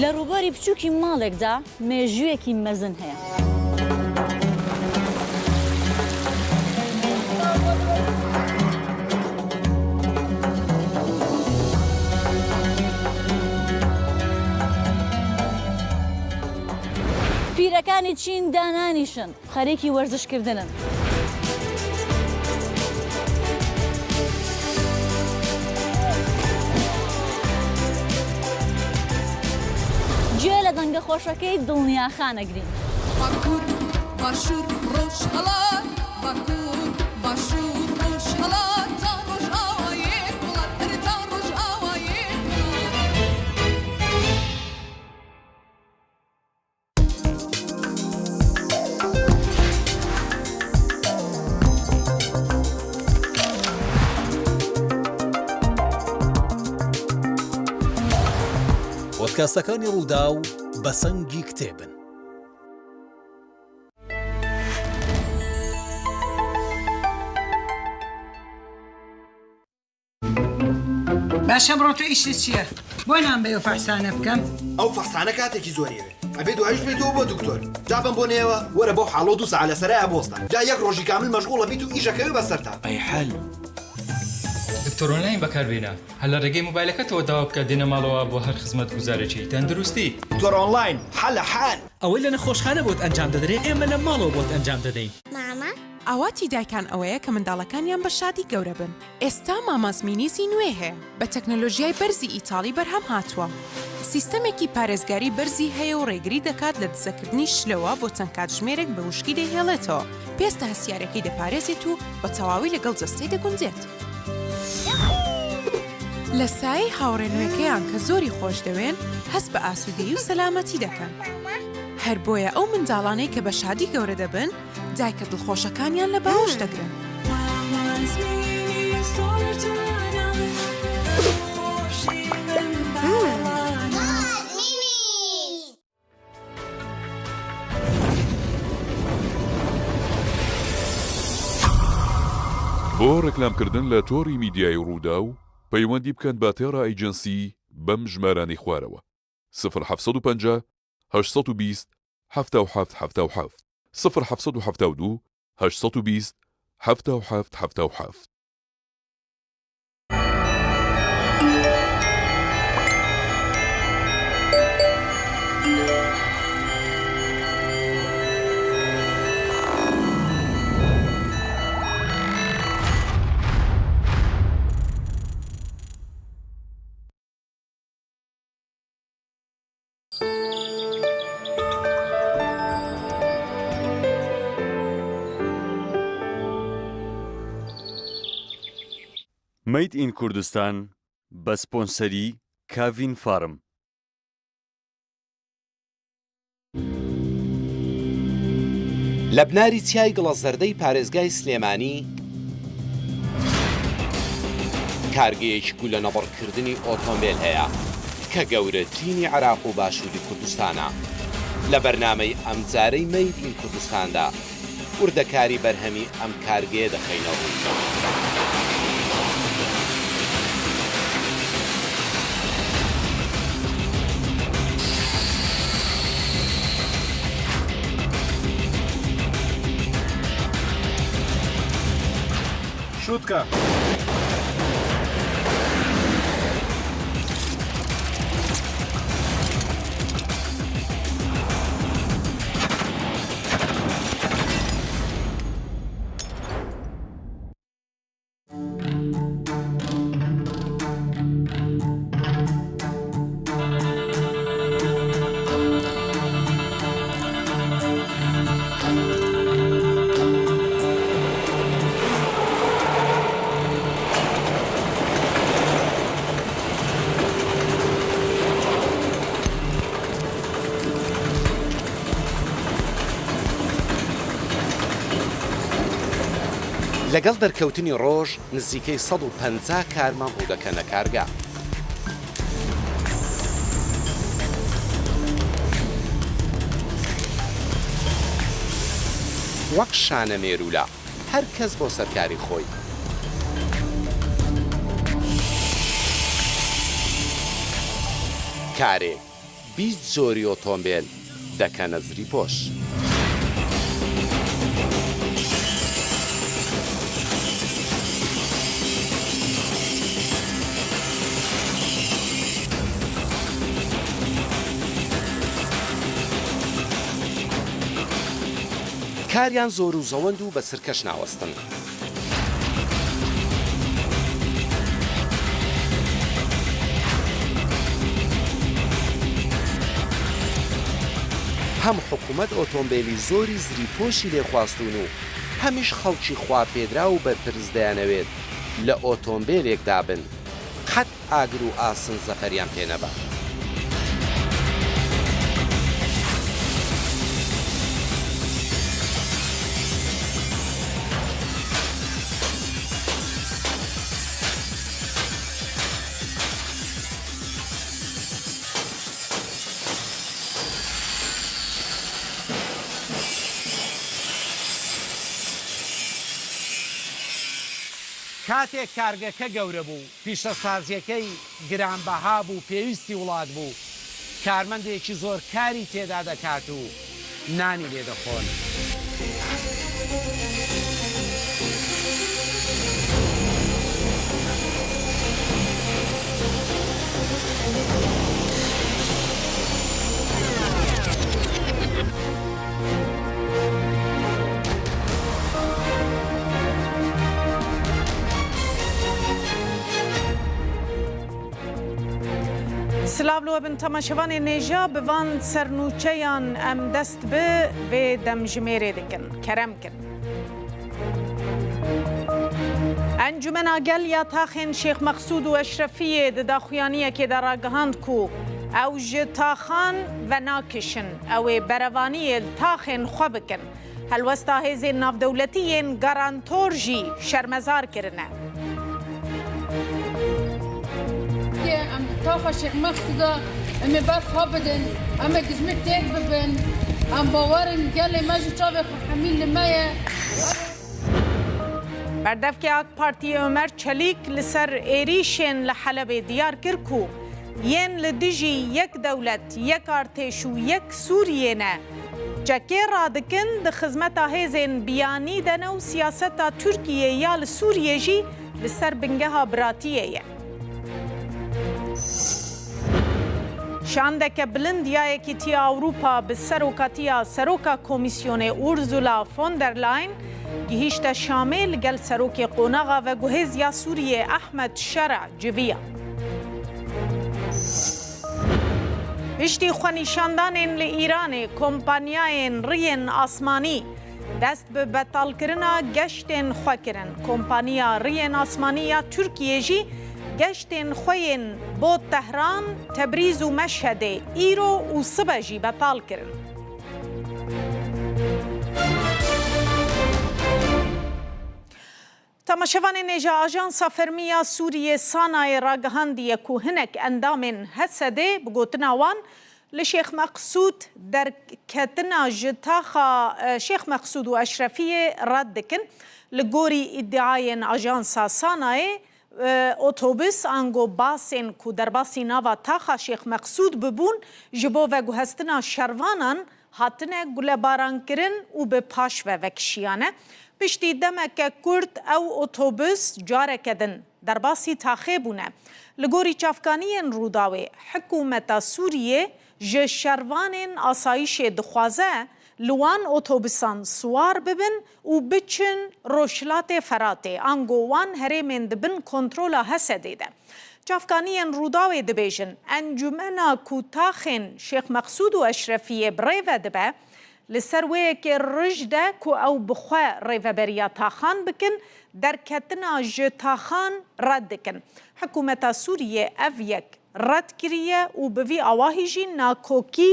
لە ڕووباری بچووکی ماڵێکدا مێژوویەکی مەزن هەیە. پیرەکانی چین دانانیشن، خەریکی وەرزشکردنن. گوێ لە دەنگە خۆشەکەی دڵنیاخان ئەگرین. باکوور، باشوور، ڕۆژهەڵات، باکوور، باشوور، ڕۆژهەڵات، تا ڕۆژئاوایێ وڵات، ئەرێ تا ڕۆژئاوایێ وڵات. پۆدکاستەکانی ڕووداو بە سەنگی کتێبن. باشە بڕۆ، تۆ ئیشت چییە؟ بۆ نان بە ئەو فەحسانە بکەم؟ ئەو فەحسانە کاتێکی زۆری ئەوێ. ئەبێ دوایش بێتەوە بۆ دکتۆر. جا بەم بۆ نێوە، وەرە بەو حاڵە دوو سەعە لەسەرە ئەبۆستە. جا یەک ڕۆژی کامل مەشغوڵە بیت و ئیشەکەوێ بەسەرتا. ئەی حەل. دکتۆر ئۆنلاین بەکاربێنە. هەر لە ڕێگەی مۆبایلەکەتەوە داوا بکە دێنە ماڵەوە بۆ هەر خزمەتگوزارێکی تەندروستی. دکتۆر ئۆنلاین، حەلە حەل. ئەوەی لە نەخۆشخانە بۆت ئەنجام دەدرێ، ئێمە لە ماڵەوە بۆت ئەنجام دەدەین. ماما. ئاواتی دایکان ئەوەیە کە منداڵەکانیان بە شادی گەورە بن. ئێستا ماماس مینیزی نوێ هەیە. بە تەکنەلۆژیای بەرزی ئیتاڵی بەرهەم هاتووە. سیستەمێکی پارێزگاری بەرزی هەیە و ڕێگری دەکات لە دزەکردنی شلەوە بۆ چەند کاتژمێرێک بە وشکی دەیهێڵێتەوە. پێستە هەستیارەکەی دەپارێزێت و بە تەواوی لەگەڵ جەستەی دەگونجێت. لە سایەی هاوڕێ نوێکەیان کە زۆری خۆش دەوێن، هەست بە ئاسوودەیی و سەلامەتی دەکەن. هەر بۆیە ئەو منداڵانەی کە بە شادی گەورە دەبن، دایکە دڵخۆشەکانیان لە باوەش دەگرن. بۆ ڕێکلامکردن لە تۆڕی میدیای ڕووداو، پەیوەندی بکەن بە تێڕا ئەیجەنسی بەم ژمارانەی خوارەوە: سفر حەفت سەد و پەنجا، هەشت سەد و بیست، حەفتا و حەفت حەفتا و حەفت، سفر حەفت سەد و حەفتا و دوو، هەشت سەد و بیست، حەفتا و حەفت حەفتا و حەفت. Made in Kurdistan, بە سپۆنسەری کاڤین فارم. لە بناری چیای گڵەزەردەی پارێزگای سلێمانی، کارگەیەکی گولەنەبڕکردنی ئۆتۆمبێل هەیە کە گەورەترینی عێراق و باشووری کوردستانە. لە بەرنامەی ئەمجارەی Made in Kurdistan دا، وردەکاری بەرهەمی ئەم کارگەیە دەخەینە ڕوو. شوتکە. لەگەڵ دەرکەوتنی ڕۆژ، نزیکەی سەد و پەنجا کارمەند ڕوو دەکەنە کارگە. وەک شانە مێروولە، هەر کەس بۆ سەرکاری خۆی. کارێ بیست جۆری ئۆتۆمبێل دەکەنە زریپۆش. کاریان زۆر و زەوەند و بە سرکەش ناوەستن. هەم حکوومەت ئۆتۆمبێلی زۆری زریپۆشی لێخواستوون و هەمیش خەڵکی خواپێدرا و بەرپرس دەیانەوێت لە ئۆتۆمبێلێکدا بن، قەت ئاگر و ئاسن زەفەریان پێ نەبا. کاتێک کارگەکە گەورە بوو، پیشەسازییەکەی گرانبەها بوو، پێویستی وڵات بوو، کارمەندێکی زۆر کاری تێدا دەکات و نانی لێ دەخۆن. Silav li we bin temaşevanên hêja, bi van sernûçeyan em dest bi vê demjimêrê dikin. Kerem kin. Encûmena Gel ya Taxên Şêx Mexsûd û Eşrefiyê di daxuyaniyekê de ragihand ku ew ji taxan venakişin, ew ê berevaniyê li taxên xwe bikin. Helwesta hêzên navdewletî yên garantor jî şermezar kirine. Em taxa Şêx Mexsûda em ê ber xwe bidin, em ê dijmin têk bibin, em bawer in gelê me jî çavê xwe hemî li me ye. Berdevkê AK Partiyê Ömer Çelik li ser êrîşên li Helebê diyar kir ku yên li dijî yek dewlet, yek artêş û yek Sûriyê ne. Çekê radikin di xizmeta hêzên biyanî de ne û siyaseta Tirkiyê ya li Sûriyê jî li ser bingeha biratiyê ye. Şandeke bilind ya Yekîtiya Ewropa bi serokatiya Seroka Komîsyonê Ursula von der Leyen gihîşte Şamê, li gel Serokê Qonaxa Veguhêz ya Sûriyê Ahmed Şera civiya. Piştî xwenîşandanên li Îranê, kompanyayên riyên asmanî Dest bi betalkirina geştên xwe kirin. Kompaniya Riyên Asmanî ya Tirkiyê jî geştên xwe yên bo Tehran, Tebrîz û Meşhedê îro û sibe jî betal kirin. Temaşevanên hêja, Ajansa Fermî ya Sûriyê, Sanayê, ragihandiye ku hinek endamên H S D'ê, bi gotina wan, li Şêx Meqsûd derketina ji taxa, e, Şêx Meqsûd û Eşrefiyê red dikin. Li gorî îdiayên Ajansa Sanayê, e, otobus ango basên ku derbasî nava taxa Şêx Meqsûd bibûn, ji bo veguhestina şervanan hatine gulebarankirin û bi paş ve vekişiyane. Piştî demeke kurt ew otobus careke din derbasî taxê bûne. Li gorî çavkaniyên Rûdawê, hikûmeta Sûriyê ji şervanên asayîşê dixwaze li wan otobusan siwar bibin û biçin Rojhilatê Feratê, ango wan herêmên di bin kontrola H S D'ê de. Çavkaniyên Rûdawê dibêjin, encûmena ku taxên Şêx Meqsûd û Eşrefiyê bi rê ve dibe, li ser wê yekê rij de ku ew bi xwe rêveberiya taxan bikin, derketina ji taxan red dikin. Hikûmeta Sûriyê ev yek red kiriye û bi vî awahî jî nakokî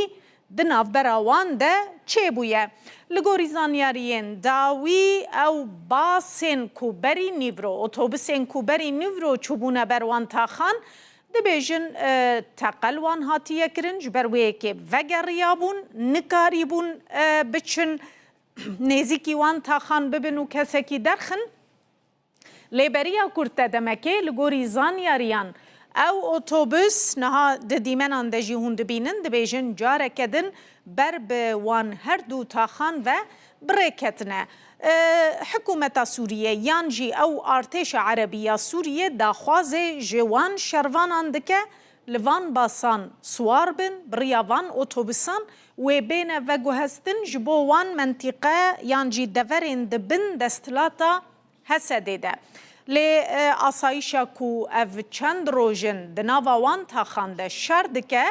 di navbera wan de çêbûye. Li gorî zanyariyên dawî, ew basên ku berî nîvro, otobusên ku berî nîvro çûbûne ber wan taxan, dibêjin, e, teqel wan hatiye kirin, ji ber wê yekê vegeriyabûn, nikarîbûn, e, biçin nêzîkî wan taxan bibin û kesekî derxin. Lê beriya kurt te demekê, li gorî zanyariyan, ew otobus niha di dîmenan de jî hûn dibînin, dibêjin careke din ber bi wan her du taxan ve bi rê ketine. E, hikûmeta Sûriyê yan jî ew artêşa erebî ya Sûriyê daxwazê ji wan şervanan dike, li van basan siwar bin, bi riya van otobusan wê bêne veguhestin, ji bo wan mentîqe yan jî deverên di bin desthilata H S D'ê de. Lê, e, asayîşa ku ev çend roj in di nava wan taxan de şer dike,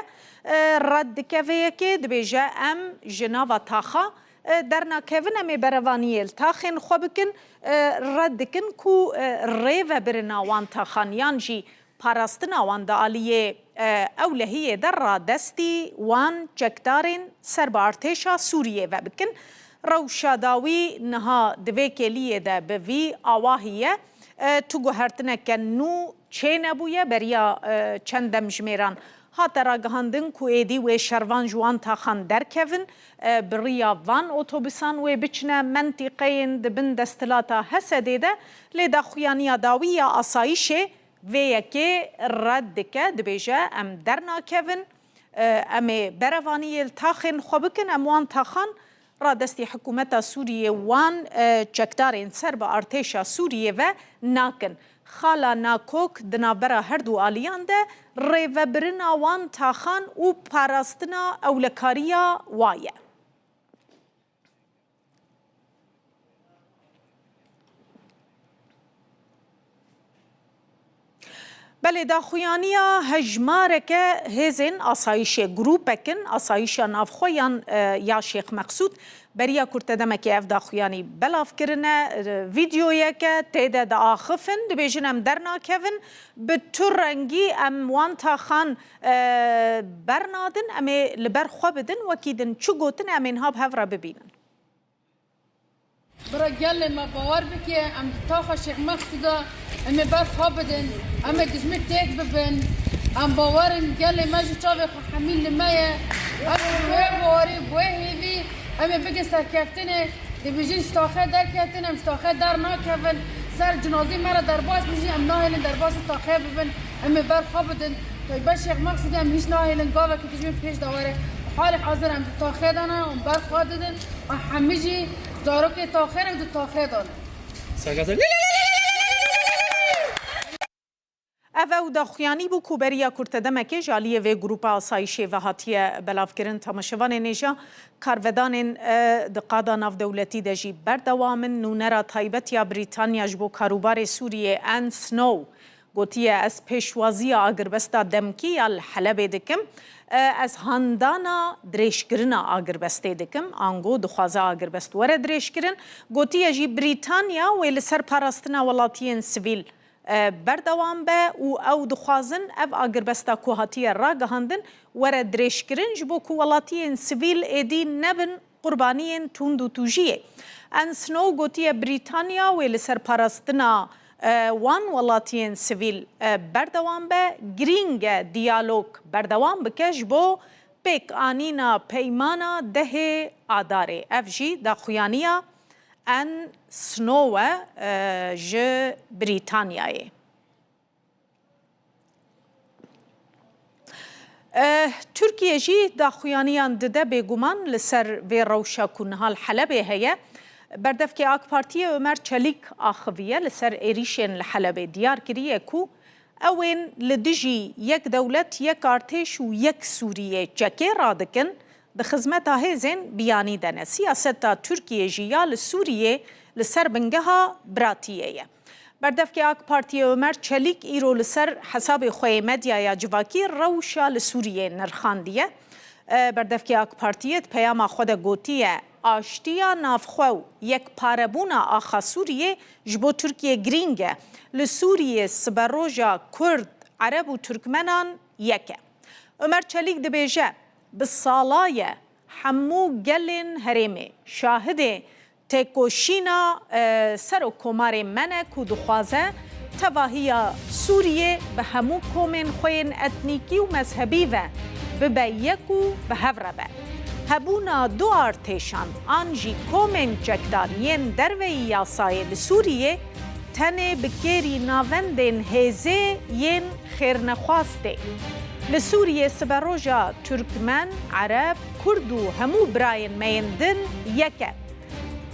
e, red dike vê yekê, dibêje, em ji nava taxa, e, dernakevin, em ê berevaniyê li taxên xwe bikin, e, red dikin ku, e, rêvebirina wan taxan yan jî parastina wan di aliyê, e, ewlehiyê de radestî wan çekdarên ser bi artêşa Sûriyê ve bikin. Rewşa dawî niha di vê kêliyê de bi vî awahî ye. E, tu guhertineke nû çênebûye. Beriya, e, çend demjimêran hate ragihandin ku êdî wê şervan ji wan taxan derkevin, e, bi riya van otobusan wê biçine mentîqeyên di bin desthilata H S D'ê de. Lê daxuyaniya dawî ya asayîşê vê yekê red dike, dibêje, em dernakevin, e, em ê berevaniyê li taxên xwe bikin, em wan taxan radestî hikûmeta Sûriyê wan, e, çekdarên ser bi artêşa Sûriyê ve nakin. Xala nakok di navbera her du aliyan de rêvebirina wan taxan û parastina ewlekariya wa ye. Belê, daxuyaniya hejmareke hêzên asayîşê, grûpek in, asayîşa navxwe yan, e, ya Şêx Meqsûd, beriya kurte demekê ev daxuyanî belav kirine, e, vîdeoyeke tê de diaxifin, dibêjin, em dernakevin, bi tu rengî em wan taxan, e, bernadin, em ê li ber xwe bidin, wekî din çi gotine, em ê niha bi hev re bibînin. Bira gelê me, bawer bike, em di taxa Şêx Meqsûda em ê ber xwe bidin, em ê dijmin têk bibin. Em bawer in gelê me ji çavê xwe hemî li me ye. Em ji wê bawerî, bi wê hêvî em ê bigin serkeftinê. Dibêjin ji taxê derketin, em ji taxê dernakevin. Ser cinazî me re derbas bijî, em nahêlin derbasî taxê bibin. Em ê ber xwe bidin. Taybet Şêx Meqsûdê em hîç nahêlin gavekî dijmin pêş de were. Halê hazir em di taxê de ne, em ber xwe didin. Hemî jî zarokê taxê re di taxê de ne. Serkeftin. Ev ew daxuyanî bû ku beriya kurte demekê ji aliyê vê grûpa asayîşê ve hatiye belavkirin. Temaşevanên hêja, karvedanên, e, di qada navdewletî de jî berdewam in. Nûnera taybet ya Brîtanya ji bo karûbarê Sûriyê, Anne Snow, Gotiye, ez pêşwaziya agirbesta demkî ya li Helebê dikim. E, ez handana dirêjkirina agirbestê dikim. Ango dixwaze agirbest were dirêjkirin. Gotiye jî Brîtanya wê li ser parastina welatiyên sivîl, e, berdewam be û ew dixwazin ev agirbesta ku hatiye ragihandin were dirêjkirin, ji bo ku welatiyên sivîl êdî nebin qurbaniyên tund û tûjiyê. Ann Snow gotiye, Brîtanya wê li ser parastina, e, wan welatiyên sivîl, e, berdewam be, girîng e diyalog berdewam bike ji bo pêkanîna peymana dehê Adarê. Ev jî daxuyaniya Ann Snow e, e, ji Brîtanyayê. Eh, Tirkiye jî daxuyaniyan dide, bêguman li ser vê rewşa ku niha li Helebê heye. Berdevkê AK Partiyê Ömer Çelik axiviye, li ser êrîşên li Helebê diyar kiriye ku ew ên li dijî yek dewlet, yek artêş û yek Sûriyê çekê radikin, di xizmeta hêzên biyanî de ne. Siyaseta Tirkiyê jî ya li Sûriyê li ser bingeha biratiyê ye. Berdevkê AK Partiyê Ömer Çelik îro li ser hesabê xwe yê medyaya civakî rewşa li Sûriyê nirxandiye. E, berdevkê AK Partiyê di peyama xwe de gotiye, aştiya navxwe û yekparebûna axa Sûriyê ji bo Tirkiyê girîng e. Li Sûriyê siberoja Kurd, Ereb û Tirkmenan yek e. Ömer Çelik dibêje, bi sala ye hemû gelên herêmê şahidê têkoşîna, e, Serokkomarê me ne ku dixwaze tevahiya Sûriyê bi hemû komên xwe yên etnîkî û mezhebî ve bibe yek û bi hev re be. Hebûna du artêşan an jî komên çekdar yên derveyî yasayê li Sûriyê tenê bi kêrî navendên hêzê yên xêrnexwaz tê. Li Sûriyê siberoja Tirkmen, Ereb, Kurd û hemû birayên me yên din yek e.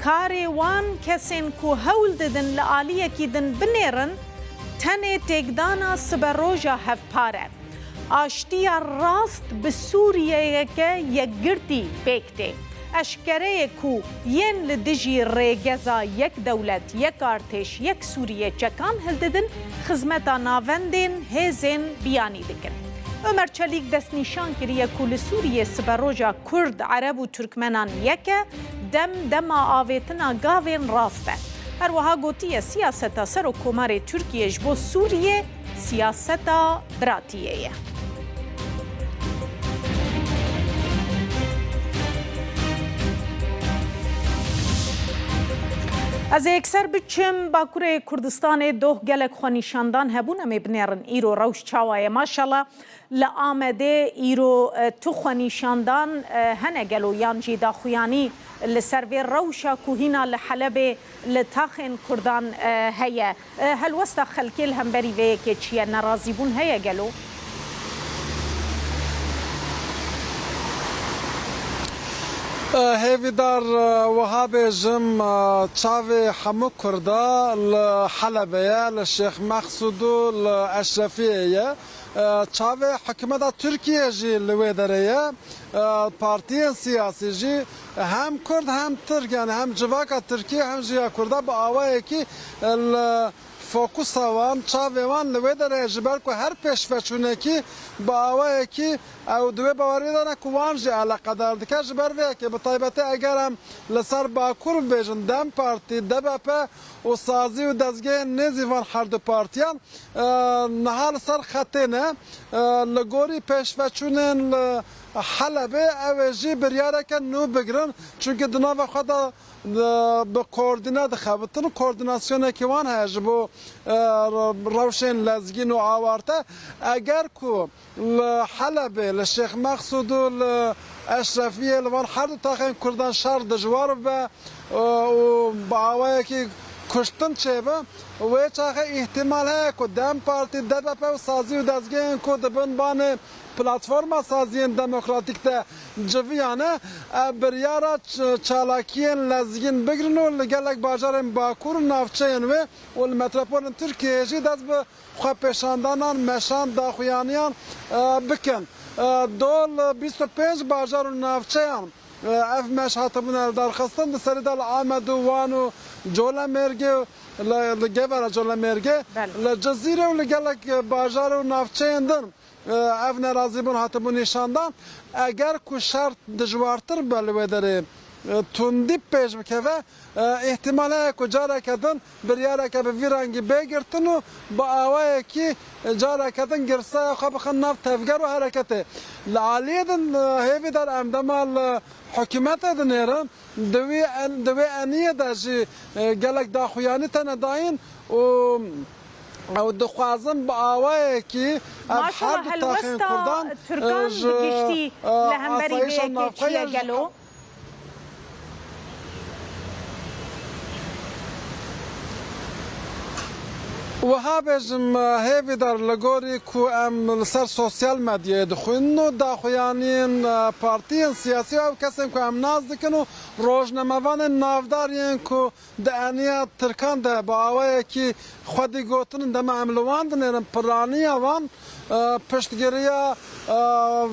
Karê wan kesên ku hewl didin li aliyekî din binêrin, tenê têkdana siberoja hevpar e. Aştiya rast bi Sûriyeyeke yekgirtî pêk tê. Eşkere ye ku yên li dijî rêgeza yek dewlet, yek artêş, yek Sûriye çekan hildidin, xizmeta navendên hêzên biyanî dikin. Ömer Çelik destnîşan kiriye ku li Sûriyê siberoja Kurd, Ereb û Tirkmenan yek e, dem dema avêtina gavên rast e. Her wiha gotiye, siyaseta Serokkomarê Tirkiyê ji bo Sûriyê siyaseta biratiyê ye. Ez ê yekser biçim Bakurê Kurdistanê, doh gelek xwenîşandan hebûn, em ê binêrin îro rewş çawa ye. Maşallah, li Amedê îro, e, tu xwenîşandan, e, hene gelo, yan jî daxuyanî li ser vê rewşa ku hîna li Helebê li taxên Kurdan, e, heye? E, helwesta xelkê li hemberî vê yekê çi ye? Nerazîbûn heye gelo? E, hêvîdar, e, wiha bêjim, e, çavê hemû Kurda li Helebê ye, li Şêx Mexsûd û li Eşrefiyê ye. E, çavê hikûmeta Tirkiyê jî li wê derê ye. E, partiyên siyasî jî hem Kurd hem Tirk, yani hem civaka Tirkiyê hem jî ya Kurda bi awayekî, e, li fokusa wan, çavê wan li wê derê ye, ji ber ku her pêşveçûnekî bi awayekî ew di wê baweriyê de ne ku wan jî eleqedar dike. Ji ber vê yekê bi taybetî eger em li ser Bakur bibêjin, DEM Partî, D B P û sazî û dezgehên nêzî van her du partiyan, e, niha li ser xetê ne. E, li gorî pêşveçûnên li Helebê ew ê jî biryareke nû bigirin. Çunkî di nava xwe de, e, bi koordîne dixebitin. Koordînasyonekî wan heye ji bo, e, rewşên lezgîn û awarte. Eger ku li Helebê, li Şêx Mexsûd û li Eşrefiyê, li van her du taxên Kurdan şer dijwar bibe, û bi awayekî kuştin çêbe. Wê çaxê îhtimal heye ku DEM Partî, D B P û sazî û dezgehên ku di bin banê Platforma Saziyên Demokratîk de civiyane, ev biryara ç-, çalakiyên lezgîn bigrin û li gelek bajarên Bakur û navçeyên wê û li metropolên Tirkiyeyê jî dest bi xwepêşandanan, meşan, daxuyaniyan, e, bikin. E, dol bîst û pênc bajar û navçeyan e, ev meş hatibûne lidarxistin, di serî de li Amed û Wan û Colemêrgê, li, li Gevera Colemêrgê, Belê. li Cizîrê û li gelek bajar û navçeyên din, e, ev nerazîbûn hatibû nîşandan. Eger ku şert dijwartir be li wê derê, e, tundî pêş bikeve, e, îhtimal heye ku careke din biryareke bi vî rengî bê girtin û bi awayekî, e, careke din girseya xwe bixin nav tevger û hereketê. Li aliyê din, e, hêvîdar em dema li hikûmetê dinêrin, di wî en-, di wê eniyê de jî, e, gelek daxuyanî tene dayîn û ew dixwazin bi awayekî ev her Maşallah, du taxên helwesta Kurdan, Tirkan e, ji, bi giştî e, li hemberî vê asayişa yekê çi ye navxweya ji gelo? Wiha bêjim, e, hêvîdar li gorî ku em li ser sosyal medyayê dixwînin û daxuyaniyên, e, partiyên siyasî û ew kesên ku em nas dikin û rojnamevanên navdar yên ku di eniya Tirkan de bi awayekî xwedî gotin, dema em li wan dinêrin, piraniya wan, e, piştgiriya, e,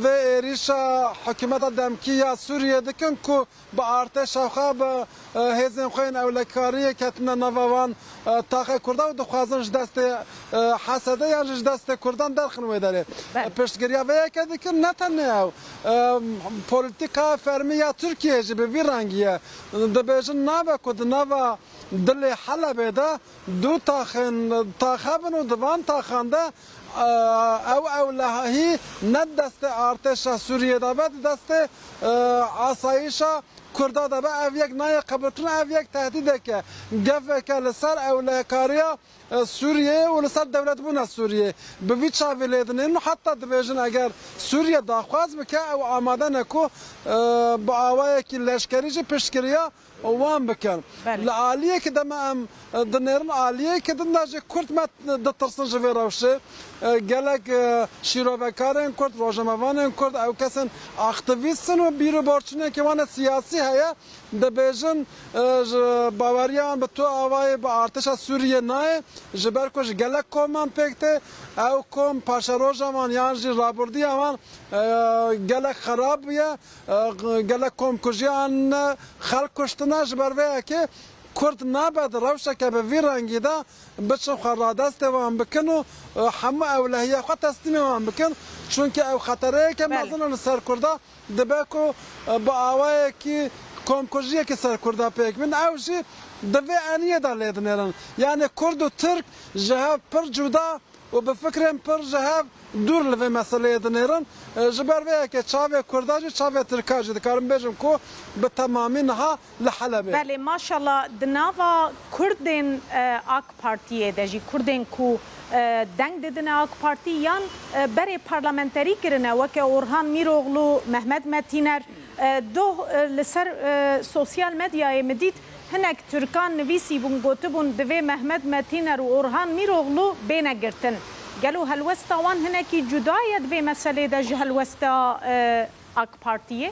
vê êrîşa hikûmeta demkî ya Sûriyê dikin ku bi artêşa xwe, bi, e, hêzên xwe yên ewlekariyê ketine nava van, e, taxê Kurda û dixwazin ji destê, e, H S D yan jî ji destê Kurdan derxin wê derê. Belê. E, piştgiriya vê yekê dikin, ne tenê ew. E, polîtîka fermî ya Tirkiyeyê jî bi vî rengî ye. Dibêjin nabe ku di nava dilê Helebê de du taxên, taxe bin û di van taxan de, e, ew ewlehî ne di destê artêşa Sûriyê de be, di destê, e, asayişa Kurda de be, ev yek nayê qebûlkirin, ev yek tehdîdek e. Gefeke li ser ewlehkariya, e, Sûriyeyê û li ser dewletbûna Sûriyeyê. Bi vî çavê lê dinêrin û heta dibêjin eger Sûriye daxwaz bike, ew amade ne ku, e, bi awayekî leşkerî jî piştgiriya wan bikin. Belê. Li aliyekî de me em, e, dinêrin, aliyekî din de jî Kurd me ditirsin ji vê rewşê. E, gelek, e, şîrovekarên Kurd, rojnamevanên Kurd, ew kesên aktîvîst in û bîr û borçinekî wan e siyasî heye, dibêjin, e, ji baweriya wan bi tu awayê bi artêşa Sûriyê nayê, ji ber ku ji gelek koman pêk tê, ew kom paşeroja wan yan jî rabordiya wan, e, gelek xerab bûye. E, gelek komkujiyan, xelk kuştine, ji ber vê yekê Kurd nabe di rewşeke bi vî rengî de biçin xwe radestê wan bikin û, e, hemû ewlehiya xwe teslîmê wan bikin. Çunke ew xetereyeke Belê. mezin e li ser Kurda, dibe ku, e, bi awayekî komkujiyekî ser Kurda pêk bin. Ew jî di vê eniyê de lê dinêrin. Yanî Kurd û Tirk ji hev pir cuda û bi fikrên pir ji hev dûr li vê meseleyê dinêrin. E, ji ber vê yekê çavê Kurda jî, çavê Tirka jî dikarim bêjim ku bi temamî niha li Helebê. Belê, maşallah, di nava Kurdên, e, AK Partiyê de jî, Kurdên ku, e, deng didine AK Partî yan, e, berê parlamenterî kirine, weke Orhan Mîroğlu, Mehmet Metîner, e, doh, e, li ser, e, sosyal medyayê min dît, hinek Tirkan nivîsîbûn, gotibûn, divê Mehmet Metîner û Orhan Mîroğlu bêne girtin. Gelo helwesta wan hinekî cuda ye di vê meselê de ji helwesta, e, AK Partiyê?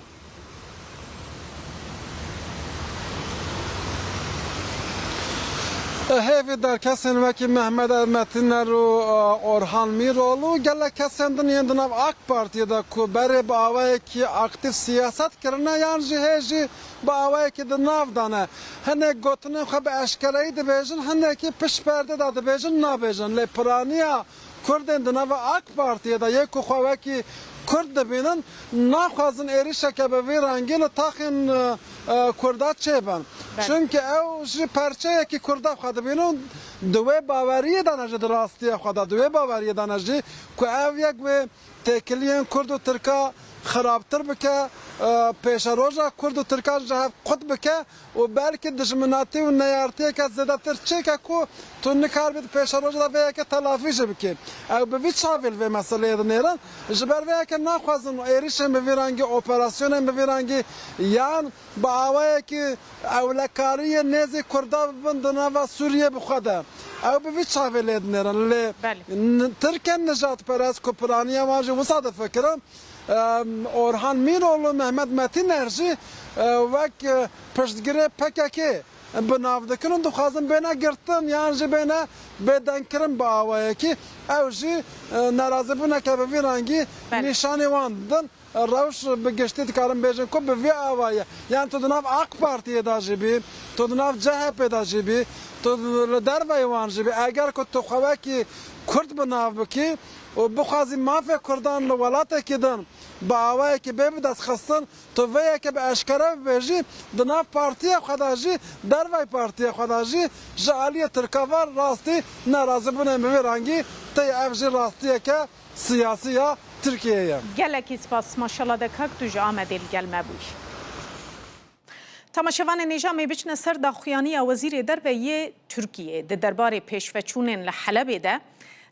Hêvîdar kesên wekî Mehmet Metîner û, e, Orhan Mîroğlu, gelek kesên din yên di nav AK Partiyê de ku berê bi awayekî aktîf siyaset kirine yan jî hê jî bi awayekî di nav de ne. Hinek gotinên xwe bi eşkereyî dibêjin, hinekî pişt perdê de dibêjin, nabêjin. Lê piraniya Kurdên di nava AK Partiyê de yê ku xwe wekî Kurd dibînin, naxwazin êrîşeke bi vî rengî li taxên, e, e, Kurda çêbin. Belê. Çunke ew jî perçeyekî Kurda xwe dibînin, di wê baweriyê de ne jî, di rastiya xwe de, di wê baweriyê de ne jî ku ev yek wê têkiliyên Kurd û Tirka xirabtir bike, e, pêşeroja Kurd û Tirkan ji hev qut bike û belkî dijminatî û neyartiyeke zêdetir çêke ku tu nikaribî di pêşeroja de vê yekê telafî jî bikî. Ew bi vî çavê li vê meseleyê dinêrin. Ji ber vê yekê naxwazin êrîşên bi vî rengî, operasyonên bi vî rengî yan bi awayekî ewlekariyê nêzî Kurda bibin di nava Sûriyê bi xwe de. Ew bi vî çavê lê dinêrin. Lê Belê. n-, Tirkên nijadperest ku piraniya wan jî wisa difikirin, em, Orhan Mîroğlu, Mehmet Metîner jî, e, wek, e, piştgirê P K K, e, bi nav dikin û dixwazin bêne girtin yan jî bêne bêdengkirin bi awayekî. Ew jî, e, nerazîbûneke bi vî rengî Belê. nîşanî wan didin. Rewş bi giştî dikarin bêjin ku bi vî awayî ye. Yani tu di nav AK Partiyê de jî bî, tu di nav C H P de jî bî, tu li derveyî wan jî bî. Eger ku tu xwe wekî Kurd bi nav bikî û bixwazî mafê Kurdan li welatekî din bi awayekî bê bi dest xistin, tu vê yeke bi eşkere bibêjî, di nav partiya xwe de jî, dervey partiya xwe de jî ji aliyê Tirka ve rastî nerazîbûnên bi vî rengî tê. Ev jî rastiyeke siyasî ya Tirkiyeyê ye. Gelekî spas, maşallah de kak tu ji Amedê li gel me bûyî. Temaşevanên hêja, em ê biçine ser daxuyaniya Wezîrê Derve yê Tirkiyê. Di derbarê pêşveçûnên li Helebê de,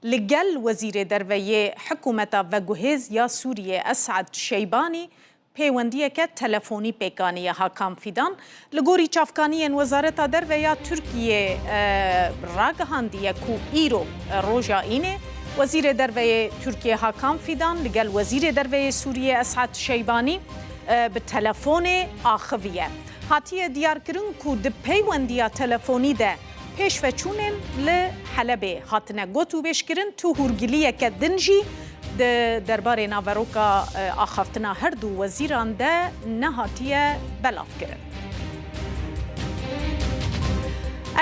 li gel Wezîrê Derve yê hikûmeta veguhêz ya Sûriyê Esad Şeybanî pêwendiyeke telefonî pêk aniye Hakan Fîdan. Li gorî çavkaniyên Wezareta Derve ya Tirkiyê, e, ragihandiye ku îro, e, roja înê, Wezîrê Derve yê Tirkiyê Hakan Fîdan li gel Wezîrê Derve yê Sûriyê Esad Şeybanî, e, bi telefonê axiviye. Hatiye diyarkirin ku di peywendiya telefonî de pêşveçûnên li Helebê hatine gotûbêjkirin, tu hûrgiliyeke din jî di derbarê naveroka, e, axaftina her du wezîran de nehatiye belavkirin.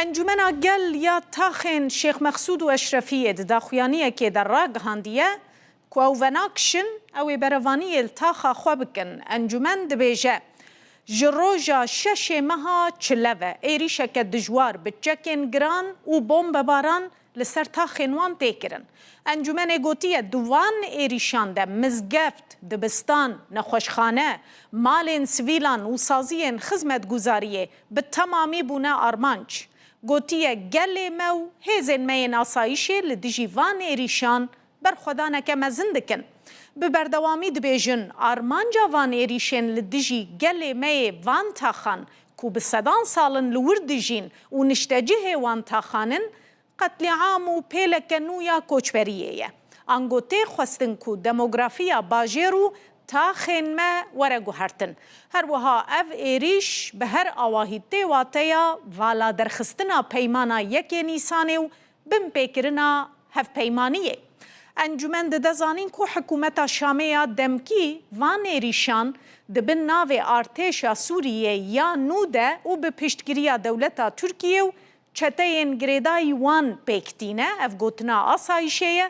Encûmena Gel ya Taxên Şêx Mexsûd û Eşrefiyê di daxuyaniyekê de ragihandiye ku ew venakişin, ew ê berevaniyê li taxa xwe bikin. Encûmen dibêje, ji roja şeşê meha çile ve êrîşeke dijwar bi çekên giran û bombebaran li ser taxên wan tê kirin. Encûmenê gotiye, di van êrîşan de mizgeft, dibistan, nexweşxane, malên sivîlan û saziyên xizmetguzariyê bi temamî bûne armanc. Gotiye, gelê me û hêzên me yên asayîşê li dijî van êrîşan berxwedaneke mezin dikin. Bi berdewamî dibêjin, armanca van êrîşên li dijî gelê me yê van taxan ku bi sedan sal in li wir dijîn û niştecihê wan taxan in, qetlîam û pêleke nû ya koçberiyê ye. Ango tê xwestin ku demografiya bajêr û taxên me were guhertin. Her wiha ev êrîş bi her awahî tê wateya vala derxistina peymana yekê Nîsanê û binpêkirina hevpeymaniyê. Encûmen dide zanîn ku hikûmeta Şamê ya demkî van êrîşan di bin navê artêşa Sûriyê ya nû de û bi piştgiriya dewleta Tirkiyê û çeteyên girêdayî wan pêk tîne. Ev gotina asayîşê ye.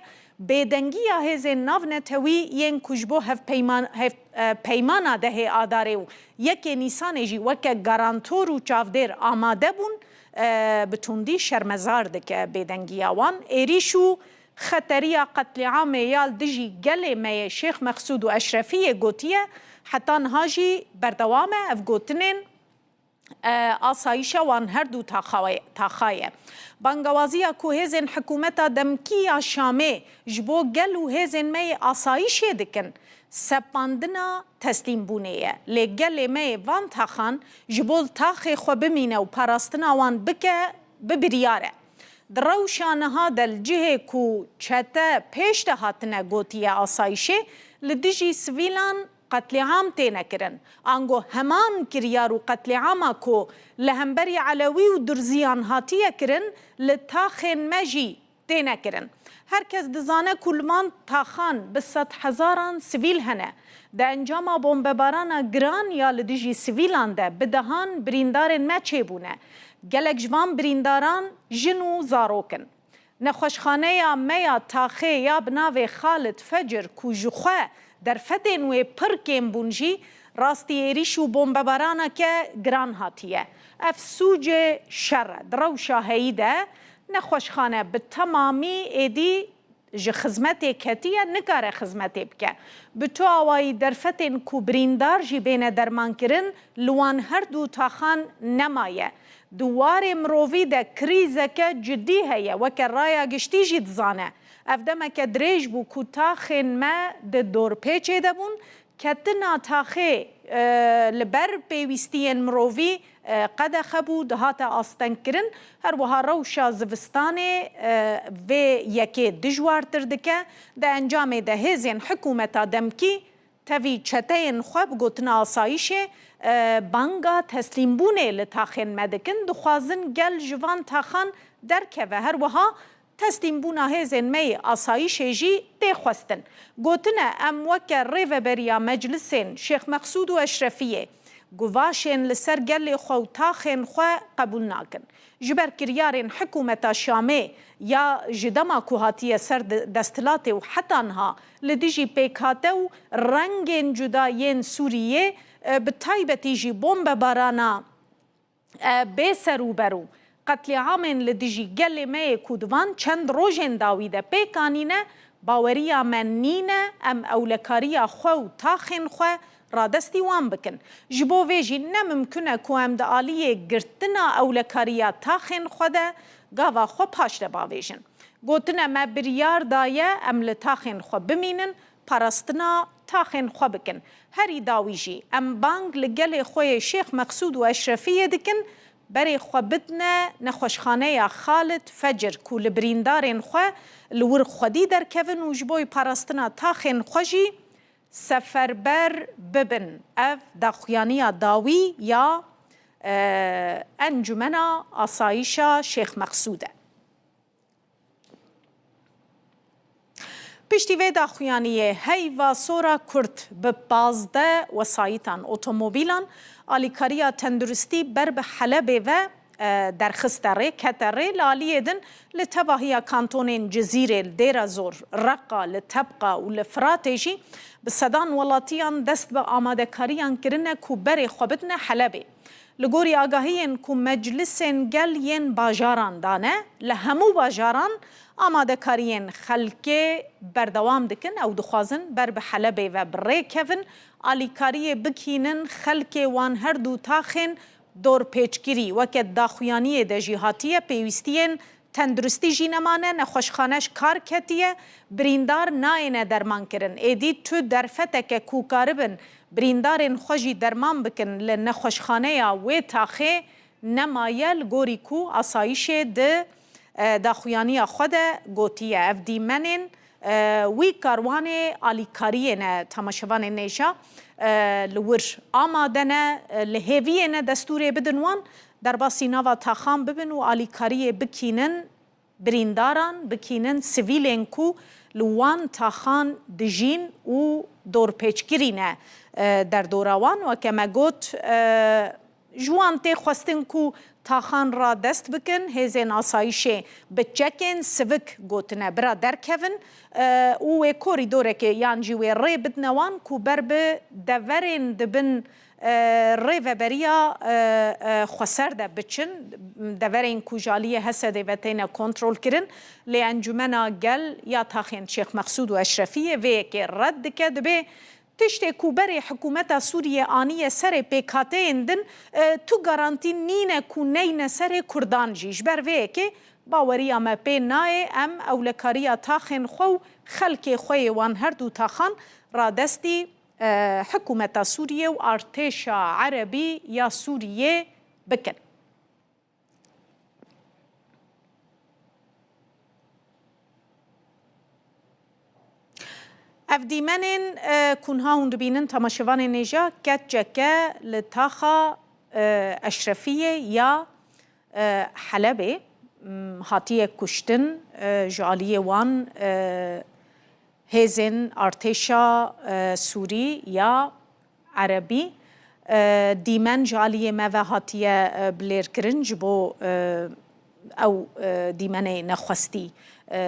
Bêdengiya hêzên navnetewî yên ku ji bo hevpeyman-, hev-, e, peymana dehê Adarê û yekê Nîsanê jî weke garantor û çavdêr amade bûn, e, bi tundî şermezar dike bêdengiya wan. Êrîş û xeteriya qetlîamê ya li dijî gelê me yê Şêx Mexsûd û Eşrefiyê gotiye, heta niha jî berdewam e. Ev gotinên, e, asayîşa wan her du taxawe-, taxa ye. Bangewaziya ku hêzên hikûmeta demkî ya Şamê ji bo gel û hêzên me yê asayîşê dikin, sepandina teslîmbûnê ye. Lê gelê me yê van taxan ji bo li taxê xwe bimîne û parastina wan bike, bi biryar e. Di rewşa niha de li cihê ku çete pêş de hatine gotiye asayîşê, li dijî sivîlan qetlîam têne kirin. Ango heman kiryar û qetlîama ku li hemberî Elewî û Durziyan hatiye kirin, li taxên me jî têne kirin. Her kes dizane ku li van taxan bi sedhezaran sivîl hene. Di encama bombebarana giran ya li dijî sivîlan de bi dehan birîndarên me çêbûne. Gelek ji van birîndaran jin û zarok in. Nexweşxaneya me ya taxê ya bi navê Xalid Fecir ku ji xwe derfetên wê pir kêm bûn jî rastî êrîş û bombebaraneke giran hatiye. Ev sûcê şer e. Di rewşa heyî de nexweşxane bi temamî êdî ji xizmetê ketiye, nikare xizmetê bike. Bi tu awayî derfetên ku birîndar jî bêne dermankirin li wan her du taxan nemaye. Di warê mirovî de krîzeke cidî heye, weke raya giştî jî dizane. Ev demeke dirêj bû ku taxên me di dorpêçê de bûn. Ketina taxê, e, li ber pêwîstiyên mirovî, e, qedexe bû, dihate astengkirin. Her wiha rewşa zivistanê, e, vê yekê dijwartir dike. Di encamê de hêzên hikûmeta demkî Tevî çeteyên xwe bi gotina asayîşê, e, banga teslîmbûnê li taxên me dikin, dixwazin gel ji van taxan derkeve. Her wiha teslîmbûna hêzên me yê asayîşê jî tê xwestin. Gotine, em weke rêveberiya meclisên Şêx Meqsûd û Eşrefiyê guvaşên li ser gelê xwe û taxên xwe qebûl nakin. Ji ber kiryarên hikûmeta Şamê ya ji dema ku hatiye ser de-, desthilatê û heta niha li dijî pêkhate û rengên cuda yên Sûriyê, e, bi taybetî jî bombebarana, e, bê serûber û qetlîamên li dijî gelê me yê ku di van çend rojên dawî de pêk anîne, baweriya me nîne em ewlekariya xwe û taxên xwe radestî wan bikin. Ji bo vê jî ne mimkun e ku em di aliyê girtina ewlekariya taxên xwe de gava xwe paş de bavêjin. Gotine, me biryar daye em li taxên xwe bimînin, parastina taxên xwe bikin. Herî dawî jî em bang li gelê xwe yê Şêx Meqsûd û Eşrefiyê dikin, berê xwe bidine nexweşxaneya Xalid Fecir ku li birîndarên xwe li wir xwedî derkevin û ji bo parastina taxên xwe jî seferber bibin. Ev daxuyaniya dawî ya, e, Encumena Asayîşa Şêx Meqsûd e. Piştî vê daxuyaniyê heyva sora Kurd bi pazdeh wesayîtan, otomobîlan, alîkariya tenduristî ber bi Helebê ve, e, derxiste rê, kete rê. Li aliyê din li tevahiya kantonên Cizîrê, li Dêra Zor, Reqa, li Tebqa û li Firatê jî bi sedan welatiyan dest bi amadekariyan kirine ku berê xwe bidine Helebê. Li gorî agahiyên ku meclisên gel yên bajaran dane, li hemû bajaran amadekariyên xelkê berdewam dikin. Ew dixwazin ber bi Helebê ve bi rê kevin, alîkariyê bikînin xelkê wan her du taxên dorpêçkirî. Weke daxuyaniyê de jî hatiye, pêwîstiyên tenduristî jî nemane, nexweşxane ji kar ketiye, birîndar nayêne derman kirin. Êdî tu derfeteke ku karibin birîndarên xwe jî derman bikin li nexweşxaneya wê taxê nemaye, li gorî ku asayîşê di, e, daxuyaniya xwe de gotiye. Ev dîmenên, e, wî karwanê alîkariyê ne, temaşevanên hêja, e, li wir amade ne, e, li hêviyê ne destûrê bidin wan, derbasî nava taxan bibin û alîkariyê bikînin birîndaran, bikînin sivîlên ku li wan taxan dijîn û dorpêçkirî ne, e, derdora wan. Weke me got, e, ji wan tê xwestin ku taxan radest bikin, hêzên asayîşê bi çekên sivik gotine bira derkevin, e, û wê korîdorekê yan jî wê rê bidine wan ku ber bi deverên di bin, e, rêveberiya, e, e, xweser de biçin, deverên ku ji aliyê Hesedê ve têne kontrolkirin, lê Encumena Gel ya taxên Şêx Meqsûd û Eşrefiyê vê yekê red dike, dibê tiştê ku berê hikûmeta Sûriyê aniye serê pêkhateyên din, e, tu garantî nîne ku neyne serê Kurdan jî. Ji ber vê yekê baweriya me pê nayê em ewlekariya taxên xwe û xelkê xwe yê wan her du taxan radestî, e, hikûmeta Sûriyê û artêşa erebî ya Sûriyê bikin. Ev dîmenên, e, ku niha hûn dibînin, temaşevanên hêja, keçeke li taxa, e, Eşrefiyê ya, e, Helebê, m, hatiye kuştin, e, ji aliyê wan, e, hêzên artêşa, e, Sûrî ya Erebî, e, dîmen ji aliyê me ve hatiye, e, bilêrkirin ji bo, e, ew, e, dîmenê nexwestî, e,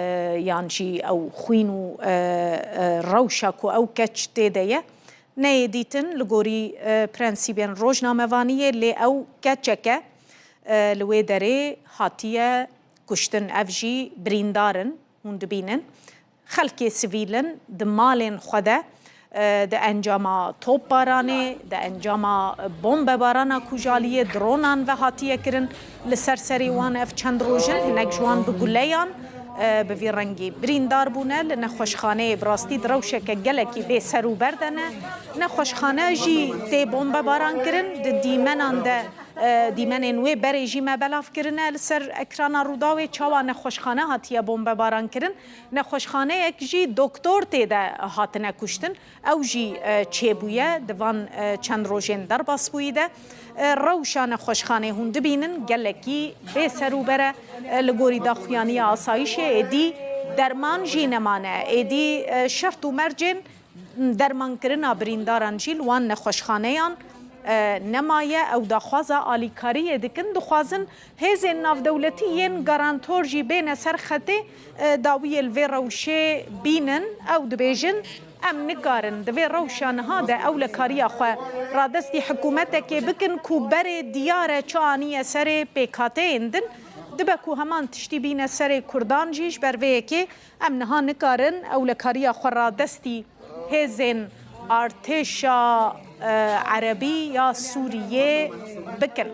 yan jî ew xwîn û, e, e, rewşa ku ew keç tê de ye, neyê dîtin li gorî, e, prensîbên rojnamevaniyê, lê ew keçeke, e, li wê derê hatiye kuştin. Ev jî birîndar in, hûn dibînin. Xelkê sivîl in di malên xwe de, e, di encama topbaranê, di encama bombebarana ku ji aliyê dronan ve hatiye kirin, li ser serê wan ev çend roj in, hinek ji wan bi guleyan, e, bi vî rengî birîndar bûne. Li nexweşxaneyê bi rastî di rewşeke gelekî bê ser û ber de ne. Nexweşxane jî tê bombebaran kirin. Di dîmenan de E, dîmenên wê berê jî me belav kirine li ser ekrana Rûdawê, çawa nexweşxane hatiye bombebaran kirin. Nexweşxaneyek jî doktor tê de hatine kuştin. Ew jî, e, çêbûye di van, e, çend rojên derbasbûyî de. E, rewşa nexweşxanê hûn dibînin gelekî bê serûber e. E, li gorî daxuyaniya asayîşê êdî derman jî nemane. Êdî, e, şert û mercên dermankirina birîndaran jî li wan nexweşxaneyan, e, nemaye. Ew daxwaza alîkariyê dikin, dixwazin hêzên navdewletî yên garantor jî bêne ser xetê, e, dawiyê li vê rewşê bînin. Ew dibêjin, em nikarin di vê rewşa niha de ewlekariya xwe radestî hikûmetekê bikin ku berê diyar e çi aniye serê pêkhateyên din. Dibe ku heman tiştî bîne serê Kurdan jî. Ji ber vê yekê em niha nikarin ewlekariya xwe radestî hêzên artêşa, e, erebî ya Sûriyê bikin.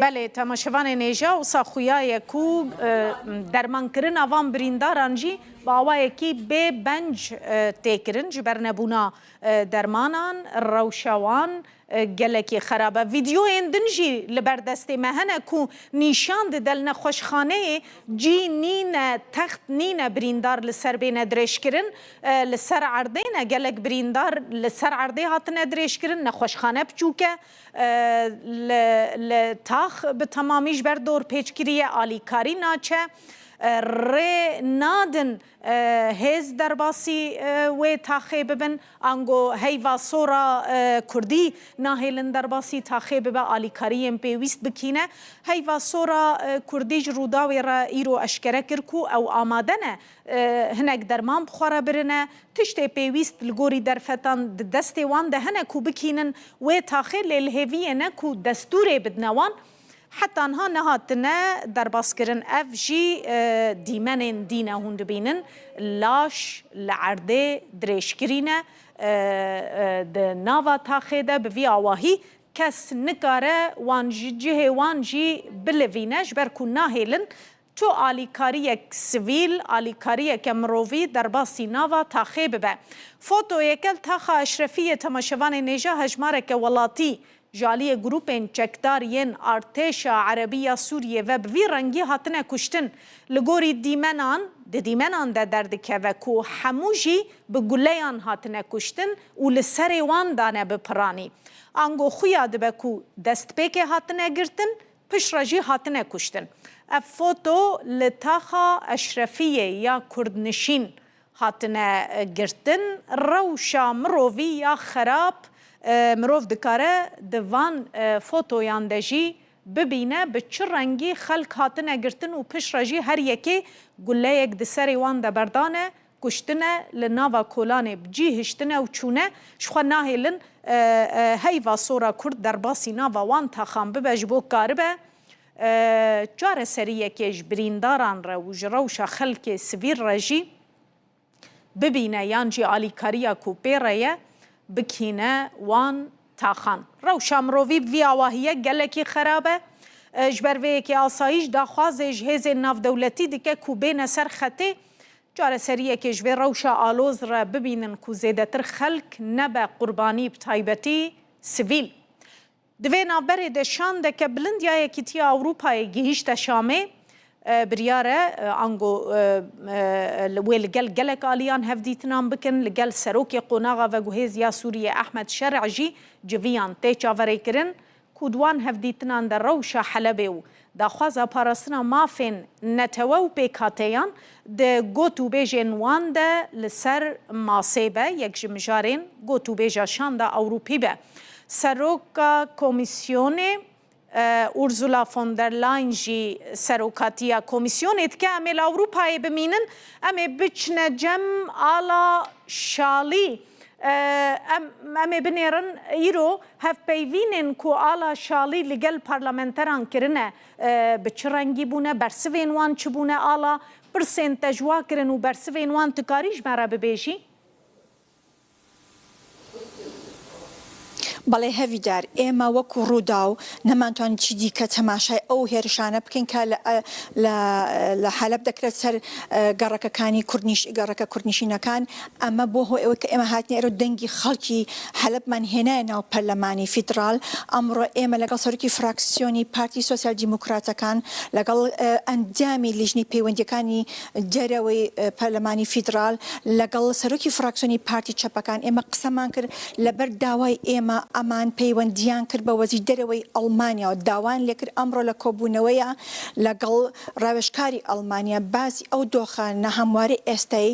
Belê, temaşevanên hêja, wisa xuya ye ku, e, dermankirina van birîndaran jî bi awayekî bê benc, e, tê kirin ji ber nebûna, e, dermanan, rewşa wan, e, gelekî xerab e. Vîdyoyên din jî li ber destê me hene ku nîşan dide li nexweşxaneyê cî nîne, text nîne birîndar li ser bêne dirêjkirin. E, li ser erdê ne, gelek birîndar li ser erdê hatine dirêjkirin, nexweşxane biçûk e, e, li, li tax bi temamî ji ber dorpêçkirî ye, alîkarî naçe, e, rê nadin e, hêz derbasî, e, wê taxê bibin, ango heyva sora, e, kurdî nahêlin derbasî taxê bibe, alîkariyên pêwîst bikîne. Heyva sora, e, kurdî ji Rûdawê re îro eşkere kir ku ew amade ne, e, hinek derman bi xwe re birine. Tiştê pêwîst li gorî derfetan di destê wan de hene ku bikînin wê taxê, lê li hêviyê ne ku destûrê bidine wan. Heta niha nehatine derbaskirin. Ev jî, e, dîmenên dî ne hûn dibînin. Laş li erdê dirêjkirî ne, e, e, di nava taxê de bi vî awahî kes nikare wan ji cihê wan jî bilivîne, ji ber ku nahêlin tu alîkariyek sivîl, alîkariyeke mirovî derbasî nava taxê bibe. Fotoyeke li taxa Eşrefiyê, temaşevanên hêja, hejmareke welatî ji aliyê grûpên çekdar yên artêşa erebî ya Sûriyê ve bi vî rengî hatine kuştin. Li gorî dîmenan, di dîmenan de derdikeve ku hemû jî bi guleyan hatine kuştin û li serê wan dane bi piranî. Ango xuya dibe ku destpêkê hatine girtin, piştre jî hatine kuştin. Ev foto li taxa Eşrefiyê ya Kurdnişîn hatine, e, girtin. Rewşa mirovî ya xerab, e, mirov dikare di van, e, fotoyan de jî bibîne bi çi rengî xelk hatine girtin û piştre jî her yekê guleyek di serê wan de berdane, kuştine, li nava kolanê bi cî hiştine û çûne. Ji xwe nahêlin, e, e, heyva sora Kurd derbasî nava wan taxan bibe ji bo karibe, e, çareseriyekê ji birîndaran re û ji rewşa xelkê sivîl re jî bibîne yan jî alîkariya ku pê re ye, bikîne wan taxan. Rewşa mirovî bi vî awahî ye, gelekî xerab e. E, ji ber vê yekê asayîş daxwazê ji hêzên navdewletî dike ku bêne ser xetê, çareseriyekê ji vê rewşa aloz re bibînin ku zêdetir xelk nebe qurbanî, bi taybetî sivîl. Di vê navberê de şandeke bilind ya Yekîtiya Ewropayê gihîşte Şamê. E, biryar e, e, ango, e, e, li, wê li gel gelek aliyan hevdîtinan bikin, li gel serokê qonaxa veguhêz ya Sûriyê Ehmed Şer'a jî civiyan tê çaverêkirin ku di wan hevdîtinan de rewşa Helebê û daxwaza parastina mafên netewe û pêkhateyan di gotûbêjên wan de li ser masê be, yek ji mijarên gotûbêja şanda Ewropî be. Seroka Komîsyonê, e, Ursula von der Leyen jî serokatiya komîsyonê dike. Em ê li Ewropayê bimînin, em ê biçine cem ala şalî. E, em, em ê binêrin îro hevpeyvînên ku ala şalî li gel parlamenteran kirine, e, bi çi rengî bûne, bersivên wan çi bûne, ala pirsên te ji wa kirin û bersivên wan tu karî ji me re bibêjî? بەڵێ هەڤیدار، ئێمە وەکو ڕووداو نەمانتوانی چی دیکە تەماشای ئەو هێرشانە بکەین کە لە، لە، لە حەلەب دەکرێت سەر، ئە، گەڕەکەکانی کوردنیش-، گەڕەکە کوردنشینەکان. ئەمە بۆ هۆ ئەوە کە ئێمە هاتنە ئێرە و دەنگی خەڵکی حەلەبمان هێنایە ناو پەرلەمانی فیدرال. ئەمڕۆ ئێمە لەگەڵ سەرۆکی فراکسیۆنی پارتی سۆسیال دیموکراتەکان، لەگەڵ، ئە، ئەندامی لیژنی پەیوەندیەکانی دەرەوەی، ئە، پەرلەمانی فیدرال، لەگەڵ سەرۆکی فراکسیۆنی پارتی چەپەکان ئێمە قسەمان کرد. لەبەر داوای ئێمە ئەمان پەیوەندیان کرد بە وەزیر دەرەوەی ئەڵمانیا و داوان لێکرد ئەمڕۆ لە کۆبوونەوەیە لەگەڵ ڕاوێژکاری ئەڵمانیا باسی ئەو دۆخە نەهەموارەی ئێستای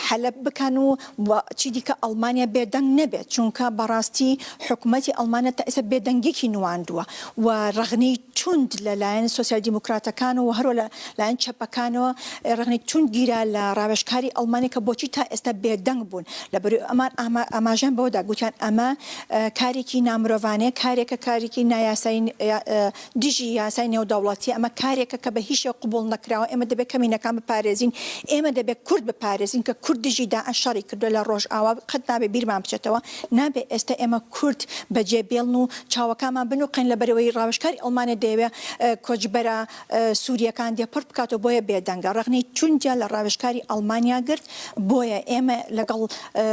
حەلەب بکەن و، و چی دیکە ئەڵمانیا بێدەنگ نەبێت، چونکە بەڕاستی حکوومەتی ئەڵمانیا تا ئێستا بێدەنگێکی نواندووە و ڕەغنەی توند لەلایەن سۆسیال دیموکراتەکان و هەروە لە لایەن چەپەکانەوە ڕەغنەی توند گیرا لە ڕاوێژکاری ئەڵمانیا کە بۆچی تا ئێستا بێدەنگ بوون. لە بەرەوەی ئەمان ئاما-، ئاماژەیان بەوەدا گوتیان ئەمە، ئە، کارێکی نامرۆڤانەیە، کارێکە، کارێکی نایاسایی، یا-، ئە، دژی یاسای نێودەوڵەتی. ئەمە کارێکە کە بە هیچ شێوە قبوڵ نەکراوە. ئێمە دەبێت کەمینەکان بپارێزین، ئێمە دەبێت کورد بپارێزین کە کورد دژی داعش شەڕی کردووە لە ڕۆژئاوا، قەت نابێ بیرمان بچێتەوە. نابێ ئێستا ئێمە کورد بەجێ بێڵن و چاوەکانمان بنوقێن، لە بەرەوەی ڕاوێژکاری ئەڵمانیا دەیەوێت، ئە، کۆچبەرە، ئە، سووریەکان دێپۆرت بکاتەوە، بۆیە بێدەنگە. ڕەغنەی توندیان لە ڕاوێژکاری ئەڵمانیا گرت، بۆیە ئێمە لەگەڵ، ئە،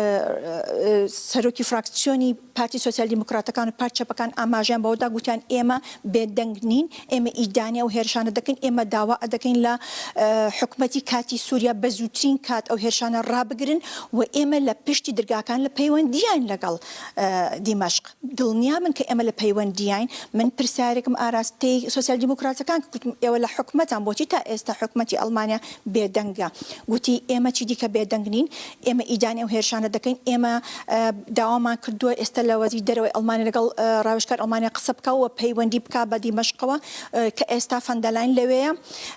ئە، سەرۆکی فراکسیۆنی پارتی سۆسیال دیموکراتەکان و پارتی چەپەکان ئاماژەیان بەوەدا گوتیان ئێمە بێدەنگ نین، ئێمە ئیدانە و هێرشانە دەکەین، ئێمە داوا دەکەین لە، ئە، حکومەتی کاتی سووریا بە زووترین کات ئەو هێرشانە ڕابگرن و ئێمە لە پشتی درگاکان لە پەیوەندیان لەگەڵ، ئە، دیمەشق. دڵنیا بن کە ئێمە لە پەیوەندیاین. من پرسیارێکم ئاراستەی سۆسیال دیموکراتەکان کە گوتم، ئێوە لە حکومەتان، بۆچی تا ئێستا حکومەتی ئەڵمانیا بێدەنگە؟ گوتی، ئێمە چی دیکە بێدەنگ نین، ئێمە ئیدانە و هێرشانە دەکەین، ئێمە، ئە، داوامان کردووە ئێستا لە وەزیر دەرەوەی ئەڵمانیا لەگەڵ، ئە، ڕاوێژکار ئەڵمانیا قسە بکە و پەیوەندی بکە بە دیمەشقەوە، ئە، کە ئێستا فەندەلاین لەوێیە،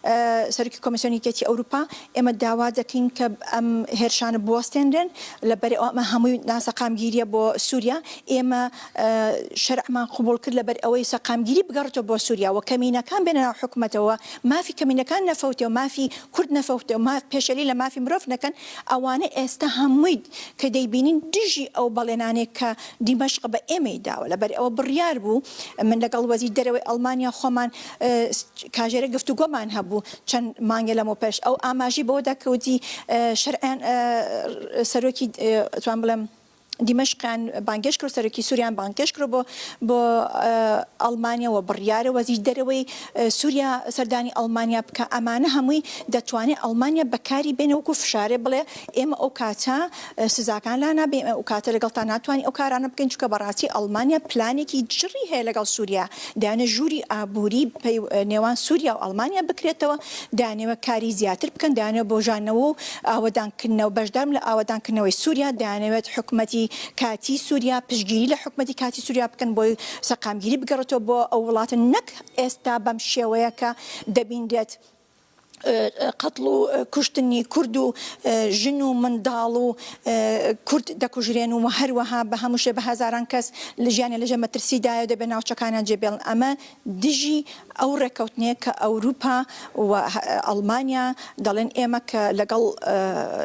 ئە، سەرۆکی کۆمیسیۆنی یەکێتی ئەوروپا. ئێمە داوا دەکەین کە ئەم هێرشانە بوەستێنرێن، لەبەر ئەوە ئەمە هەمووی ناسەقامگیریە بۆ سووریا. ئێمە، ئە، شەرعمان قبول کرد لەبەر ئەوەی سەقامگیری بگەڕێتەوە بۆ سووریا و کەمینەکان بێنە ناو حکومەتەوە، مافی کەمینەکان نەفەوتێ و مافی کورد نەفەوتێ و ماف-، پێشێلی لە مافی مرۆڤ نەکەن. ئەوانە ئێستا هەمووی کە دەیبینین دژی ئەو بەڵێنانێک کە دیمەشق بە ئێمەی داوە. لەبەر ئەوە بڕیار بوو، من لەگەڵ وەزیر دەرەوەی ئەڵمانیا خۆمان، ئە، کاژێرە گفتوگۆمان هەبوو چەند مانگە لەمەو پێش. ئەو ئاماژی بەوە دەکەوتی، ئە، شەرعیان، ئە، سەرۆکی، ئە، توان بڵێم، دیمەشقیان بانگێش کرد، سەرۆکی سووریان بانگێش کرد بۆ، بۆ، ئە، ئەڵمانیا و بڕیارە وەزیر دەرەوەی، ئە، سووریا سەردانی ئەڵمانیا بکە. ئەمانە هەمووی دەتوانێت ئەڵمانیا بەکاری بێنە وەکو فشارێ، بڵێ ئێمە ئەو کاتە، ئە، سزاکان لا نابێ، ئێمە ئەو کاتە لەگەڵ تا ناتوانین ئەو کارانە بکەین، چونکە بەڕاستی ئەڵمانیا پلانێکی جڕی هەیە لەگەڵ سووریا، دەیانە ژووری ئابووری پەی-، نێوان سووریا و ئەڵمانیا بکرێتەوە، دەیانەوە کاری زیاتر بکەن، دەیانەوە بۆژانەوە و ئاوەدانکردنەوە، بەشدارم لە ئاوەدانکردنەوەی سووریا، دەیانەوێت حکومەتی کاتی سووریا، پشتگیری لە حکومەتی کاتی سووریا بکەن بۆی سەقامگیری بگەڕێتەوە بۆ ئەو وڵاتە، نەک ئێستا بەم شێوەیە کە دەبینرێت، ئە، قەتڵ و، ئە، کوشتنی کورد و، ئە، ژن و منداڵ و، ئە، کورد دەکوژرێن و هەروەها بە هەموو شێ بە هەزاران کەس لە ژیانیان لەژێر مەترسیدایە و دەبێت ناوچەکانیان جێبێڵن. ئەمە دژی ئەو ڕێکەوتنەیە کە ئەوروپا و هە-، ئەڵمانیا دەڵێن ئێمە کە لەگەڵ، ئە،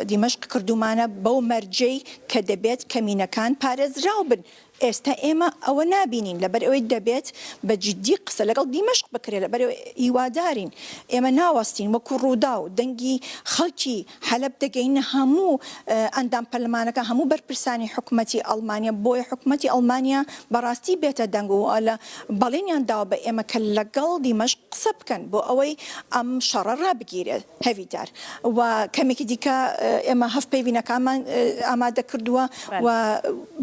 دیمەشق کردومانە بەو مەرجەی کە دەبێت کەمینەکان پارێزراو بن. ئێستا ئێمە ئەوە نابینین، لەبەر ئەوەی دەبێت بە جدی قسە لەگەڵ دیمەشق بکرێت، لەبەر ئەوەی هیوادارین ئێمە ناوەستین وەکو ڕووداو دەنگی خەڵکی حەلەب دەگەینە هەموو، ئە، ئەندام پەرلەمانەکە، هەموو بەرپرسانی حکوومەتی ئەڵمانیا. بۆیە حکوومەتی ئەڵمانیا بەڕاستی بێتە دەنگ و لە بەڵێنیان داوە بە ئێمە کە لەگەڵ دیمەشق قسە بکەن بۆ ئەوەی ئەم شەڕە ڕابگیرێت. هەڤیدار و کەمێکی دیکە، ئە، ئێمە هەفت پەیوینەکانمان، ئە، ئامادە کردووە بەڵێ. و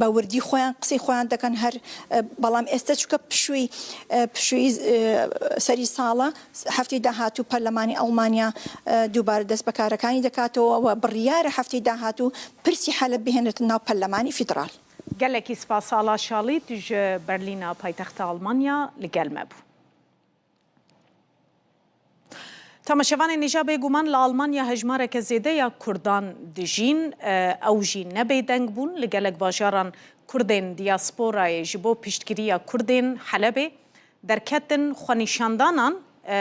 بە وردی خۆیان قسەی خۆیان دەکەن هەر، ئە، بەڵام ئێستا چونکە پشووی، ئە، پشووی، ئە، سەری ساڵە، هەفتەی داهاتوو پەرلەمانی ئەڵمانیا، ئە، دووبارە دەست بە کارەکانی دەکاتەوە و بڕیارە هەفتەی داهاتوو پرسی حەلەب بهێنێتە ناو پەرلەمانی فیدرال. گەلێکی سپاس ئاڵا شاڵی، تو ji Berlîna paytexta Almanya li gel me bû. Temaşevanên nêja, bêguman li Almanya hejmareke zêde ya Kurdan dijîn, e, ew jî ne bêdeng bûn. Li gelek bajaran Kurdên diyasporayê ji bo piştgiriya Kurdên Helebê derketin xwenîşandanan, e,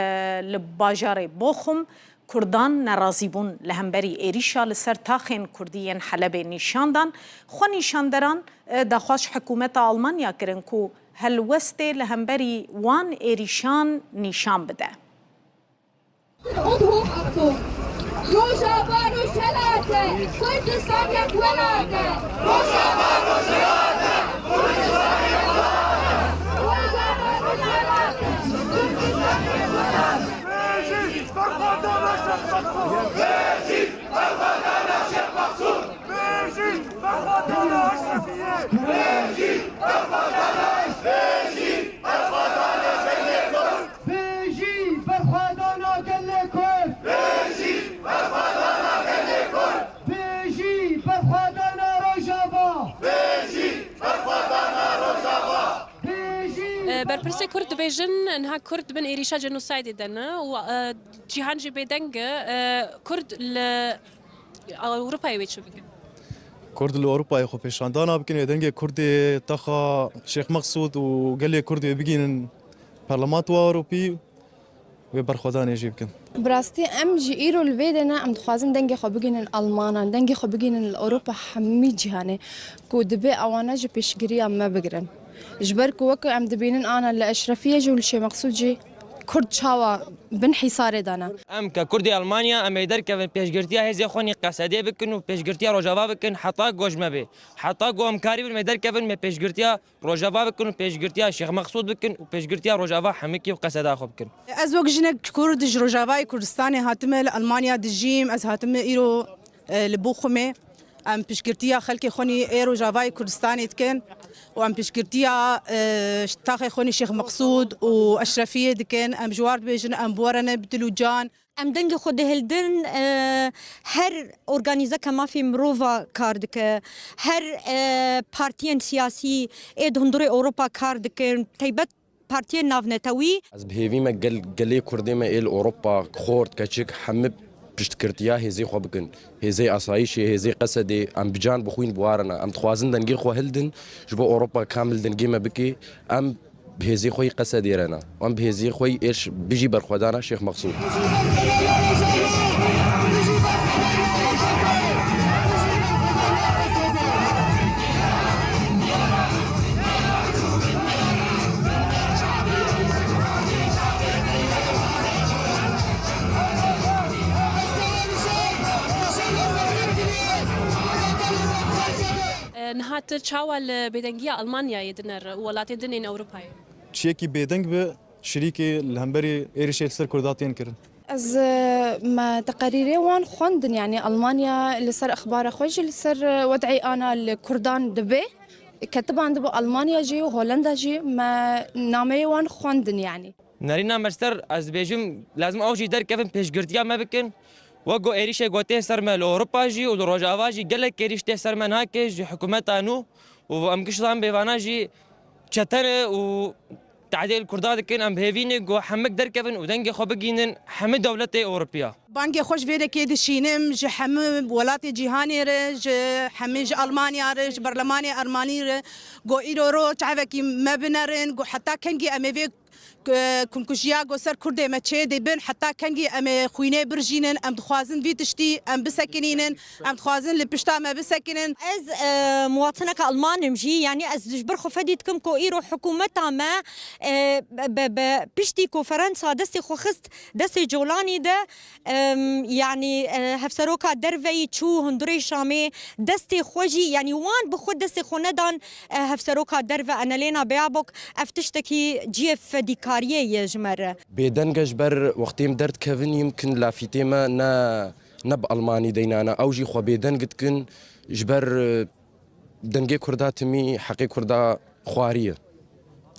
li bajarê Boxum Kurdan nerazîbûn li hemberî êrîşa li ser taxên kurdî yên Helebê nîşan dan. Xwenîşanderan, e, daxwaz ji hikûmeta Almanya kirin ku helwestê li hemberî wan êrîşan nîşan bide. Rojava rojhilat e, Kurdistan yek welat e. Rojava rojhilat e, Kurdistan yek welat e. Rojava rojhilat e, Kurdistan yek welat e. Bijî berxwedana Şêx Mexsûd! Bijî berxwedana Şêx Mexsûd! Bijî berxwedana Eşrefiyê! Bijî berxwedana Eşrefiyê! Bijî berxwedana gelê Kurd! Bijî berxwedana gelê Kurd! Bijî berxwedana gelê Kurd! Bijî berxwedana Rojava! Bijî berxwedana Rojava! Bijî E, berpirsê Kurd dibêjin, niha Kurd bin êrîşa jenosaydê de ne û, e, cîhan jî bêdeng e, e, Kurd li Ewropayê wê çi bikin? Kurd li Ewropayê xwe pêşandana bikin, wê dengê Kurdê taxa Şêx Mexsûd û gelê Kurd wê bigînin Parlamentoya Ewropî, wê berxwedanê jî bikin. Bi rastî em jî îro li vê de ne, em dixwazin dengê xwe bigînin Almanan, dengê xwe bigînin li Ewropa hemî cîhanê ku dibê ewana jî pêşgiriya me bigirin. Ji ber ku wek em dibînin ana li Eşrefiyê jî û li Şêx Mexsûd jî Kurd çawa bin hîsarê de ne. Em ke Kurdê Almanya, em ê derkevin pêşgirtiya hêzê xwe nî Qesedê bikin û pêşgirtiya Rojava bikin heta ku ji me bê. Heta ku em karîbin me derkevin me pêşgirtiya Rojava bikin û pêşgirtiya Şêx Mexsûd bikin û pêşgirtiya Rojava hemikî û Qeseda xwe bikin. Ez wek jinek Kurd ji Rojavayê Kurdistanê hatime li Almanya dijîm, ez hatime îro, e, li Bochumê. Em piştgirtiya xelkê xwe nî ê Rojavayê Kurdistanê dikin û em piştgirtiya, e, taxê xwe nî Şêx Meqsûd û Eşrefiyê dikin. Em ji war dibêjin, em biwerine bi dil û can. Em dengê xwe dihildin, e, her organîzeke mafê mirova kar dike, her, e, partiyên siyasî ê di hundirê Ewropa kar dikin, taybet partiyên navnetewî. Ez bi hêvî me gel, gelê Kurdê me ê li Ewropa, xort, keçik, hemî piştgirtiya hêzê xwe bikin. Hêzê asayîşê, hêzê Qesedê, em bi can bi xwîn bi warine. Em dixwazin dengê xwe hildin, ji bo Ewropa kamil dengê me bike. Em bi hêzê xwe yî Qesedê re ne. Em bi hêzê xwe yî êş bijî berxwedana Şêx Meqsûd. E, niha tu çawa li bêdengiya Almanyayê dinere û welatên din ên Ewropayê? Çiyekî bêdeng bi şirîkê li hemberî êrişê li ser Kurda tên kirin. Ez, e, me teqerîrê wan xwendin, yanî Almanya li ser exbara xwe jî li ser, e, wed'ê ana li Kurdan dibe. Ketiban dibe Almanya jî û Holenda jî me nameyê wan xwendin, yanî. Nerîna me ser, ez dibêjim, lazim ew jî derkevin pêşgirtiya me bikin. Wek ku êrîşê ku tê ser me li Ewropa jî û li Rojava jî gelek êrîş tê ser me nake ji hikûmeta nû û em giştan bêvana jî çete ne û tehdê li Kurda dikin. Em bi hêvî ne ku hemik derkevin û dengê xwe bigînin hemî dewletê Ewropiya. Bangê xwe ji vê dekê dişînim, ji hemî welatê cîhanê re, ji hemî ji Almanya re, ji berlemanê Ermanî re, ku îro ro çavekî me binerin, ku heta kengî em ê vê K-, kunkujiya ku ser Kurdê me çê dibin, heta kengî em ê xwînê birjînin, em dixwazin vî tiştî em bisekinînin, em dixwazin li pişta me bisekinin. Ez, e, muwatineke Alman im jî, yanî ez ji ber xwe fedî dikim ku îro hikûmeta me, e, be, be, be piştî ku Ferensa destê xwe xist destê Colanî de, Em, yanî, e, hevseroka derveyî çû hundirê Şamê, destê xwe jî, yanî wan bi xwe destê xwe nedan, e, hevseroka derve Annalena Baerbock, ev tiştekî cihê fedîkariyê ye ji me re. Bêdeng e ji ber wextê em derdikevin, yimkin lafîtê me ne, ne bi Almanî deynane, ew jî xwe bêdeng dikin, ji ber, e, dengê Kurda timî, heqê Kurda xwarî ye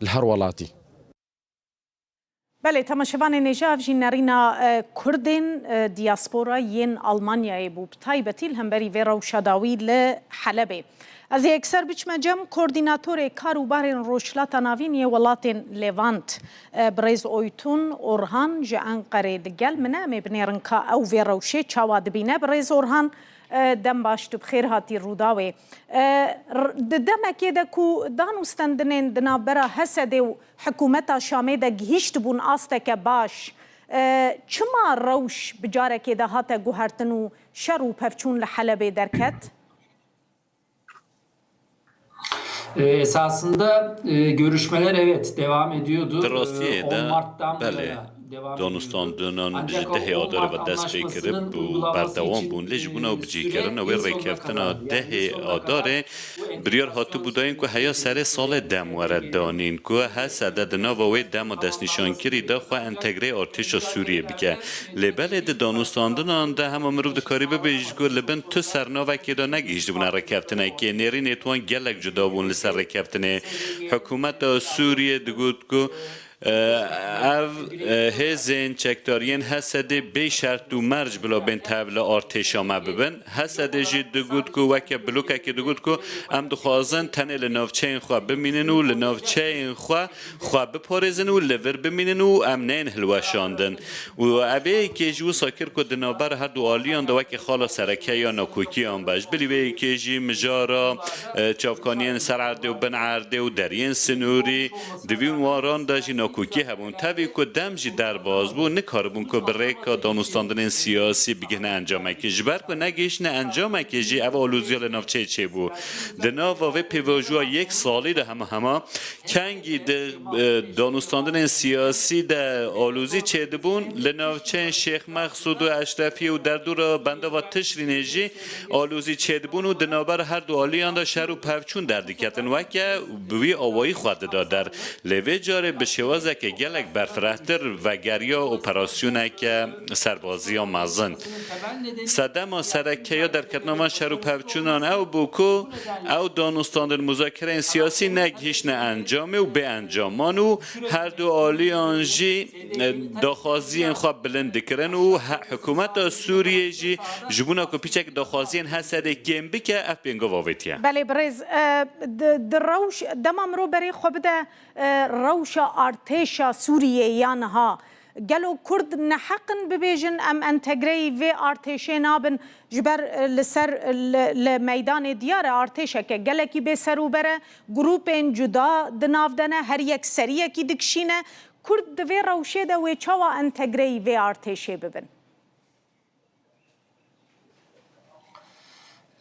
li her welatî. Belê, temaşevanên hêja, ev jî nerîna, e, Kurdên, e, diaspora yên Almanyayê bû, bi taybetî li hemberî vê rewşa dawî li Helebê. Ez ê yekser biçime cem koordînatorê kar û barên Rojhilata Navîn yê welatên Levant, e, birêz Oytun Orhan ji Enqerê digel min e. Em ê binêrin ka ew vê rewşê çawa dibîne. Birêz Orhan, e, dem baş, tu bi xêr hatî Rûdawê. E, r-, di demekê de ku danûstendinên di navbera Hesedê û hikûmeta Şamê de gihîştibûn asteke baş, E, çima rewş bi carekê de hate guhertin û şer û pevçûn li Helebê derket? E, esasında, e, görüşmeler, evet, devam ediyordu. Di E, rastiyê on de, Mart'tan bu belê, yana devam ediyordu. Danûstandinan ji Ancak o dehê on Adarê Mart ve dest pê kirib anlaşmasının û uygulaması berdewam için, bûn, lê ji bona e, bicîkirina süre wê en sonuna rêkeftina kadar, yani dehê en sonuna kadar Adarê, biryar hatibû dayîn ku heya serê salê dem were danîn, ku H S D di nava wê dema destnîşankirî de xwe entegreyê artêşa Sûriyê bike. Lê belê di danûstandinan de hema mirov dikarî bibêje ku li bin tu sernavekê de negihîştibûne rêkeftinekê. Nêrînê wan gelek cuda bûn li ser rêkeftinê. Hikûmeta Sûriyê digot ku, e, ev, e, hêzên çekdariyên H S D bê şert û merc bila bên tevli artêşa me bibin. H S D jî digot ku weke blokekê digot ku em dixwazin tenê li navçeyên xwe bimînin û li navçeyên xwe xwe biparêzin û li vir bimînin û em neyên hilweşandin. Û ev ê yekê jî wisa kir ku di navbera her du aliyan de weke xala sereke ya nakokiyan be. Ji bilî vê yekê jî mijara, e, çavkaniyên ser erdê û bin erdê û deriyên sinûrî di vî waran de jî nakokî hebûn. Tevî ku dem jî derbas bû, nikaribûn ku bi rêka danûstandinên siyasî bigihne encamekê. Ji ber ku negihiştine encamekê jî ev alûziya li navçeyê çêbû. Di nava vê pêvajoya yek salî de hema hema kengî di, e, danûstandinên siyasî de alûzî çêdibûn, li navçeyên Şêx Mexsûd û Eşrefiyê û derdora bendava Tişrînê jî alûzî çêdibûn û di navbera her du aliyan de şer û pevçûn derdiketin. Weke bi wî awayî xwe dida der. Lê vê carê bi şêwazeke gelek berfirehtir vegeriya operasyoneke serbaziya mezin. Sedema sereke ya derketina van şer û pevçûnan ew bû ku ew danûstandin, muzakereyên siyasî negihiştine encamê û bê encaman û her du aliyan jî, e, daxwaziyên xwe bilind dikirin û he-, hikûmeta Sûriyê jî ji bona ku piçek daxwaziyên H S D kêm bike, ev pêngava avêtiye. Belê birêz, e, di, di rewş, dema mirov berê xwe bide, e, rewşa artêşa Sûriyê ya niha, gelo Kurd neheq in bibêjin em entegreyî vê artêşê nabin, ji ber, e, li ser, e, li, li meydanê diyar e artêşeke gelekî bê serûber e, grûpên cuda di nav de ne, her yek seriyekî dikişîne. Kurd di vê rewşê de wê çawa entegreyî vê artêşê bibin?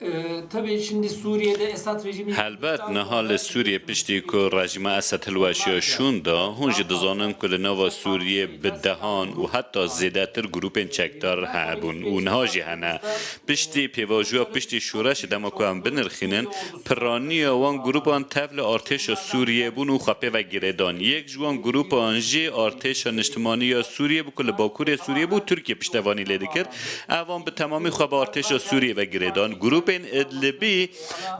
Ee, tabii şimdi Suriye'de Esad rejimi Helbet niha li Sûriyê piştî ku rejîma Esed hilweşiya şûn da, hûn jî dizanin ku li nava Sûriyê bi dehan û heta zêdetir grûpên çekdar hebûn û niha jî hene. Piştî pêvajoya, piştî şoreşê dema ku em binirxînin, piraniya wan grûpan tevli artêşa Sûriyê bûn û xwe pê ve girêdan. Yek ji wan grûpan jî artêşa niştimanî ya Sûriyê bû ku li bakurê Sûriyê bû, Tirkiye piştevanî lê dikir. Evan bi temamî xwe bi artêşa Sûriyê ve girêdan. Grûpên Idlibî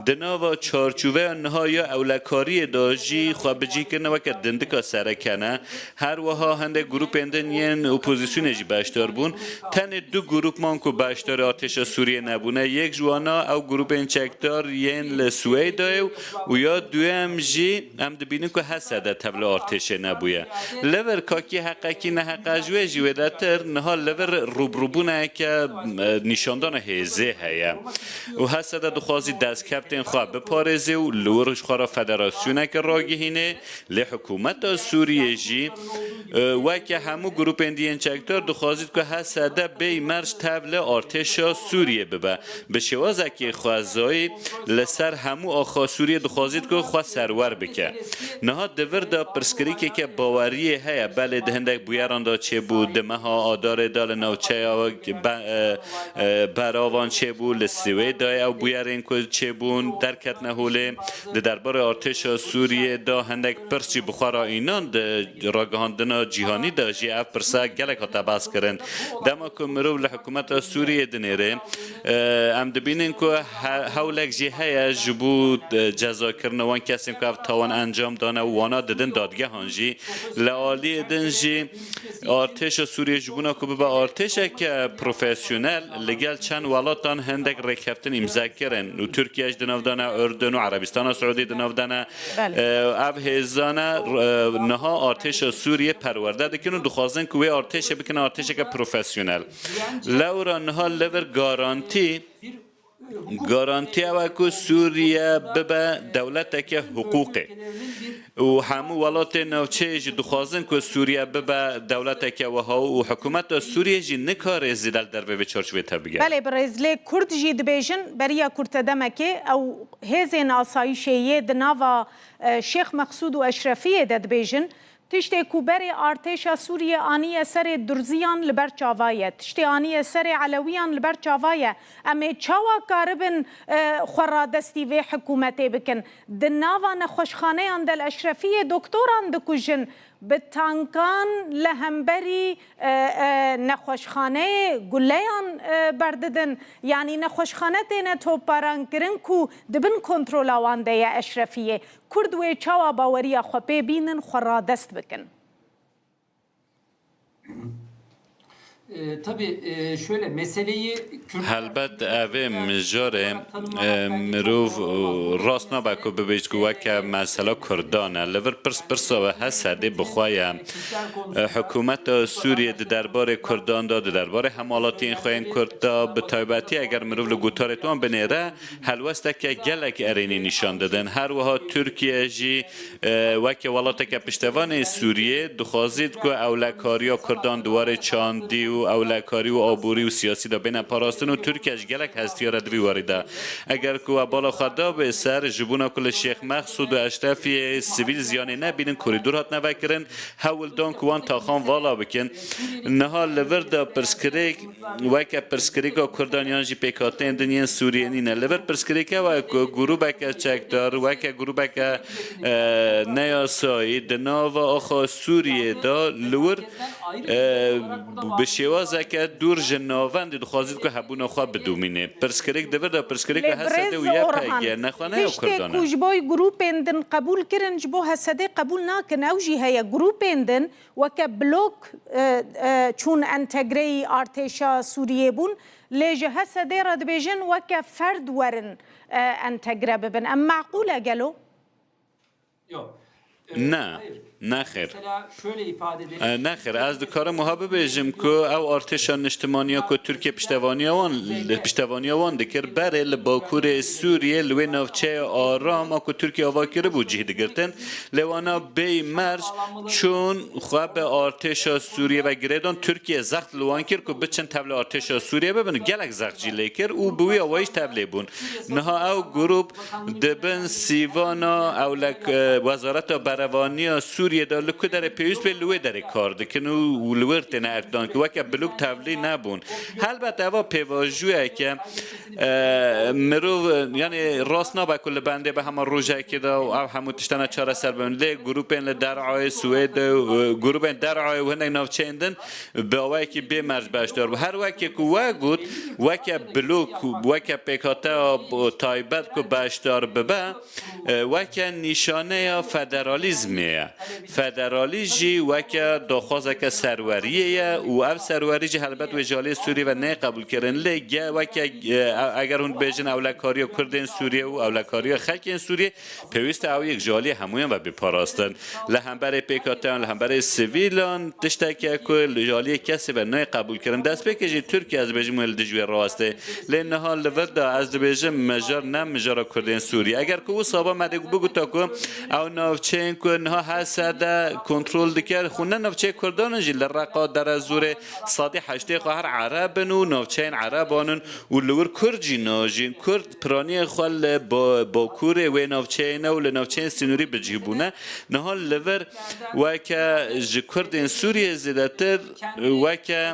di nava çarçoveya niha ya ewlekariyê de jî xwe bi cih kirine weke dindika sereke ne. Her wiha hindek grûpên din yên opozîsyonê jî beşdar bûn. Tenê du grûp man ku beşdarê artêşa Sûriyê nebûne. Yek ji wana ew grûpên çekdar yên li Swêdayê û ya duyem jî em dibînin ku H S D tevli artêşê nebûye. Li vir kakî heqekî neheqe ji wê jî wêdetir niha li vir rûbirûbûneke, e, nîşandana hêzê heye. Û H S D dixwazî destkeftên xwe biparêzê û li wir ji xwe re federasyoneke ragihînê, lê hikûmeta Sûriyê jî, e, weke hemû grûpên diyên çekdar dixwazît ku H S D bêyî merc tevli artêşa Sûriyê bibe. Bi şêwazekî xwezayî li ser hemû axa Sûriyê dixwazît ku xwe serwer bike. Niha di vir de pirsgirêkeke baweriyê heye. Belê di hindek bûyeran de çêbû, di meha Adarê de li navçeya Be-, e, e, Beravan çêbû, li Swêdayê ew bûyerên ku çêbûn derketine holê. Di derbarê artêşa Sûriyê de hindek pirs jî bi xwe re înan di ragihandina cîhanî de jî ev pirsa gelek hate behs kirin. Dema ku mirov li hikûmeta Sûriyê dinêre, e, em dibînin ku he-, hewlek jî heye ji bo, e, cezakirina wan kesên ku ev tawan encam dane û wana didin dadgehan jî. Li aliyê din jî artêşa Sûriyê ji bona ku bibe artêşeke profesyonel, li gel çend welatan hindek rêkeftin îmze kirin û Tirkiye jî di nav de ne, Urdun û Erebistana Siûdî di nav de ne. Belê. Ev hêzane, e, niha artêşa Sûriyê perwerde dikin û dixwazin ku wê artêşê bikin artêşeke profesyonel. Lewra niha li vir garantî Garantiya we ku Sûriye bibe dewleteke hiqûqê. Û hemû welatên navçeyê jî dixwazin ku Sûriye bibe dewleteke wiha û hikûmeta Sûriyê jî nikare zêde li dervê vê çarçovê tevbigere. Belê, birêz, lê Kurd jî dibêjin, beriya kurte demekê ew hêzên asayîşê yê di nava, e, Şêx Mexsûd û Eşrefiyê de dibêjin, tiştê ku berê artêşa Sûriyê aniye serê Durziyan li ber çava ye, tiştê aniye serê Elewiyan li ber çava ye. Em ê çawa karibin, e, xwe radestî vê hikûmetê bikin? Di nava nexweşxaneyan de li Eşrefiyê doktoran dikujin, bi tankan li hemberî, e, e, nexweşxaneyê guleyan, e, berdidin. Yanî nexweşxane têne toparankirin ku di bin kontrola wan de ye Eşrefiyê. Kurd wê çawa baweriya xwe pê bînin, xwe radest bikin? E, tabii, e, şöyle, meseleyi Kürt Helbet ev ê mijarê, e, mirov, e, rast nabe ku bibêjt ku weke mesela Kurdan e. Li vir pirs pirsa we Hesedê bi xwe ye. E, hikûmeta Sûriyê di derbarê Kurdan de, di derbarê hemwelatiyên xwe yên Kurd de, bi taybetî eger mirov li gutarê wan binêre, helwesteke gelek erênî nîşan didin. Her wiha Tirkiye jî, e, weke welateke piştevanê Sûriyê dixwazît ku ewlekariya Kurdan di warê çandî û ewlekarî û aborî û siyasî de bêne parastin û Tirkiye ji gelek hestiyar e di vî warî de. Eger ku we bala xwe dabê ser, ji bona ku li Şêx Mexsûd û Eşrefiyê sivîl ziyanê nebînin, korîdor hatine vekirin, hewl dan ku wan taxan vala bikin. Niha li vir de pirsgirêk weke pirsgirêka Kurdan yan jî pêkhateyên din yên Sûriyê nîne. Li vir pirsgirêke we ku grûbeke çekdar, weke grûbeke, e, neyasayî di nava axa Sûriyê de li wir, e, bi şêwazeke dûr ji navendê dixwazît ku hebûna xwe bidomîne. Pirsgirêk di vir de pirsgirêka Lê Hesedê û birêz Y P G Orhan, ne, xwe ne ya tiştê Kurdan e. Ku ji bo grûpên din qebûl kirin, ji bo Hesedê qebûl nakin. Ew jî heye, grûpên din weke blok, e, e, çûn entegreyî artêşa Sûriyê bûn, lê ji Hesedê re dibêjin weke ferd werin, e, entegre bibin. Em meqûl e gelo? Yok. E, Ne, hayır. Nexêr. Mesela şöyle ifade edelim. E, nexêr, ez dikarim wiha bibêjim ku ew artêşa niştimaniya ku Tirkiye piştevaniya wan, piştevaniya wan dikir, berê li Bakurê Sûriyê li wê navçeya aram a ku Tirkiye ava kiribû cih digirtin. Lê wana bêyî merc çûn xwe bi artêşa Sûriyê ve girêdan. Tirkiye zext li wan kir ku biçin tevlê artêşa Sûriyê bibin. Gelek zext jî lê kir û bi wî awayî jî tevlê bûn. Niha ew grûp di bin sîvana ewlek, e, Wezareta Berevaniya Sûriyê de li ku derê pêwîst bê li wê derê kar dikin û, û li wir têne erkdan ku weke bilûk tevlî nebûn. Helbet eva pêvajoyeke E, mirov, e, yanî rast nabe ku li bendê be hema rojekê de û ev hemû tiştene çareser bibin. Lê grûpên li derayê Swêdê û, e, grûpên derayê û hinek navçeyên din bi awayekî bê merc beşdar bû. Her wekê ku we got, weke blok, weke pêkhateya b-, taybet ku beşdar bibe, e, weke nîşaneya federalîzmê ye. Federalî jî weke daxwazeke serweriyê ye û ev serwerî jî helbet wê ji aliyê Sûriyê ve neyê qebûlkirin. Lê ge-, weke, e, eger hûn dibêjin ewlekariya Kurdên Sûriyê û ewlekariya xelkên Sûriyê, pêwîst e ew yek ji aliyê hemûyan ve bê parastin. Li hemberê pêkhateyan, li hemberê sivîlan tişteke ku li ji aliyê kesê ve nayê qebûlkirin. Destpêkê jî Tirkiye, ez dibêjim, wê li dijî wê rawestê. Lê niha li vir de ez dibêjim mijar ne mijara Kurdên Sûriyê. Eger ku wisa ba me dê biguta ku ew navçeyên ku niha Hesede kontrol dike, xwe ne navçeyê Kurdan in jî, li Reqa, Derezûrê, sedî heştê xwe her Ereb in û navçeyên Ereban in û li wir Kurd jî najîn. Kurd piraniyê xwe li ba-, bakurê wê navçeyê ne û li navçeyên sînorî bi cih bûne. Niha li vir weke ji Kurdên Sûriyê zêdetir weke,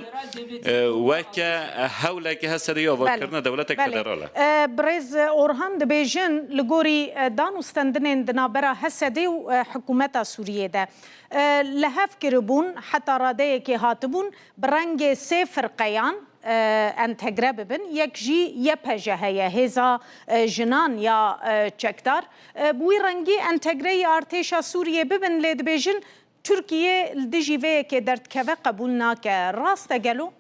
e, weke hewleke Hesedê ya avakirina dewletek federal e. Belê. E, birêz Orhan dibêjin, li gorî, e, dan û stendinên di navbera Hesedê û, e, hikûmeta Sûriyê de, e, li hev kiribûn, heta radeyekê hatibûn, bi rengê sê firqeyan, e, entegre bibin. Yek jî Y P J heye, Hêza, e, Jinan ya, e, Çekdar. E, bi wî rengî entegreyî artêşa Sûriyê bibin, lê dibêjin Tirkiye li dijî vê yekê derdikeve, qebûl nake. Rast e gelo?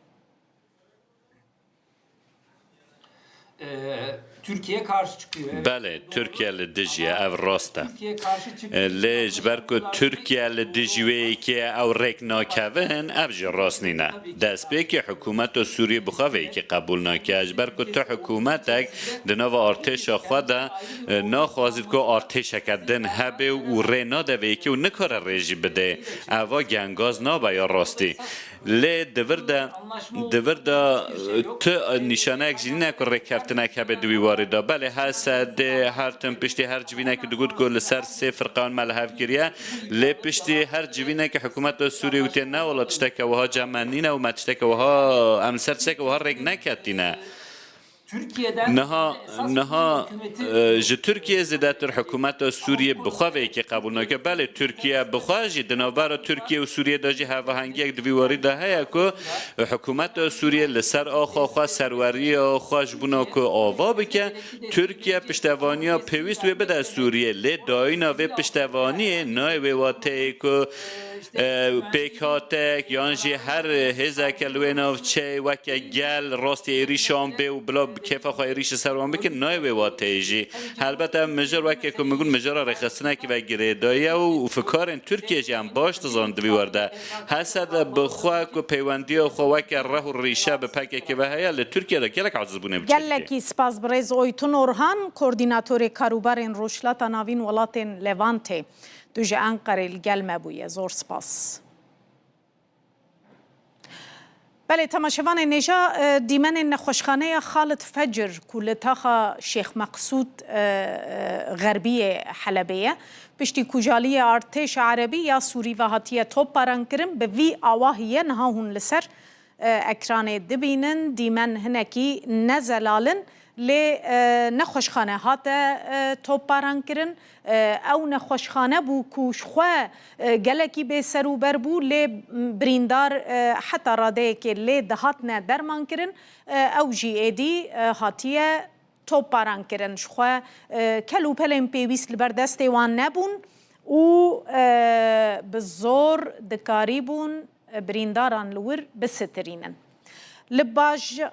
Ee, Türkiye karşı çıkıyor. Evet. Belê, Tirkiye li dijî ye, ev rast e. Türkiye karşı çıkıyor. E, lê ji ber ku Tirkiye li dijî wê yekê ye, ew rêk nakevin, ev jî rast nîne. Destpêkê hikûmeta Sûriyê bi xwe vê yekê qebûl nake. Ji ber ku tu hikûmetek di nava artêşa xwe de, e, naxwazît ku artêşeke din hebe û rê nade vê yekê û nikare rê jî bidê. Eva gengaz nabe ya rastî. Lê di vir de, di vir de, e, tu nîşaneyek jî nîne ku rêkeftinek hebe di wî warî de. Belê H S D her tim piştî her civînekî digot ku li ser sê firqan me li hev kiriye. Lê piştî her civînekî hikûmeta Sûriyê gotiye ne wela tişteke wiha cem me nîne û me tişteke wiha, em li ser tişteke wiha rêk neketîne. Niha, niha, e, ji Tirkiye zêdetir hikûmeta Sûriyê bi xwe vê yekê qebûl nake. Belê Tirkiye bi xwe jî di navbera Tirkiye û Sûriyê de jî hevahengiyek di vî warî de heye ku hikûmeta Sûriyê li ser axa xwe, serweriya xwe ji bona ku ava bike, Tirkiye piştevaniya pêwîst wê bide Sûriyê. Lê dayîna vê piştevaniyê nayê wê wateyê ku e, pêkhatek yan jî her hêzeke li wê navçeyê weke gel rastî êrîşan bê û bila bi kêfa xwe êrîş li ser wan bikin, nayê wê wateyê jî. Helbet ev mijir weke ku min got mijara rêxistinekî ve girêdayî ye û fikarên Tirkiye jî em baş dizanin di vî wer de. H S D bi xwe ku peywendiya xwe weke reh û rîşe bi P K K ve heye, li Tirkiye de gelek acizbûnê bi çêdike. Gelekî spas birêz Oytun Orhan, koordînatorê karûbarên Rojhilata Navîn welatên Levantê. Tu ji Enqerê li gel me bûye. Zor spas. Belê, temaşevanên hêja, e, dîmenên nexweşxaneya Xalid Fecir ku li taxa Şêx Meqsûd, e, e, Xerbiyê Helebê ye, piştî ku ji aliyê artêşa erebî ya Sûrî ve hatiye topbaran kirin, bi vî awahî ye niha hûn li ser e, ekranê dibînin, dîmen hinekî ne zelal in, lê, e, nexweşxane hate, e, topbaran kirin. E, ew nexweşxane bû ku ji xwe, e, gelekî bêserûber bû, lê, m, birîndar, e, heta radeyekê lê dihatine derman kirin. E, ew jî êdî, e, hatiye topbaran kirin. Ji xwe, e, kel û pelên pêwîst li ber destê wan nebûn û, e, bi zor dikarîbûn birîndaran li wir bisitirînin. Li baj-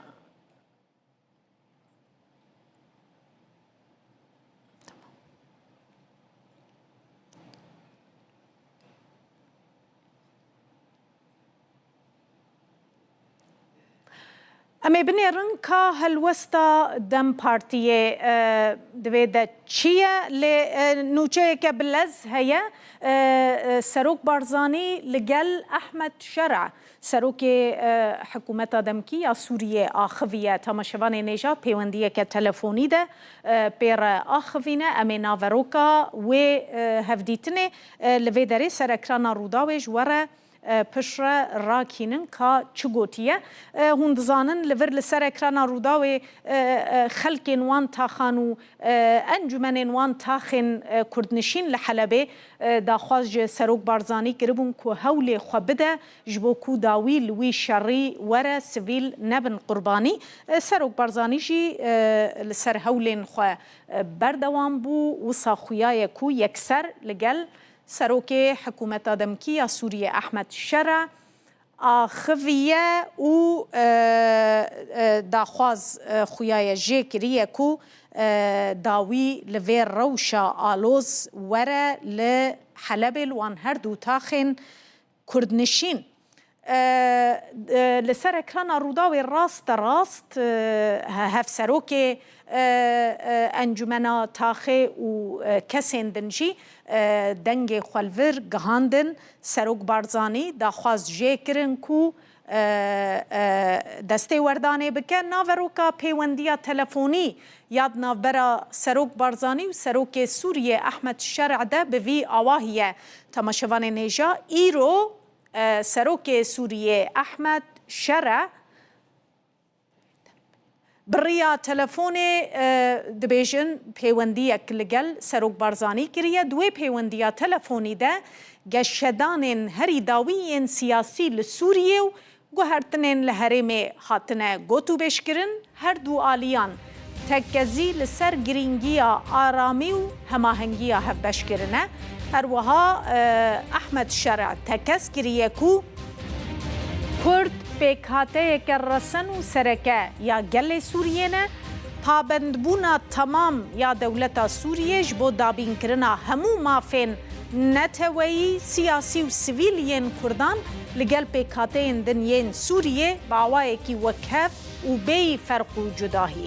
Em ê binêrin ka helwesta DEM Partiyê, e, di vê de çi ye? Lê, e, nûçeyeke bi lez heye. E, e, Serok Barzanî li gel Ehmed Şera, serokê, e, hikûmeta demkî ya Sûriyê axiviye. Temaşevanên hêja, peywendiyeke telefonî de, e, pê re axivîne. Em ê naveroka wê, e, hevdîtinê, e, li vê derê ser ekrana Rûdawê ji we re e, piştre rakînin ka çi gotiye. E, hûn dizanin li vir li ser ekrana Rûdawê, e, e, xelkên wan taxan û, e, encûmenên wan taxên, e, Kurdnişîn li Helebê, e, daxwaz ji Serok Barzanî kiribûn ku hewlê xwe bide ji bo ku dawî li wî şerî were, sivîl nebin qurbanî. E, Serok Barzanî jî, e, li ser hewlên xwe, e, berdewam bû, wisa xuyaye ku yekser li gel Serokê hikûmeta demkî ya Sûriyê Ehmed Şera axiviye û, e, e, daxwaz, e, xuyaye jê kiriye ku, e, dawî li vê rewşa aloz were li Helebê li wan her du taxên Kurdnişîn. E, e, li ser ekrana Rûdawê raste rast, e, he-, hevserokê, e, e, Encûmena Taxê û, e, kesên din jî, e, dengê xwe li vir gihandin. Serok Barzanî daxwaz jê kirin ku, e, e, destêwerdanê bike. Naveroka pêwendiya telefonî ya di navbera Serok Barzanî û Serokê Sûriyê Ehmed Şer'a de bi vî awahî ye. Temaşevanên hêja, îro, e, Serokê Sûriyê Ehmed Şer'a bi riya telefonê, e, dibêjin pêwendiyek li gel Serok Barzanî kiriye. Di wê pêwendiya telefonî de geşedanên herî dawî yên siyasî li Sûriyê û guhertinên li herêmê hatine gotûbêjkirin. Her du aliyan tekkezî li ser girîngiya aramî û hemahengiya hevbeş kirine. Her wiha, e, Ehmed Şer'a tekez kiriye ku Kurd pêkhateyeke resen û sereke ya gelê Sûriyê ne pabendbûna temam ya dewleta Sûriyê ji bo dabînkirina hemû mafên neteweyî, siyasî û sivîl yên Kurdan li gel pêkhateyên din yên Sûriyê bi awayekî wekhev û bêyî ferq û cudahî,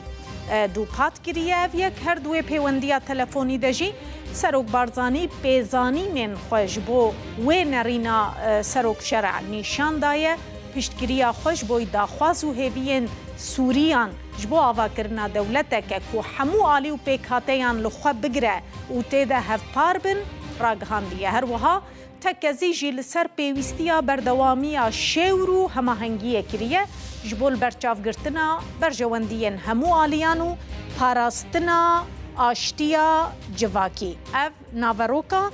e, dûpat kiriye. Ev yek her duwê pêwendiya telefonî de jî Serok Barzanî pêzanînên xwe ji bo wê nerîna, e, Serok Şer'a nîşan daye. Piştgiriya xwe ji bo daxwaz û hêviyên Sûriyan ji bo avakirina dewleteke ku hemû alî û pêkhateyan li xwe bigire û tê de hevpar bin, ragihandiye. Her wiha tekezî jî li ser pêwîstiya berdewamiya şêwr û hemahengiyê kiriye ji bo li berçavgirtina berjewendiyên hemû aliyan û parastina aştiya civakî. Ev naveroka,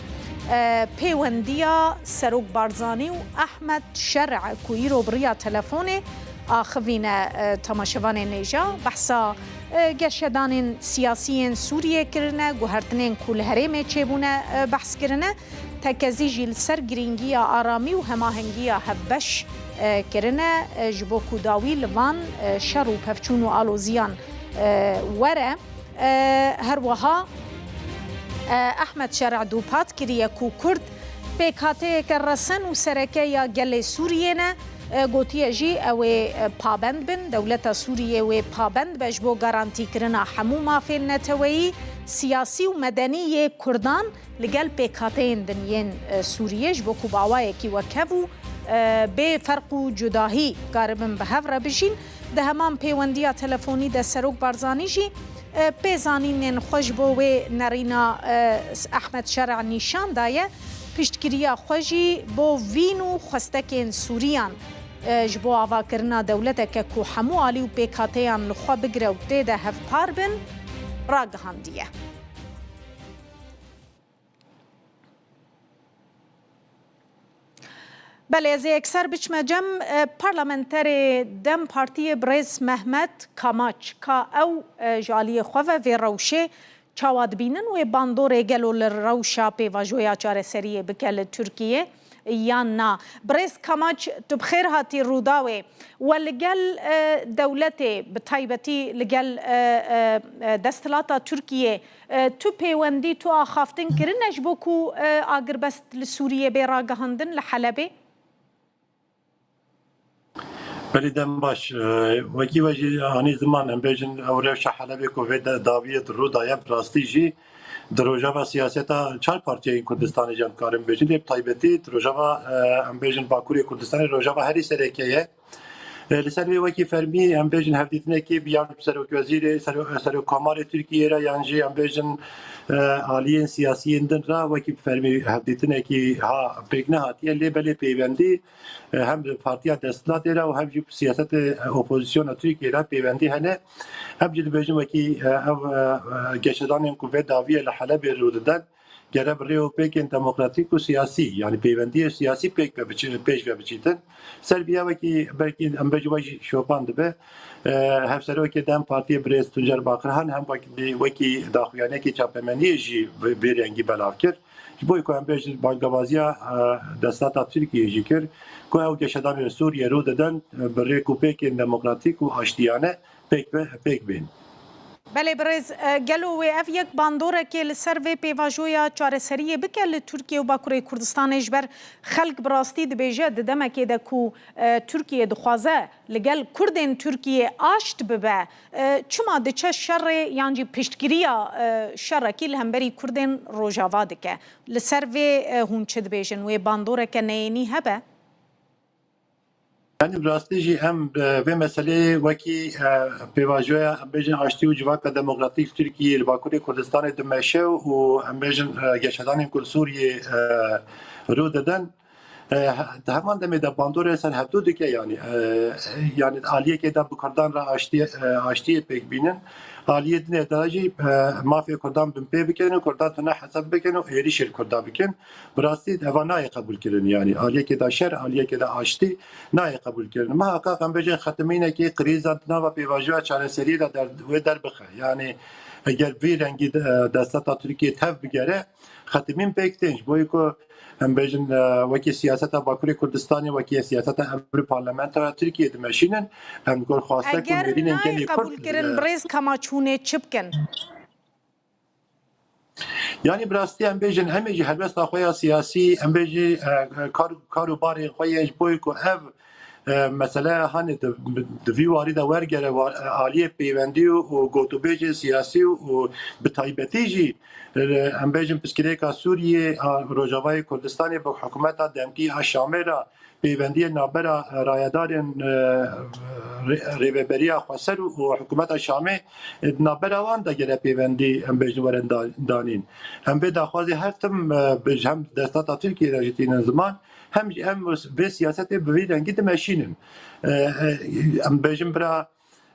e, pêwendiya Serok Barzanî û Ahmed Şer'a ku îro bi riya telefonê axivîne, e, temaşevanên hêja, behsa, e, geşedanên siyasî yên Sûriyê kirine, guhertinên ku li herêmê çêbûne, e, behs kirine. Tekezî jî li ser girîngiya aramî û hemahengiya hevbeş, e, kirine, e, ji bo ku dawî li van, e, şer û pevçûn û aloziyan, e, were. E, her wiha, e, Ehmed Şer'a dûpat kiriye ku Kurd pêkhateyeke resen û sereke ya gelê Sûriyê ne. E, gotiye jî ew ê, e, pabend bin, dewleta Sûriyê wê pabend be ji bo garantîkirina hemû mafên neteweyî, siyasî û medenî yê Kurdan li gel pêkhateyên din yên, e, Sûriyê ji bo ku bi awayekî wekhev û, e, bê ferq û cudahî karibin bi hev re bijîn. Di heman pêwendiya telefonî de Serok Barzanî jî, e, pêzanînên xwe ji bo wê nerîna, e, Ehmed Şer'a nîşan daye. Piştgiriya xwe jî bo vîn û xwestekên Sûriyan, e, ji bo avakirina dewleteke ku hemû alî û pêkhateyan li xwe bigire û tê de hevpar bin, ragihandiye. Belê, ez ê yekser biçime cem, e, parlamenterê DEM Partiyê birêz Mehmet Kamaç, ka ew, e, ji aliyê xwe ve vê rewşê çawa dibînin? Wê bandorê gelo li rewşa pêvajoya çareseriyê bike li Tirkiyê yan na? Birêz Kamaç, tu bi xêr hatî Rûdawê. We li gel, e, dewletê, bi taybetî li gel, e, e, e, desthilata Tirkiyê, e, tu pêwendî, tu axaftin kirine ji bo ku, e, agirbest li Sûriyê bê ragihandin li Helebê? Belê, dem baş. E, wekî we jî anî ziman, em bêjin ew rewşa Helebê ku vê de-, dawiyê di rû daye, bi rastî jî di rojeva siyaseta çar partiyên Kurdistanê jî em karin bêjin, lê bi taybetî di rojeva, e, em bêjin Bakurê Kurdistanê rojeva herî sereke ye. E, li ser vê wekî fermî em bêjin hevdîtinekî bi ya serokwezîrê, sero-, serokkomarê Tirkiyê re yan jî em bêjin, e, aliyên siyasiyên din re wekî fermî hevdîtinekî ha pêk nehatiye, lê belê peywendî, e, hem partiya desthilatê re û hem jî siyasetê, e, opozisyona Tirkiyê re peywendî hene. Em jî dibêjin wekî, e, ev, e, e, geşedanên ku vê dawiyê li Helebê rû diden, gere bi rê û pêkên demokratîk û siyasî, yanî peywendiyê siyasî pêk ve biçi-, pêş ve biçîtin. Ser vîya wekî belkî em bêjin wek jî şopan dibe, e, hevserokê DEM Partiyê birêz Tuncer Bakirhan hem wek-, wekî daxuyaniyekî çapemeniyê jî bi vê rengî belav kir. Ji bo ku em bêjin bangevaziya, e, desthilata Tirkiyê jî kir ku ew geşedanên Sûriyê rû didin, e, bi rêk û pêkên demokratîk û aştiyane pêk ve, pêk bên. Belê birêz, e, gelo wê ev yek bandorekê li ser vê pêvajoya çareseriyê bike li Tirkiye û Bakurê Kurdistanê, ji ber xelk bi rastî dibêje di demekê de ku, e, Tirkiye dixwaze li gel Kurdên Tirkiye aşt bibe, e, çima diçe şerê yan jî piştgiriya, e, şerekî li hemberî Kurdên Rojava dike? Li ser vê, e, hûn çi dibêjin? Wê bandoreke neyênî hebe? Yanî bi rastî jî em, e, vê meseleyê wekî, e, pêvajoya, em bêjin, aştî û civaka demokratîk Tirkiyê li Bakurê Kurdistanê dimeşe û em bêjin, e, geşedanên ku li Sûriyê, e, rû didin. E, he-, di heman demê de bandorê ser hevdû dike, yanî, e, yanî aliyekê de bi Kurdan re aştiyê, e, aştiyê pêk bînin, aliyê dinê de jî, e, mafê Kurdan binpê bikin û Kurdan tune hesab bikin û êrîşê li Kurdan bikin. Bi rastî eva nayê qebûlkirin, yanî aliyekê de şer, aliyekê de aştî nayê qebûlkirin. Miheqeq em bêjin xetimînekî krîza di nava pêvajoya çareseriyê de der-, wê derbixe. Yanî, Eger vî rengî de, e, desteta Tirkiyê tev bigere, xetimîn pêk tên. Ji bo ku em bêjin, e, wekî siyaseta Bakurê Kurdistanê, wekî siyaseta em li parlamentoya Tirkiyê dimeşînin, em gor xwastek û Eger nêrînên nayê gelê Kurd, qebûl kirin, e, birêz Kamaç hûn ê çi bikin? Yanî bi rastî em bêjin, em ê ji helwesta xwe ya siyasî, em bêjî, e, e, kar, kar û barên xwe ye ji bo ku ev, e, meseleya hanê di, di vî warî de wergere wa-, e, aliyê peywendî û, û gotûbêjên siyasî û, û bi taybetî jî, e, em bêjin piskirêka Sûriyê, a, Rojavayê Kurdistanê bi hikûmeta demkî a Şamê re pêvendiyên navbera, e, rayedarên, e, rê-, rêveberiya xweser û, û hikûmeta Şamê, e, di navbera wan de gere pêvendî, em bêjin, werin da-, danîn. Em vê daxwazê her tim, e, bi, hem destata Tirkiyê re jî tînin ziman, hem jî em vê siyasetê bi vî rengî dimeşînin. E, e, em bêjin bira,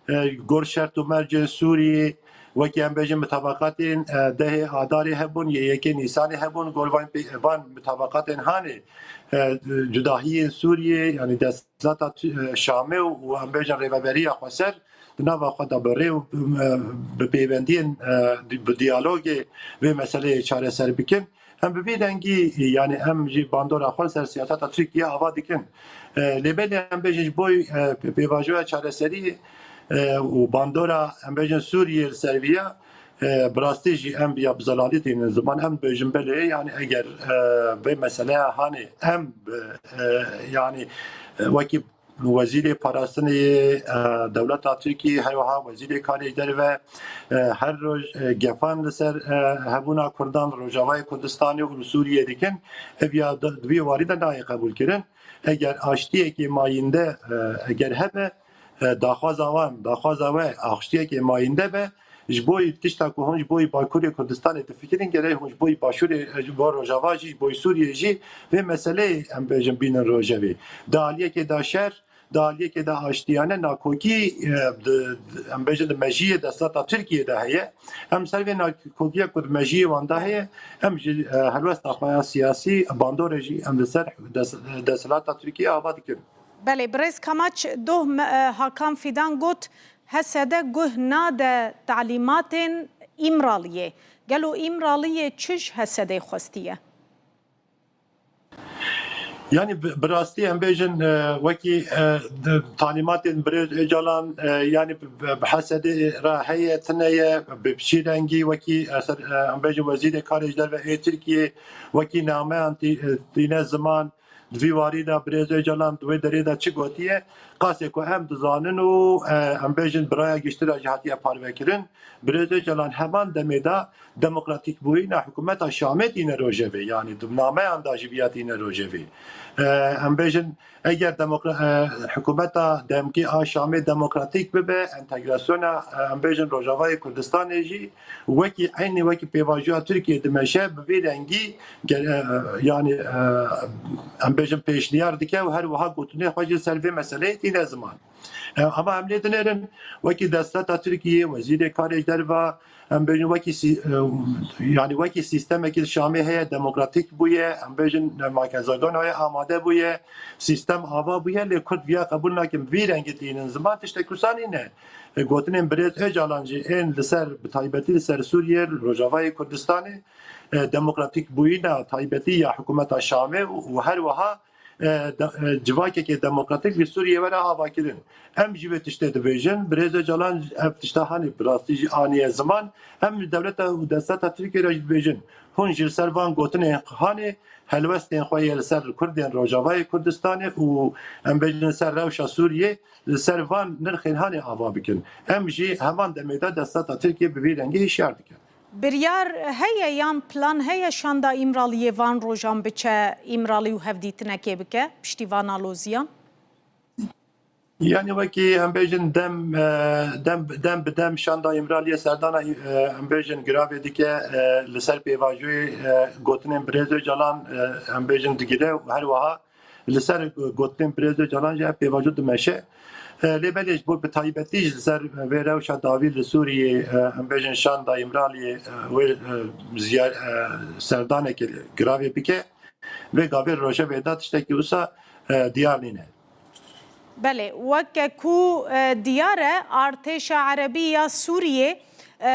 e, gor şert û mercên Sûriyê, wekî em bêjin mitabaqatên, e, dehê Adarê hebûn, yê yekê Nîsanê hebûn, gor van pê-, van mitabaqatên hanê, e, cudahiyên Sûriyê, yanî desthilatata Tu-, e, Şamê û, û em bêjin rêveberiya xweser di nava xwe de bi rê û, e, bi pêvendiyên, e, di-, bi diyalogê vê meseleyê çareser bikin. Em bi vî rengî, yanî em jî bandora xwe li ser siyaseta Tirkiye ava dikin. E, lê belê em bêjin ji bo, e, pê-, pêvajoya çareserî, e, û bandora, em bêjin, Sûriyê li ser vî ya, e, bi rastî jî em bi ya bi zelalî tînin ziman, em dibêjin belê, yanî eger, e, vê meseleya hanê em bi, e, yanî, e, wekî Wezîrê Parastinê yê, e, dewleta Tirkiyê, her wiha Wezîrê Karê Derve, e, her roj, e, gefan li ser, e, hebûna Kurdan li Rojavayê Kurdistanê û li Sûriyê dikin. Ev ya di, di vî warî de nayê qebûlkirin. Eger aştiyekê mayînde, e, eger hebe, e, daxwaza wan, daxwaza we aştiyekê mayînde be, ji bo tişta ku hûn ji bo Bakurê Kurdistanê difikirin, gerek hûn ji bo Başûrê, ji bo Rojava jî, ji bo Sûriyê jî vê meseleyê, em bêjin, bînin rojevê. Di aliyekê de şer, di aliyekê de aştiyane, nakokî, e, di, di, em bêjin, di mejiyê destata Tirkiyê de heye. Em ser vê nakokiya ku di mejiyê wan de heye, em ji, e, helwesta xwe ya siyasî, bandorê jî em li ser des-, desthilata Tirkiyê ava dikin. Belê, birêz Kamaç, doh me, e, Hakan Fidan got, H S D guh nade talîmatên Îmraliyê. Gelo Îmraliyê çi ji H S D xwestiye? Yanî bi, bi rastî em bêjin, e, wekî, e, di talîmatên birêz Ocalan, e, yanî bi, bi, bi H S D re heye, tune ye, bi, bi çi rengî wekî, e, ser, e, em bêjin Wezîrê Karê ji Derve ê Tirkiyê wekî nameyan tî-, e, tîne ziman, di vî warî de birêz Ocalan di wê derê de çi gotiye, qasê ku em dizanin û, e, em bêjin bi raya giştî re jî hatiye parvekirin, birêz Ocalan heman demê de demokratîkbûyîna hikûmeta Şamê tîne rojevê, yanî di nameyan de jî viya tîne rojevê. E, em bêjin, eger demokra-, e, hikûmeta demkî a Şamê demokratîk bibe, entegrasyona, e, em bêjin Rojavayê Kurdistanê jî wekî, eynî wekî pêvajoya Tirkiyê dimeşe, bi vî rengî ge-, e, yanî, e, em bêjin pêşniyar dike û her wiha gotinê xwe jî ser vê meseleyê tîne ziman. E, ama em lê dinêrin, wekî desteta Tirkiyê, Wezîrê Karê Derve, em bêjin wekî sî-, e, yanî wekî sîstemekî li Şamê heye, demokratîk bûye, em bêjin, e, makezagonayê amade bûye, sîstem ava bûye, lê Kurd viya qebûl nakin, vî rengî tînin ziman, tiştek wisa nîne. E, gotinên birêz Ocalan jî ên li ser, bi taybetî li ser Sûriyê, Rojavayê Kurdistanê, e, demokratîk bûyîna taybetî ya hikûmeta Şamê û, û her wiha, e, de, e, civakekê demokratîk li Sûriyê were avakirin. Em jî vê tiştê dibêjin. Birêz Ocalan ev tişta hanê bi rastî jî aniye ziman. Em dewleta û desteta Tirkiyê re jî dibêjin. Hûn jî li ser van gotinên hanê helwestên xwe yê li ser Kurdên Rojavayê Kurdistanê û em bêjin li ser rewşa Sûriyê, li ser van nirxên hanê ava bikin. Em jî heman demê de desteta Tirkiyê bi vî rengî hişyar dikin. Biryar heye yan plan heye şanda Îmraliyê van rojan biçe Îmralî û hevdîtinekê bike piştî van aloziyan? Yanî wekî em bêjin dem, e, dem, dem bi dem şanda Îmraliyê serdana, e, em bêjin giravê dike, e, li ser pêvajoyê, e, gotinên birêz Ocalan, e, em bêjin digire û her wiha li ser gotinên birêz Ocalan jî ev pêvajo dimeşe. E, lê belê ji bo bi taybetî jî li ser vê rewşa dawî li Sûriyê, e, em bêjin şanda Îmraliyê, e, wê, e, ziya-, e, serdanekê giravê bike, vê gavê rojevê de tiştekî wisa, e, diyar nîne. Belê, weke ku, e, diyar e, artêşa erebî ya Sûriyê, e,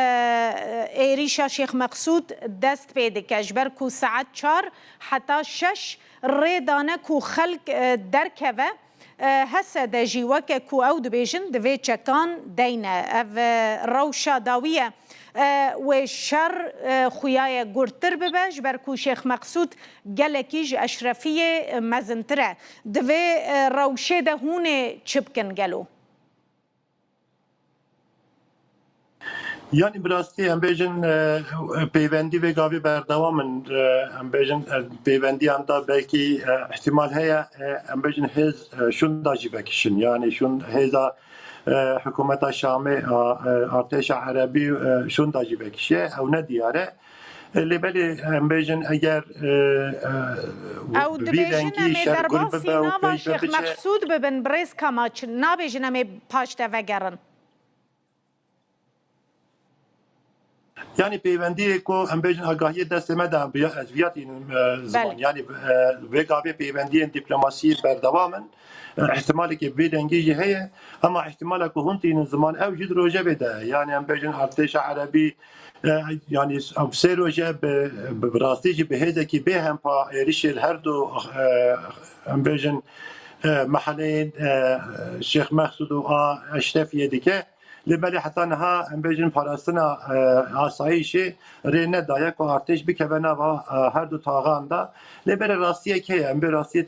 êrîşa Şêx Meqsûd dest pê dike. Ji ber ku saet çar heta şeş rê dane ku xelk, e, derkeve. E, H S D jî weke ku ew dibêjin, divê çekan deyne. Ev, e, rewşa dawî ye. E, wê şer, e, xuya ye gurttir bibe, ji ber ku Şêx Meqsûd gelekî ji Eşrefiyê, e, mezintir e. Divê, e, rewşê de hûn ê çi bikin gelo? Yanî bi rastî em bêjin, e, peywendî vê gavê berdewam in. E, em bêjin, e, peyvendiyan da belkî, e, îhtimal heye, e, em bêjin hêz, e, şûnda jî vekişin. Yanî şûn hêza, e, hikûmeta Şamê, a, e, artêşa Erebî, e, şûnda jî vekişiye. Ew ne diyar e. E, lê belê em bêjin eger, e, e, Ew bi vî dibêjin rengî em ê şer gul derbasî bibe û nava pêş ve Şêx biçe. Meqsûd bibin, birêz Kamaç. Nabêjin em ê paş de vegerin. Yanî peywendiyê ku em bêjin agahiyê destê me de, em viya-, ez viya tînim, e, ziman. Belê. Yanî, e, vê gavê peywendiyên dîplomasî berdewam in. E, îhtimalekî vî rengî jî heye. Ema îhtimala ku hûn tînin ziman ew jî di rojevê de ye. Yanî em bêjin artêşa Erebî, e, yanî ev sê roj e bi, bi, bi rastî jî bi hêzekî bêhempa êrişê li her du, e, em bêjin, e, meheleyên, e, Şêx Meqsûd û a Eşrefiyê dike. Lê belê heta niha em bêjin parastina, e, asayîşê rê nedaye ku artêş bikeve nava, e, her du taxan de. Lê belê rastiyek heye, em bê rastiyê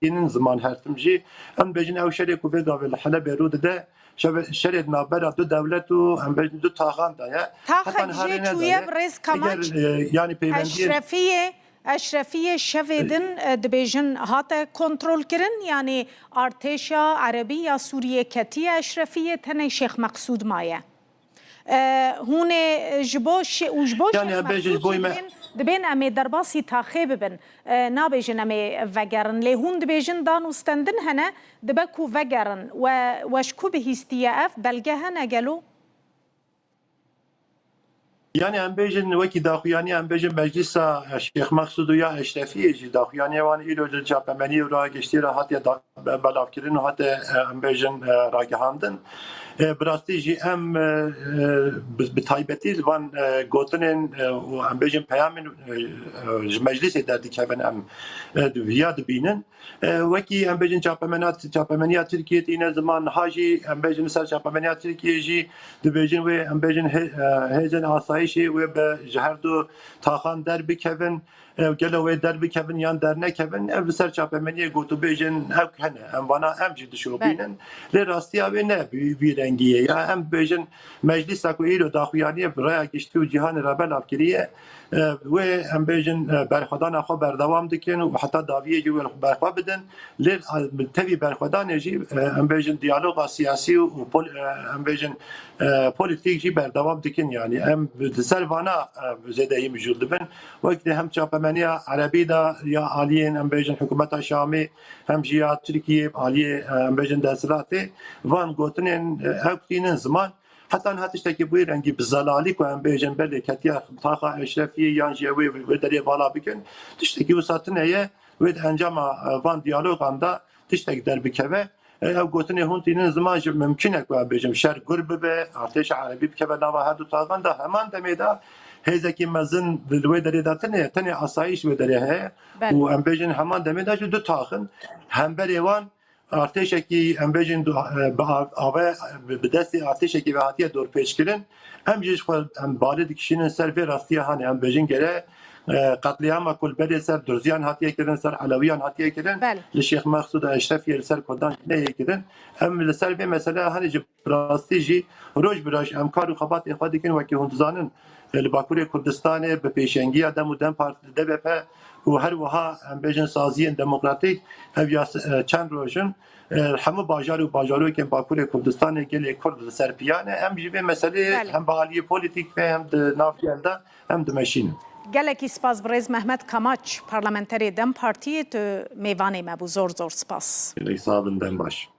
tînin ziman her tim jî. Em bêjin ew şerê ku vê gavê li Helebê rû dide, şeve-, şerê di navbera du dewlet û em bêjin du taxan de ye. Heta Taxek niha jê rê çûye nedaye. Birêz Kamaç. Eger, e, yanî peywendiyên Eşrefiyê Eşrefiyê şevê din, e, dibêjin hate kontrolkirin, yanî artêşa Erebî ya Sûriyê ketiye Eşrefiyê, tenê Şêx Meqsûd maye. E, hûn ê ji bo şê-, û ji bo Yanî Şêx em bêjin ji Meqsûd boy jî me dibên, dibên em ê derbasî taxê bibin. E, nabêjin em ê vegerin, lê hûn dibêjin dan û stendin hene, dibe ku vegerin. We, we ji ku bihîstiye ev? Belge hene gelo? Yanî em bêjin wekî daxuyaniya em bêjin Meclîsa Şêx Meqsûd û ya Eşrefiyê jî daxuyaniya wan îro li çapemeniyê û ragiştiyê re hatiye da-, be-, belavkirin û hate, e, em bêjin, e, ragihandin. E, bi rastî jî em, e, e, bi, bi taybetî li van, e, gotinên, e, û em bêjin peyamên, e, e, ji Meclîsê derdikevin em, e, di-, ya dibînin. E, wekî em bêjin çapemena-, çapemeniya Tirkiyê tîne ziman, niha jî em bêjin li ser çapemeniya Tirkiyê jî dibêjin wê em bêjin hê-, e, hêzên asayişê wê bi ji her du taxan derbikevin, e, gelo wê derbikevin yan dernekevin, ev li ser çapemeniyê gotûbêjên ew hene, em vana em jî dişopînin. Lê rastiya wê ne bi vî rengî ye. Ya em bêjin meclîsa ku îro daxuyaniyê bi raya giştî û cîhanê re belav kiriye, e, wê em bêjin, e, berxwedana xwe berdewam dikin û heta dawiyê jî wê berxwe bidin. Lê, e, bi tevî berxwedanê jî, e, em bêjin diyaloga siyasî û pol-, e, em bêjin, e, polîtîk jî berdewam dikin. Yanî em bi, li ser vana, e, zêdeyî mijûl dibin. Wek di hem çapemeniya Erebî de ya aliyên em bêjin hikûmeta Şamê hem jî ya Tirkiyê aliyê, e, em bêjin desthilatê van gotinên, e, ew tînin ziman. Heta niha tiştekî bi wî rengî bi zelalî ku em bêjin belê ketiya taxa Eşrefiyê yan jî ew ê wê derê vala bikin, tiştekî wisa tune ye, wê di encama, e, van diyalogan de tiştek derbikeve. E, ew gotinê hûn tînin ziman jî mimkun e ku em bêjin şer gur bibe, artêşa Erebî bikeve nava her du taxan de, heman demê de hêzekî mezin li wê derê de tune ye, tenê asayîş wê derê heye. Belê. Û em bêjin heman demê de jî du tax in. Hemberê wan artêşekî, em bêjin, du-, e, bi av-, ave, bi, bi destê artêşekî ve hatiye dorpêçkirin. Em jî ji xwe em balê dikişînin ser vê rastiya hanê. Em bêjin gere, e, qetlîama ku li berê ser Durziyan hatiye kirin, ser Elewiyan hatiye kirin, Belê. Li Şêx Meqsûd û Eşrefiyê li ser Kurdan neyê kirin. Em li ser vê mesele hanê jî bi rastî jî roj bi roj em kar û xebatê xwe dikin, wekî hûn dizanin, e, li Bakurê Kurdistanê bi pêşengiya dem û dem Parti, D B P û her wiha em bêjin saziyên demokratîk ev ya s-, e, çend roj in, e, hemû bajar û bajarokên Bakurê Kurdistanê gelê Kurd li ser piya ne. Em jî vê meselê Belê. Hem bi aliyê polîtîk ve hem di nav gel de em dimeşînin. Gelekî spas birêz Mehmet Kamaç, parlamenterê dem Partiyê, tu mêvanê me bû. Zor zor spas. Gelek sax bin, dem baş.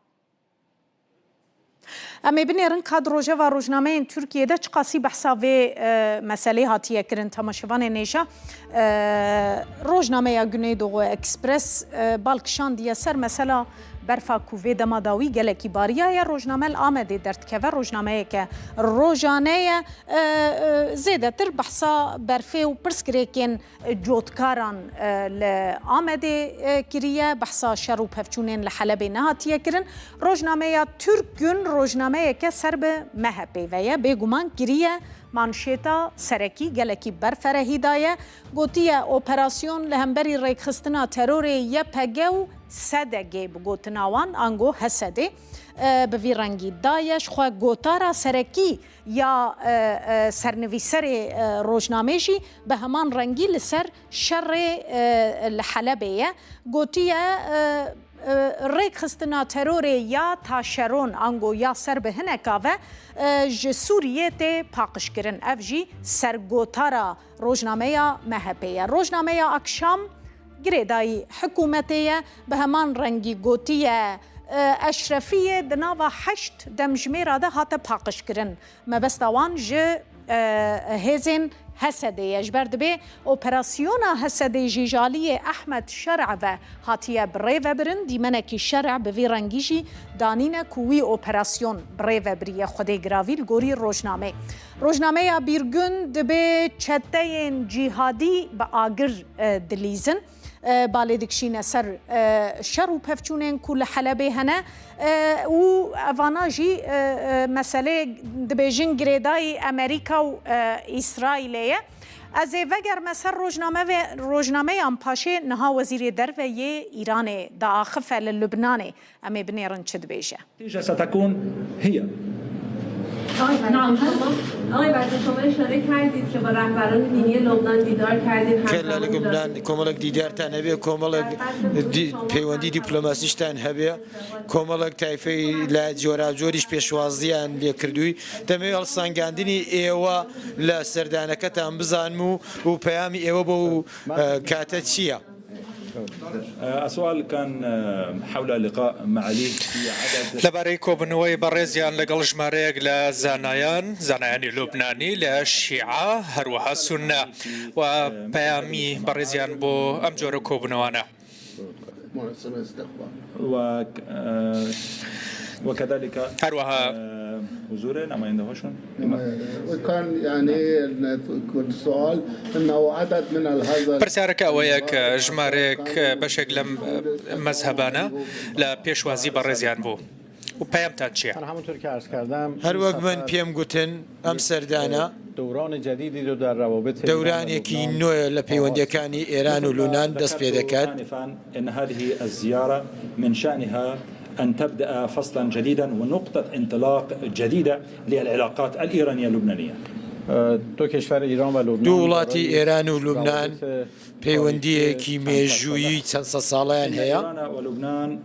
Em ê binêrin ka di rojeva rojnameyên Tirkiyê de çiqasî behsa vê, e, meselê hatiye kirin. Temaşevanên hêja, e, rojnameya Güneydoğu Express, e, bal kişandiye ser mesela Berfa ku vê dema dawî gelekî bariya ye, rojname li Amedê derdikeve, rojnameyeke rojane ye. E, e, zêdetir behsa berfê û pirsgirêkên cotkaran, e, li Amedê, e, kiriye, behsa şer û pevçûnên li Helebê nehatiye kirin. Rojnameya Türk Gün rojnameyeke ser bi M H P ve ye, bêguman kiriye. Manşêta serekî gelekî berferehî daye. Gotiye, operasyon li hemberî rêkxistina terorê Y P G û S D G bi gotina wan, ango H S D, e, bi vî rengî daye. Ji xwe gotara serekî ya, e, e, sernivîserê, e, rojnamê jî bi heman rengî li ser şerê, e, li Helebê ye. Gotiye, e, e, rêkxistina terorê ya taşeron, ango ya ser bi hineka ve, e, ji Sûriyê tê paqijkirin. Ev jî sergotara rojnameya M H P ye. Rojnameya Akşam girêdayî hikûmetê ye, bi heman rengî gotiye, e, Eşrefiyê di nava heşt demjimêra de hate paqijkirin. Mebesta wan ji, e, hêzên H S D ye. Ji ber dibê operasyona H S D jî ji aliyê Ehmed Şer'a ve hatiye birêvebirin. Dîmenekî Şer'a bi vî rengî jî danîne ku wî operasyon birêvebiriye. Xwedê giravî li gorî rojnamê. Rojnameya Bîrgûn dibê çeteyên cîhadî bi agir, e, dilîzin. E, balê dikişîne ser, e, şer û pevçûnên ku li Helebê hene, e, û evana jî, e, e, meselê dibêjin girêdayî Amerîka û, e, Îsraîlê ye. Ez ê vegerme ser rojname ve, rojnameyan paşê niha Wezîrê Derve yê Îranê diaxife li Lubnanê. Em ê binêrin çi dibêje. النتيجة ستكون هي. نعم، تفضل. آقای وزیر، شما اشاره کردید که با رهبران دینی لبنان دیدار کردید. کە لە لوبنان کۆمەڵێک دیدارتان هەبێ، کۆمەڵێک دی-، پەیوەندی دیپلۆماسیشتان هەبێ، کۆمەڵێک تایفەی لە جۆراجۆریش پێشوازیان لێ کردووی. دەمەوێت هەڵسەنگاندنی ئێوە لە سەردانەکەتان بزانم و، و پەیامی ئێوە بۆ، ئە، کاتە چییە؟ السؤال كان حول لقاء معاليه في عدد لەبارەی کۆبوونەوەی بەڕێزیان لەگەڵ ژمارەیەک لە زانایان، زانایانی لوبنانی لە شیعە، هەروەها سونە، و پەیامی بەڕێزیان بۆ ئەم جۆرە کۆبوونەوانە. مناسبة استقبال. و، آه، وكذلك، هەروەها آه، حضور نماینده هاشون. و کان، یعنی، سوال، انه عدد من الهزر. پرسیارەکە ئەوەیە کە ژمارەیەک، بەشێک لەم مەزهەبانە لە پێشوازی بەڕێزیان بوو. و پەیامتان چییە؟ من همونطور که عرض کردم، هەر وەک من پێم گوتن، ئەم سەردانە دوران جدیدی رو در روابط دەورانێکی نوێ لە پەیوەندیەکانی ئێران و لوبنان دەست پێ دەکات. آنفاً إن هذه الزيارة من شأنها أن تبدأ فصلاً جديداً ونقطة انطلاق جديدة للعلاقات الإيرانية اللبنانية. دو کشور ایران و لبنان دوو وڵاتی ئێران و لوبنان پەیوەندیەکی مێژوویی چەند سەد ساڵەیان هەیە. إن إيران ولبنان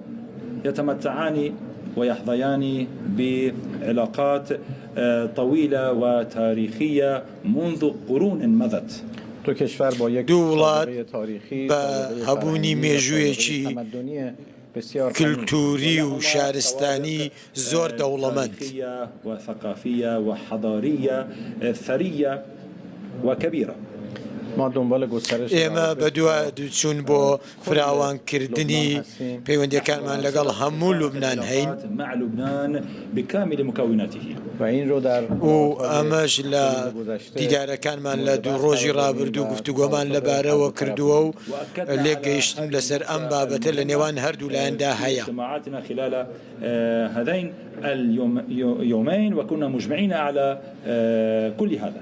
يتمتعان ويحظيان بعلاقات، آه، طويلة وتاريخية منذ قرون مضت. دو کشور با یک دوو وڵات سابقهٔ تاریخی، بە سابقهٔ هەبوونی فرهنگی و مێژوویەکی سابقهٔ تمدنی بسیار غنی. کلتوری و شارستانی زۆر دەوڵەمەند. تاريخية وثقافية وحضارية ثرية وكبيرة. ما دنبال گسترش ئێمە روابط بە دوا دووچوون بۆ فراوانکردنی پەیوەندیەکانمان لەگەڵ هەموو لوبنان هەین. مع لبنان بكامل مكوناته. و این رو در و ئەمەش لە دیدارەکانمان لە دوو ڕۆژی ڕابردوو گفتوگۆمان لەبارەوە کردووە و لێکگەیشتن لەسەر ئەم بابەتە لە نێوان هەردوو لایەندا هەیە. اجتماعاتنا خلال، آه، هذين اليوم-، يو-، يومين، وكنا مجمعين على، آه، كل هذا.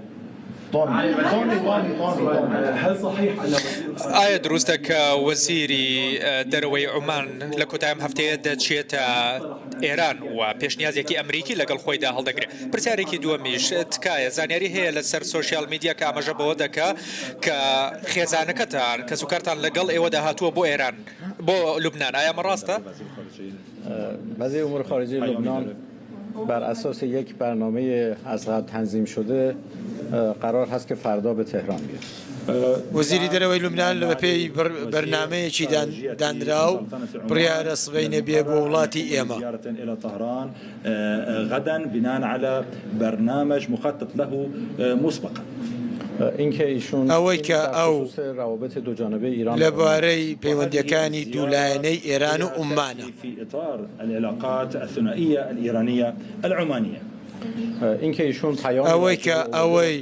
ئایا دروستە کە وەزیری، ئە، دەرەوەی عومان لە کۆتایی ئەم هەفتەیە دەچێتە ئێران و پێشنیازێکی ئەمریکی لەگەڵ خۆیدا هەڵدەگرێت؟ پرسیارێکی دووەمیش، تکایە، زانیاری هەیە لەسەر سۆشیال میدیا کە ئاماژە بەوە دەکا کە خێزانەکەتان، کەسوکارتان لەگەڵ ئێوەدا هاتووە بۆ ئێران، بۆ لوبنان. ئایا ئەمە ڕاستە؟ وزیر امور خارجه لبنان بر اساس یک برنامهٔ از قبل تنظیم شده، اه، قرار هست که فردا به تهران بیاد. وەزیری دەرەوەی لوبنان لە بەپێی بەر-، بەرنامەیەکی دان-، دانراو بڕیارە سبەینێ بێ بۆ وڵاتی ئێمە. زيارة إلى طهران، آه، غداً بناء على برنامج مخطط له، آه، مسبقاً. ئەوەی کە ئەو لەبارەی پەیوەندیەکانی دوولایەنەی ئێران و عوممانە. في إطار العلاقات الثنائية الإيرانية العمانية. ئەوەی کە ئەوەی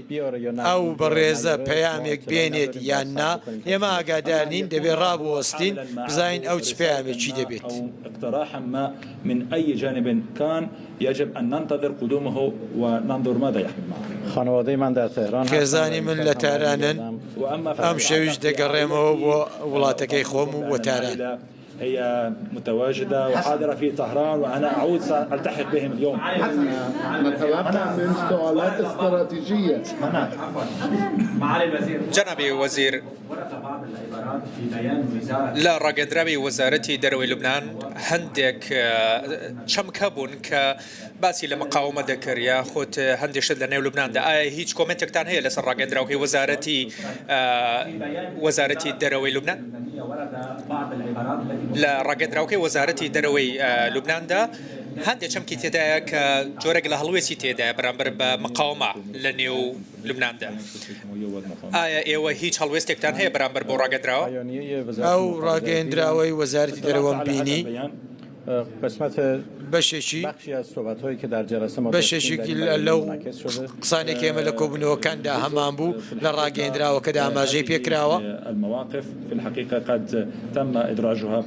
ئەو بەڕێزە پەیامێک بێنێت یان نا، ئێمە ئاگادار نین، دەبێ ڕابوەستین، بزانین ئەو چ پەیامێکی دەبێت. أو اقتراحا ما من أي جانب كان، يجب أن ننتظر قدومه وننظر ماذا يحمل معه. خانوادهٔ من در تهران هستند و خێزانی من لە تارانن، ئەم شەویش دەگەڕێمەوە بۆ وڵاتەکەی خۆم و بۆ تاران. هي متواجدة وحاضرة في طهران، وأنا أعود سألتحق بهم اليوم. نتوقع من سؤالات استراتيجية. جەنابی وەزیر، لە ڕاگەندراوی وەزارەتی دەرەوەی لوبنان هەندێک، ئە، چەمک هەبوون کە باسی لە مقاومە دەکرد، یاخود هەندێک شت لە نێو لوبناندا. ئایا هیچ کۆمنتێکتان هەیە لەسەر ڕاگەندراوەکەی وەزارەتی، ئە، وەزارەتی دەرەوەی لوبنان؟ لە ڕاگەندراوەکەی وەزارەتی دەرەوەی، ئە، لوبناندا هەندێک چەمکی تێدایە کە جۆرێک لە هەڵوێستی تێدایە بەرامبەر بە مقاومە لە نێو لوبناندا. ئایا ئێوە هیچ هەڵوێستێکتان هەیە بەرامبەر بۆ ڕاگەندراوە؟ ئەو ڕاگەیەندراوەی وەزارەتی دەرەوەم بینی، بەشێکی، بەشێکی لەو قسانێکی ئێمە لە کۆبوونەوەکاندا هەمان بوو، لە ڕاگەیەندراوەکەدا ئاماژەی پێکراوە. المواقف في الحقيقة قد تم إدراجها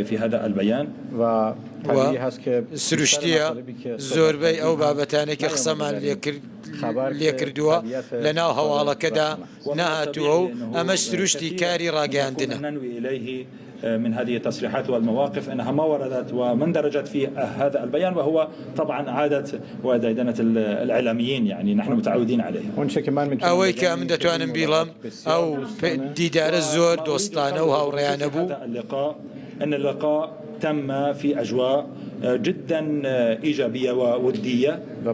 في هذا البيان. و سروشتیە، زۆربەی ئەو بابەتانەی کە قسەمان لێکرد، لێکردووە، لە ناو هەواڵەکەدا نەهاتووە و ئەمەش سروشتی کاری ڕاگەیاندنە. ننوي إليه من هذه التصريحات والمواقف أنها ما وردت وما اندرجت في هذا البيان، وهو طبعا عادة وديدنة الإعلاميين، يعني نحن متعودين عليه. ئەوەی کە من دەتوانم بیڵم، ئەو دیدارە زۆر دۆستانە و هاوڕێیانە بوو. هذا اللقاء، أن اللقاء تم في أجواء جدا إيجابية وودية. و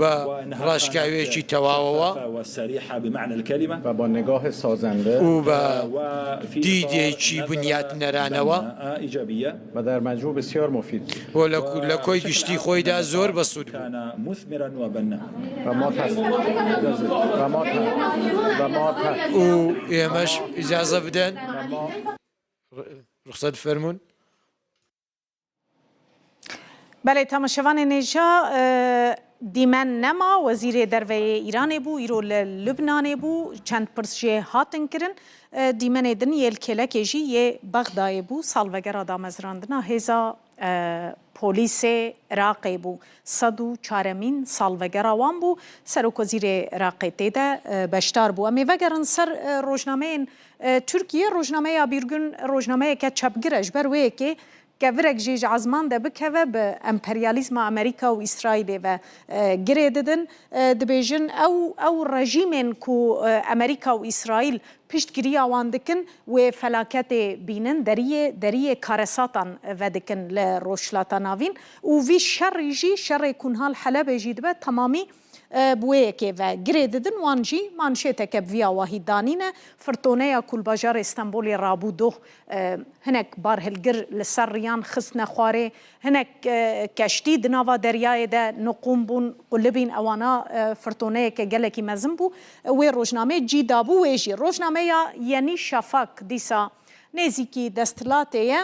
بە ڕاشکاویەکی تەواوەوە و بە دیدێکی بنیاتنەرانەوە و لە کۆی گشتی خۆیدا زۆر بەسوود بوو. و ئێمەش ئیجازە بدەن، ڕوخسەت فەرموون. بەڵێ، تەماشەوانێ نێژا، ئە، دیمەن نەما، وەزیرێ دەرڤەیێ ئیرانێ بوو، ئیرۆ لە لوبنانێ بوو، چەند پرس jê hatin kirin. ئە، دیمەنێ din yê li kêlekê jî yê Bexdayê bû, salvegera damezrandina hêza, ئە، polîsê Iraqê bû. Sed û çaremîn salvegera wan bû. Serokwezîrê Iraqê tê de، ئە، beşdar bû. Em ê vegerin ser، ئە، rojnameyên، ئە، Tirkiyê. Rojnameya Bîrgûn rojnameyeke çepgir e. Ji ber wê yekê kevirek jê ji ezman de bikeve, bi emperyalîzma Amerîka û Îsraîlê ve، e, girê didin. E, dibêjin ew, ew rejîmên ku, e, Amerîka û Îsraîl piştgiriya wan dikin, wê felaketê bînin, deriyê, deriyê karesatan vedikin li Rojhilata Navîn û vî şerî jî, şerê ku niha li Helebê jî dibe, temamî e, bi wê yekê ve girê didin, wan jî manşêteke bi vî awahî danîne. Firtoneya ku li bajarê Stenbolê rabû doh, e, hinek barhilgir li ser riyan xistine xwarê, hinek, e, keştî di nava deryayê de niqûm bûn, qulibîn, ewana, e, firtoneyeke gelekî mezin bû. E, wê rojnamê cî dabû wê jî. Rojnameya Yenî Şafak dîsa nêzîkî desthilatê ye.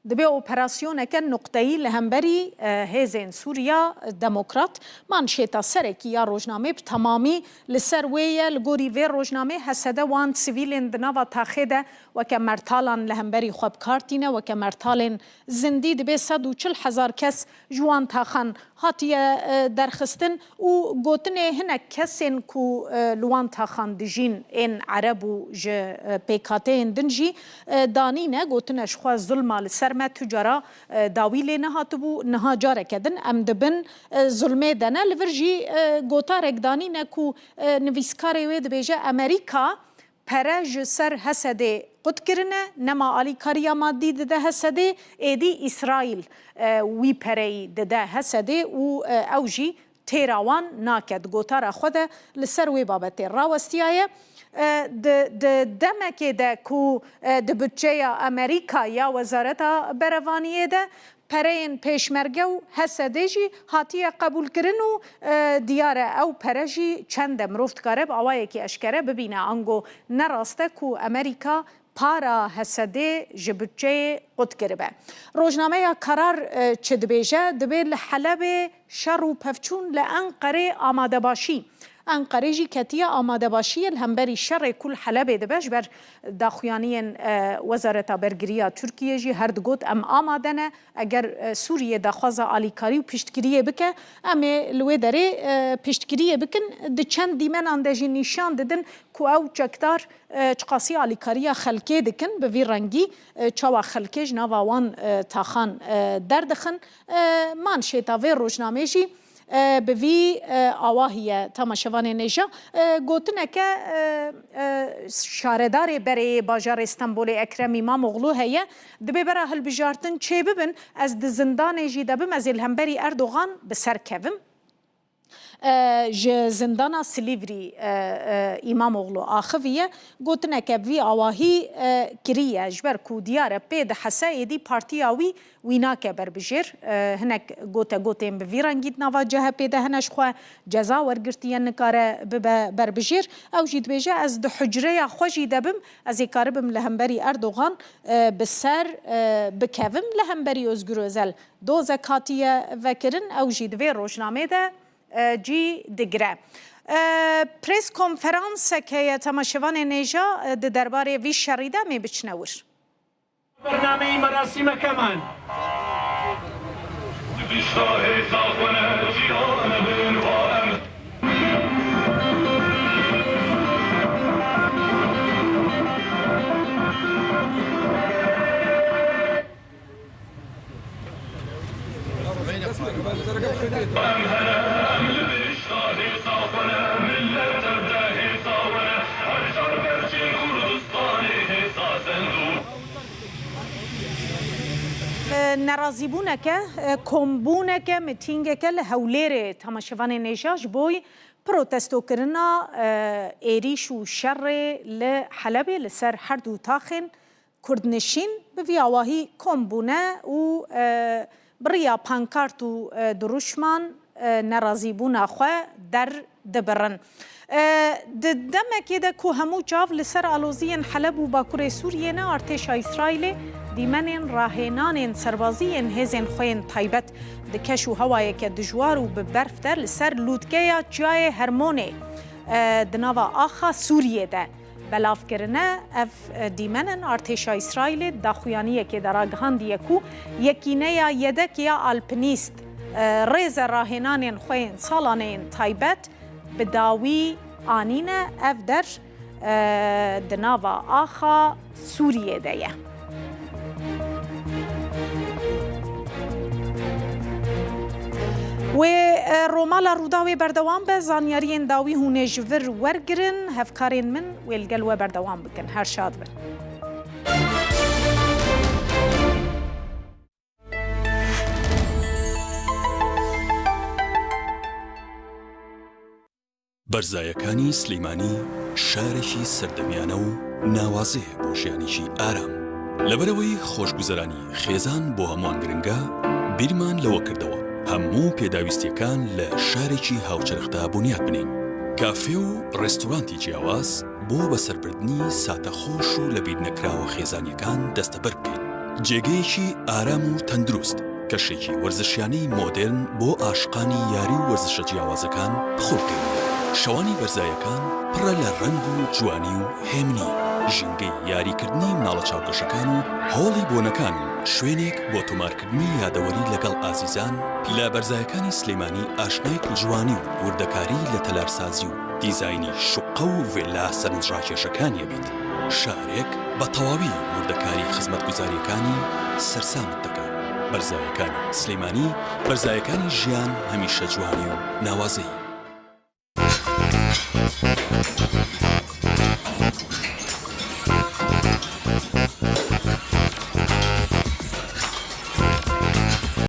Dibe operasyoneke nuqteyî li hemberî, e, hêzên Sûriya Demokrat. Manşêta serekî ya rojnamê bi temamî li ser wê ye. Li gorî vê rojnamê H S D wan sivîlên di nava taxê de weke mertalan li hemberî xwe bi kar tîne, weke mertalên zindî. Dibe sed û çil hezar kes ji wan taxan hatiye, e, derxistin û gotinê hinek kesên ku, e, li wan taxan dijîn, ên Ereb û ji, e, pêkhateyên din jî, e, danîne, gotine ji xwe zulma li ser me tu cara, e, dawî lê nehatibû, niha careke din em di bin, e, zulmê de ne. Li vir jî, e, gotarek danîne ku, e, nivîskarê wê dibêje, Amerîka pere ji ser Hesedê qut kirine, nema alîkariya madî dide Hesedê, êdî Îsraîl, e, wî pereyî dide Hesedê û, e, ew jî têra wan nake. Di gotara xwe de li ser wê babetê rawestiyaye. E, di, di demekê de ku, e, di budçeya Amerîka ya Wezareta Berevaniyê de pereyên pêşmerge û H S D jî hatiye qebûlkirin û, e, diyar e ew pere jî çend e. Mirov dikare bi awayekî eşkere bibîne, ango ne rast e ku Amerîka para H S D ji budçeyê qut kiribe. Rojnameya Karar, e, çi dibêje? Dibê li Helebê şer û pevçûn li Enqerê amadebaşî. Enqerê jî ketiye amadebaşiyê li hemberî şerê ku li Helebê dibe. Ji ber daxuyaniyên, e, Wezareta Bergiriya Tirkiyê jî her digot, em amade ne. Eger, e, Sûriye daxwaza alîkarî û piştgiriyê bike, em ê li wê derê, e, piştgiriyê bikin. Di çend dîmenan de jî nîşan didin ku ew çekdar, e, çiqasî alîkariya xelkê dikin, bi vî rengî, e, çawa xelkê ji nava wan, e, taxan, e, derdixin. E, manşêta vê rojnamê jî, e, bi vî, e, awahî ye. Temaşevanên hêja, e, gotineke, e, e, şaredarê berê yê bajarê Stenbolê Ekrem Îmamoğlu heye, dibê bera hilbijartin çêbibin, ez di zindanê jî de bim, ez ê li hemberî Erdogan bi ser kevim. E, ji zindana Silîvrî, e, e, Îmamoğlu axiviye, gotineke bi vî awahî, e, kiriye, ji ber ku diyar e pê dihese êdî partiya wî wî nake berbijêr. E, hinek gotegotên bi vî rengî di nava C H P de hene, ji xwe ceza wergirtiye, nikare bibe berbijêr. Ew jî dibêje, ez di hucreya xwe jî de bim, ez ê karibim li hemberî Erdogan, e, bi ser, e, bikevim. Li hemberî Ozgur Özel dozek hatiye vekirin, ew jî di vê rojnamê de, e, cî digire. E, prês konferansek heye temaşevanên hêja, e, di derbarê vî şerî de, em ê biçine wir. Bernameyî merasîmeke me. Nerazîbûneke, kombûneke, mitîngeke li Hewlêrê temaşevanên hêja ji bo protestokirina, e, êrîş û şerê li Helebê li ser her du taxên kurdnişîn bi vî awahî kom bûne û, e, bi riya pankart û, e, dirûşman, e, nerazîbûna xwe derdibirin. E, di demekê de ku hemû çav li ser aloziyên Heleb û Bakurê Sûriyê ne, artêşa Îsraîlê dîmenên rahênanên serbazî yên hêzên xwe yên taybet di keş û hewayeke dijwar û bi berf de li ser lûtkeya Çiyayê Hermonê, e, di nava axa Sûriyê de belav kirine. Ev, e, dîmen in artêşa Îsraîlê di daxuyaniyekê de ragihandiye ku Yekîneya Yedek ya Alpinîst, e, rêze rahênanên xwe yên salaneyên taybet bi dawî anîne. Ev der, e, di nava axa Sûriyê de ye. Wê, e, Romala Rûdawê berdewam be. Zanyariyên dawî hûn ê ji vir wergirin. Hevkarên min wê li gel we berdewam bikin. Her şad bin. بەرزایەکانی سلێمانی شارێکی سەردەمیانە و ناوازەیە بۆ ژیانێکی ئارام. لەبەرئەوەی خۆشگوزەرانی خێزان بۆ هەمووان گرنگە، بیرمان لەوە کردەوە هەموو پێداویستیەکان لە شارێکی هاوچەرخدا بنیات بنێین. کافێ و ڕێستورانتی جیاواز بۆ بەسەربردنی ساتە خۆش و لەبیرنەکراوە خێزانیەکان دەستەبەر بکەین. جێگەیەکی ئارام و تەندروست، کەشێکی وەرزشیانەی مۆدێرن بۆ ئاشقانی یاری و وەرزشە جیاوازەکان بخۆ بکەینەوە. شەوانی بەرزایەکان پڕە لە ڕەنگ و جوانی و هێمنی. ژینگەی یاریکردنی مناڵە چاوکەشەکان و هۆڵی بۆنەکان و شوێنێک بۆ تۆمارکردنی یادەوەری لەگەڵ ئازیزان. لە بەرزایەکانی سلێمانی ئاشنایت لە جوانی و وردەکاری لە تەلارسازی و دیزاینی شوقە و ڤێلا سەرنجڕاکێشەکانیە بیت. شارێک بە تەواوی وردەکاری خزمەتگوزاریەکانی سەرسامت دەکات. بەرزایەکانی سلێمانی، بەرزایەکانی ژیان هەمیشە جوانی و ناوازەیی.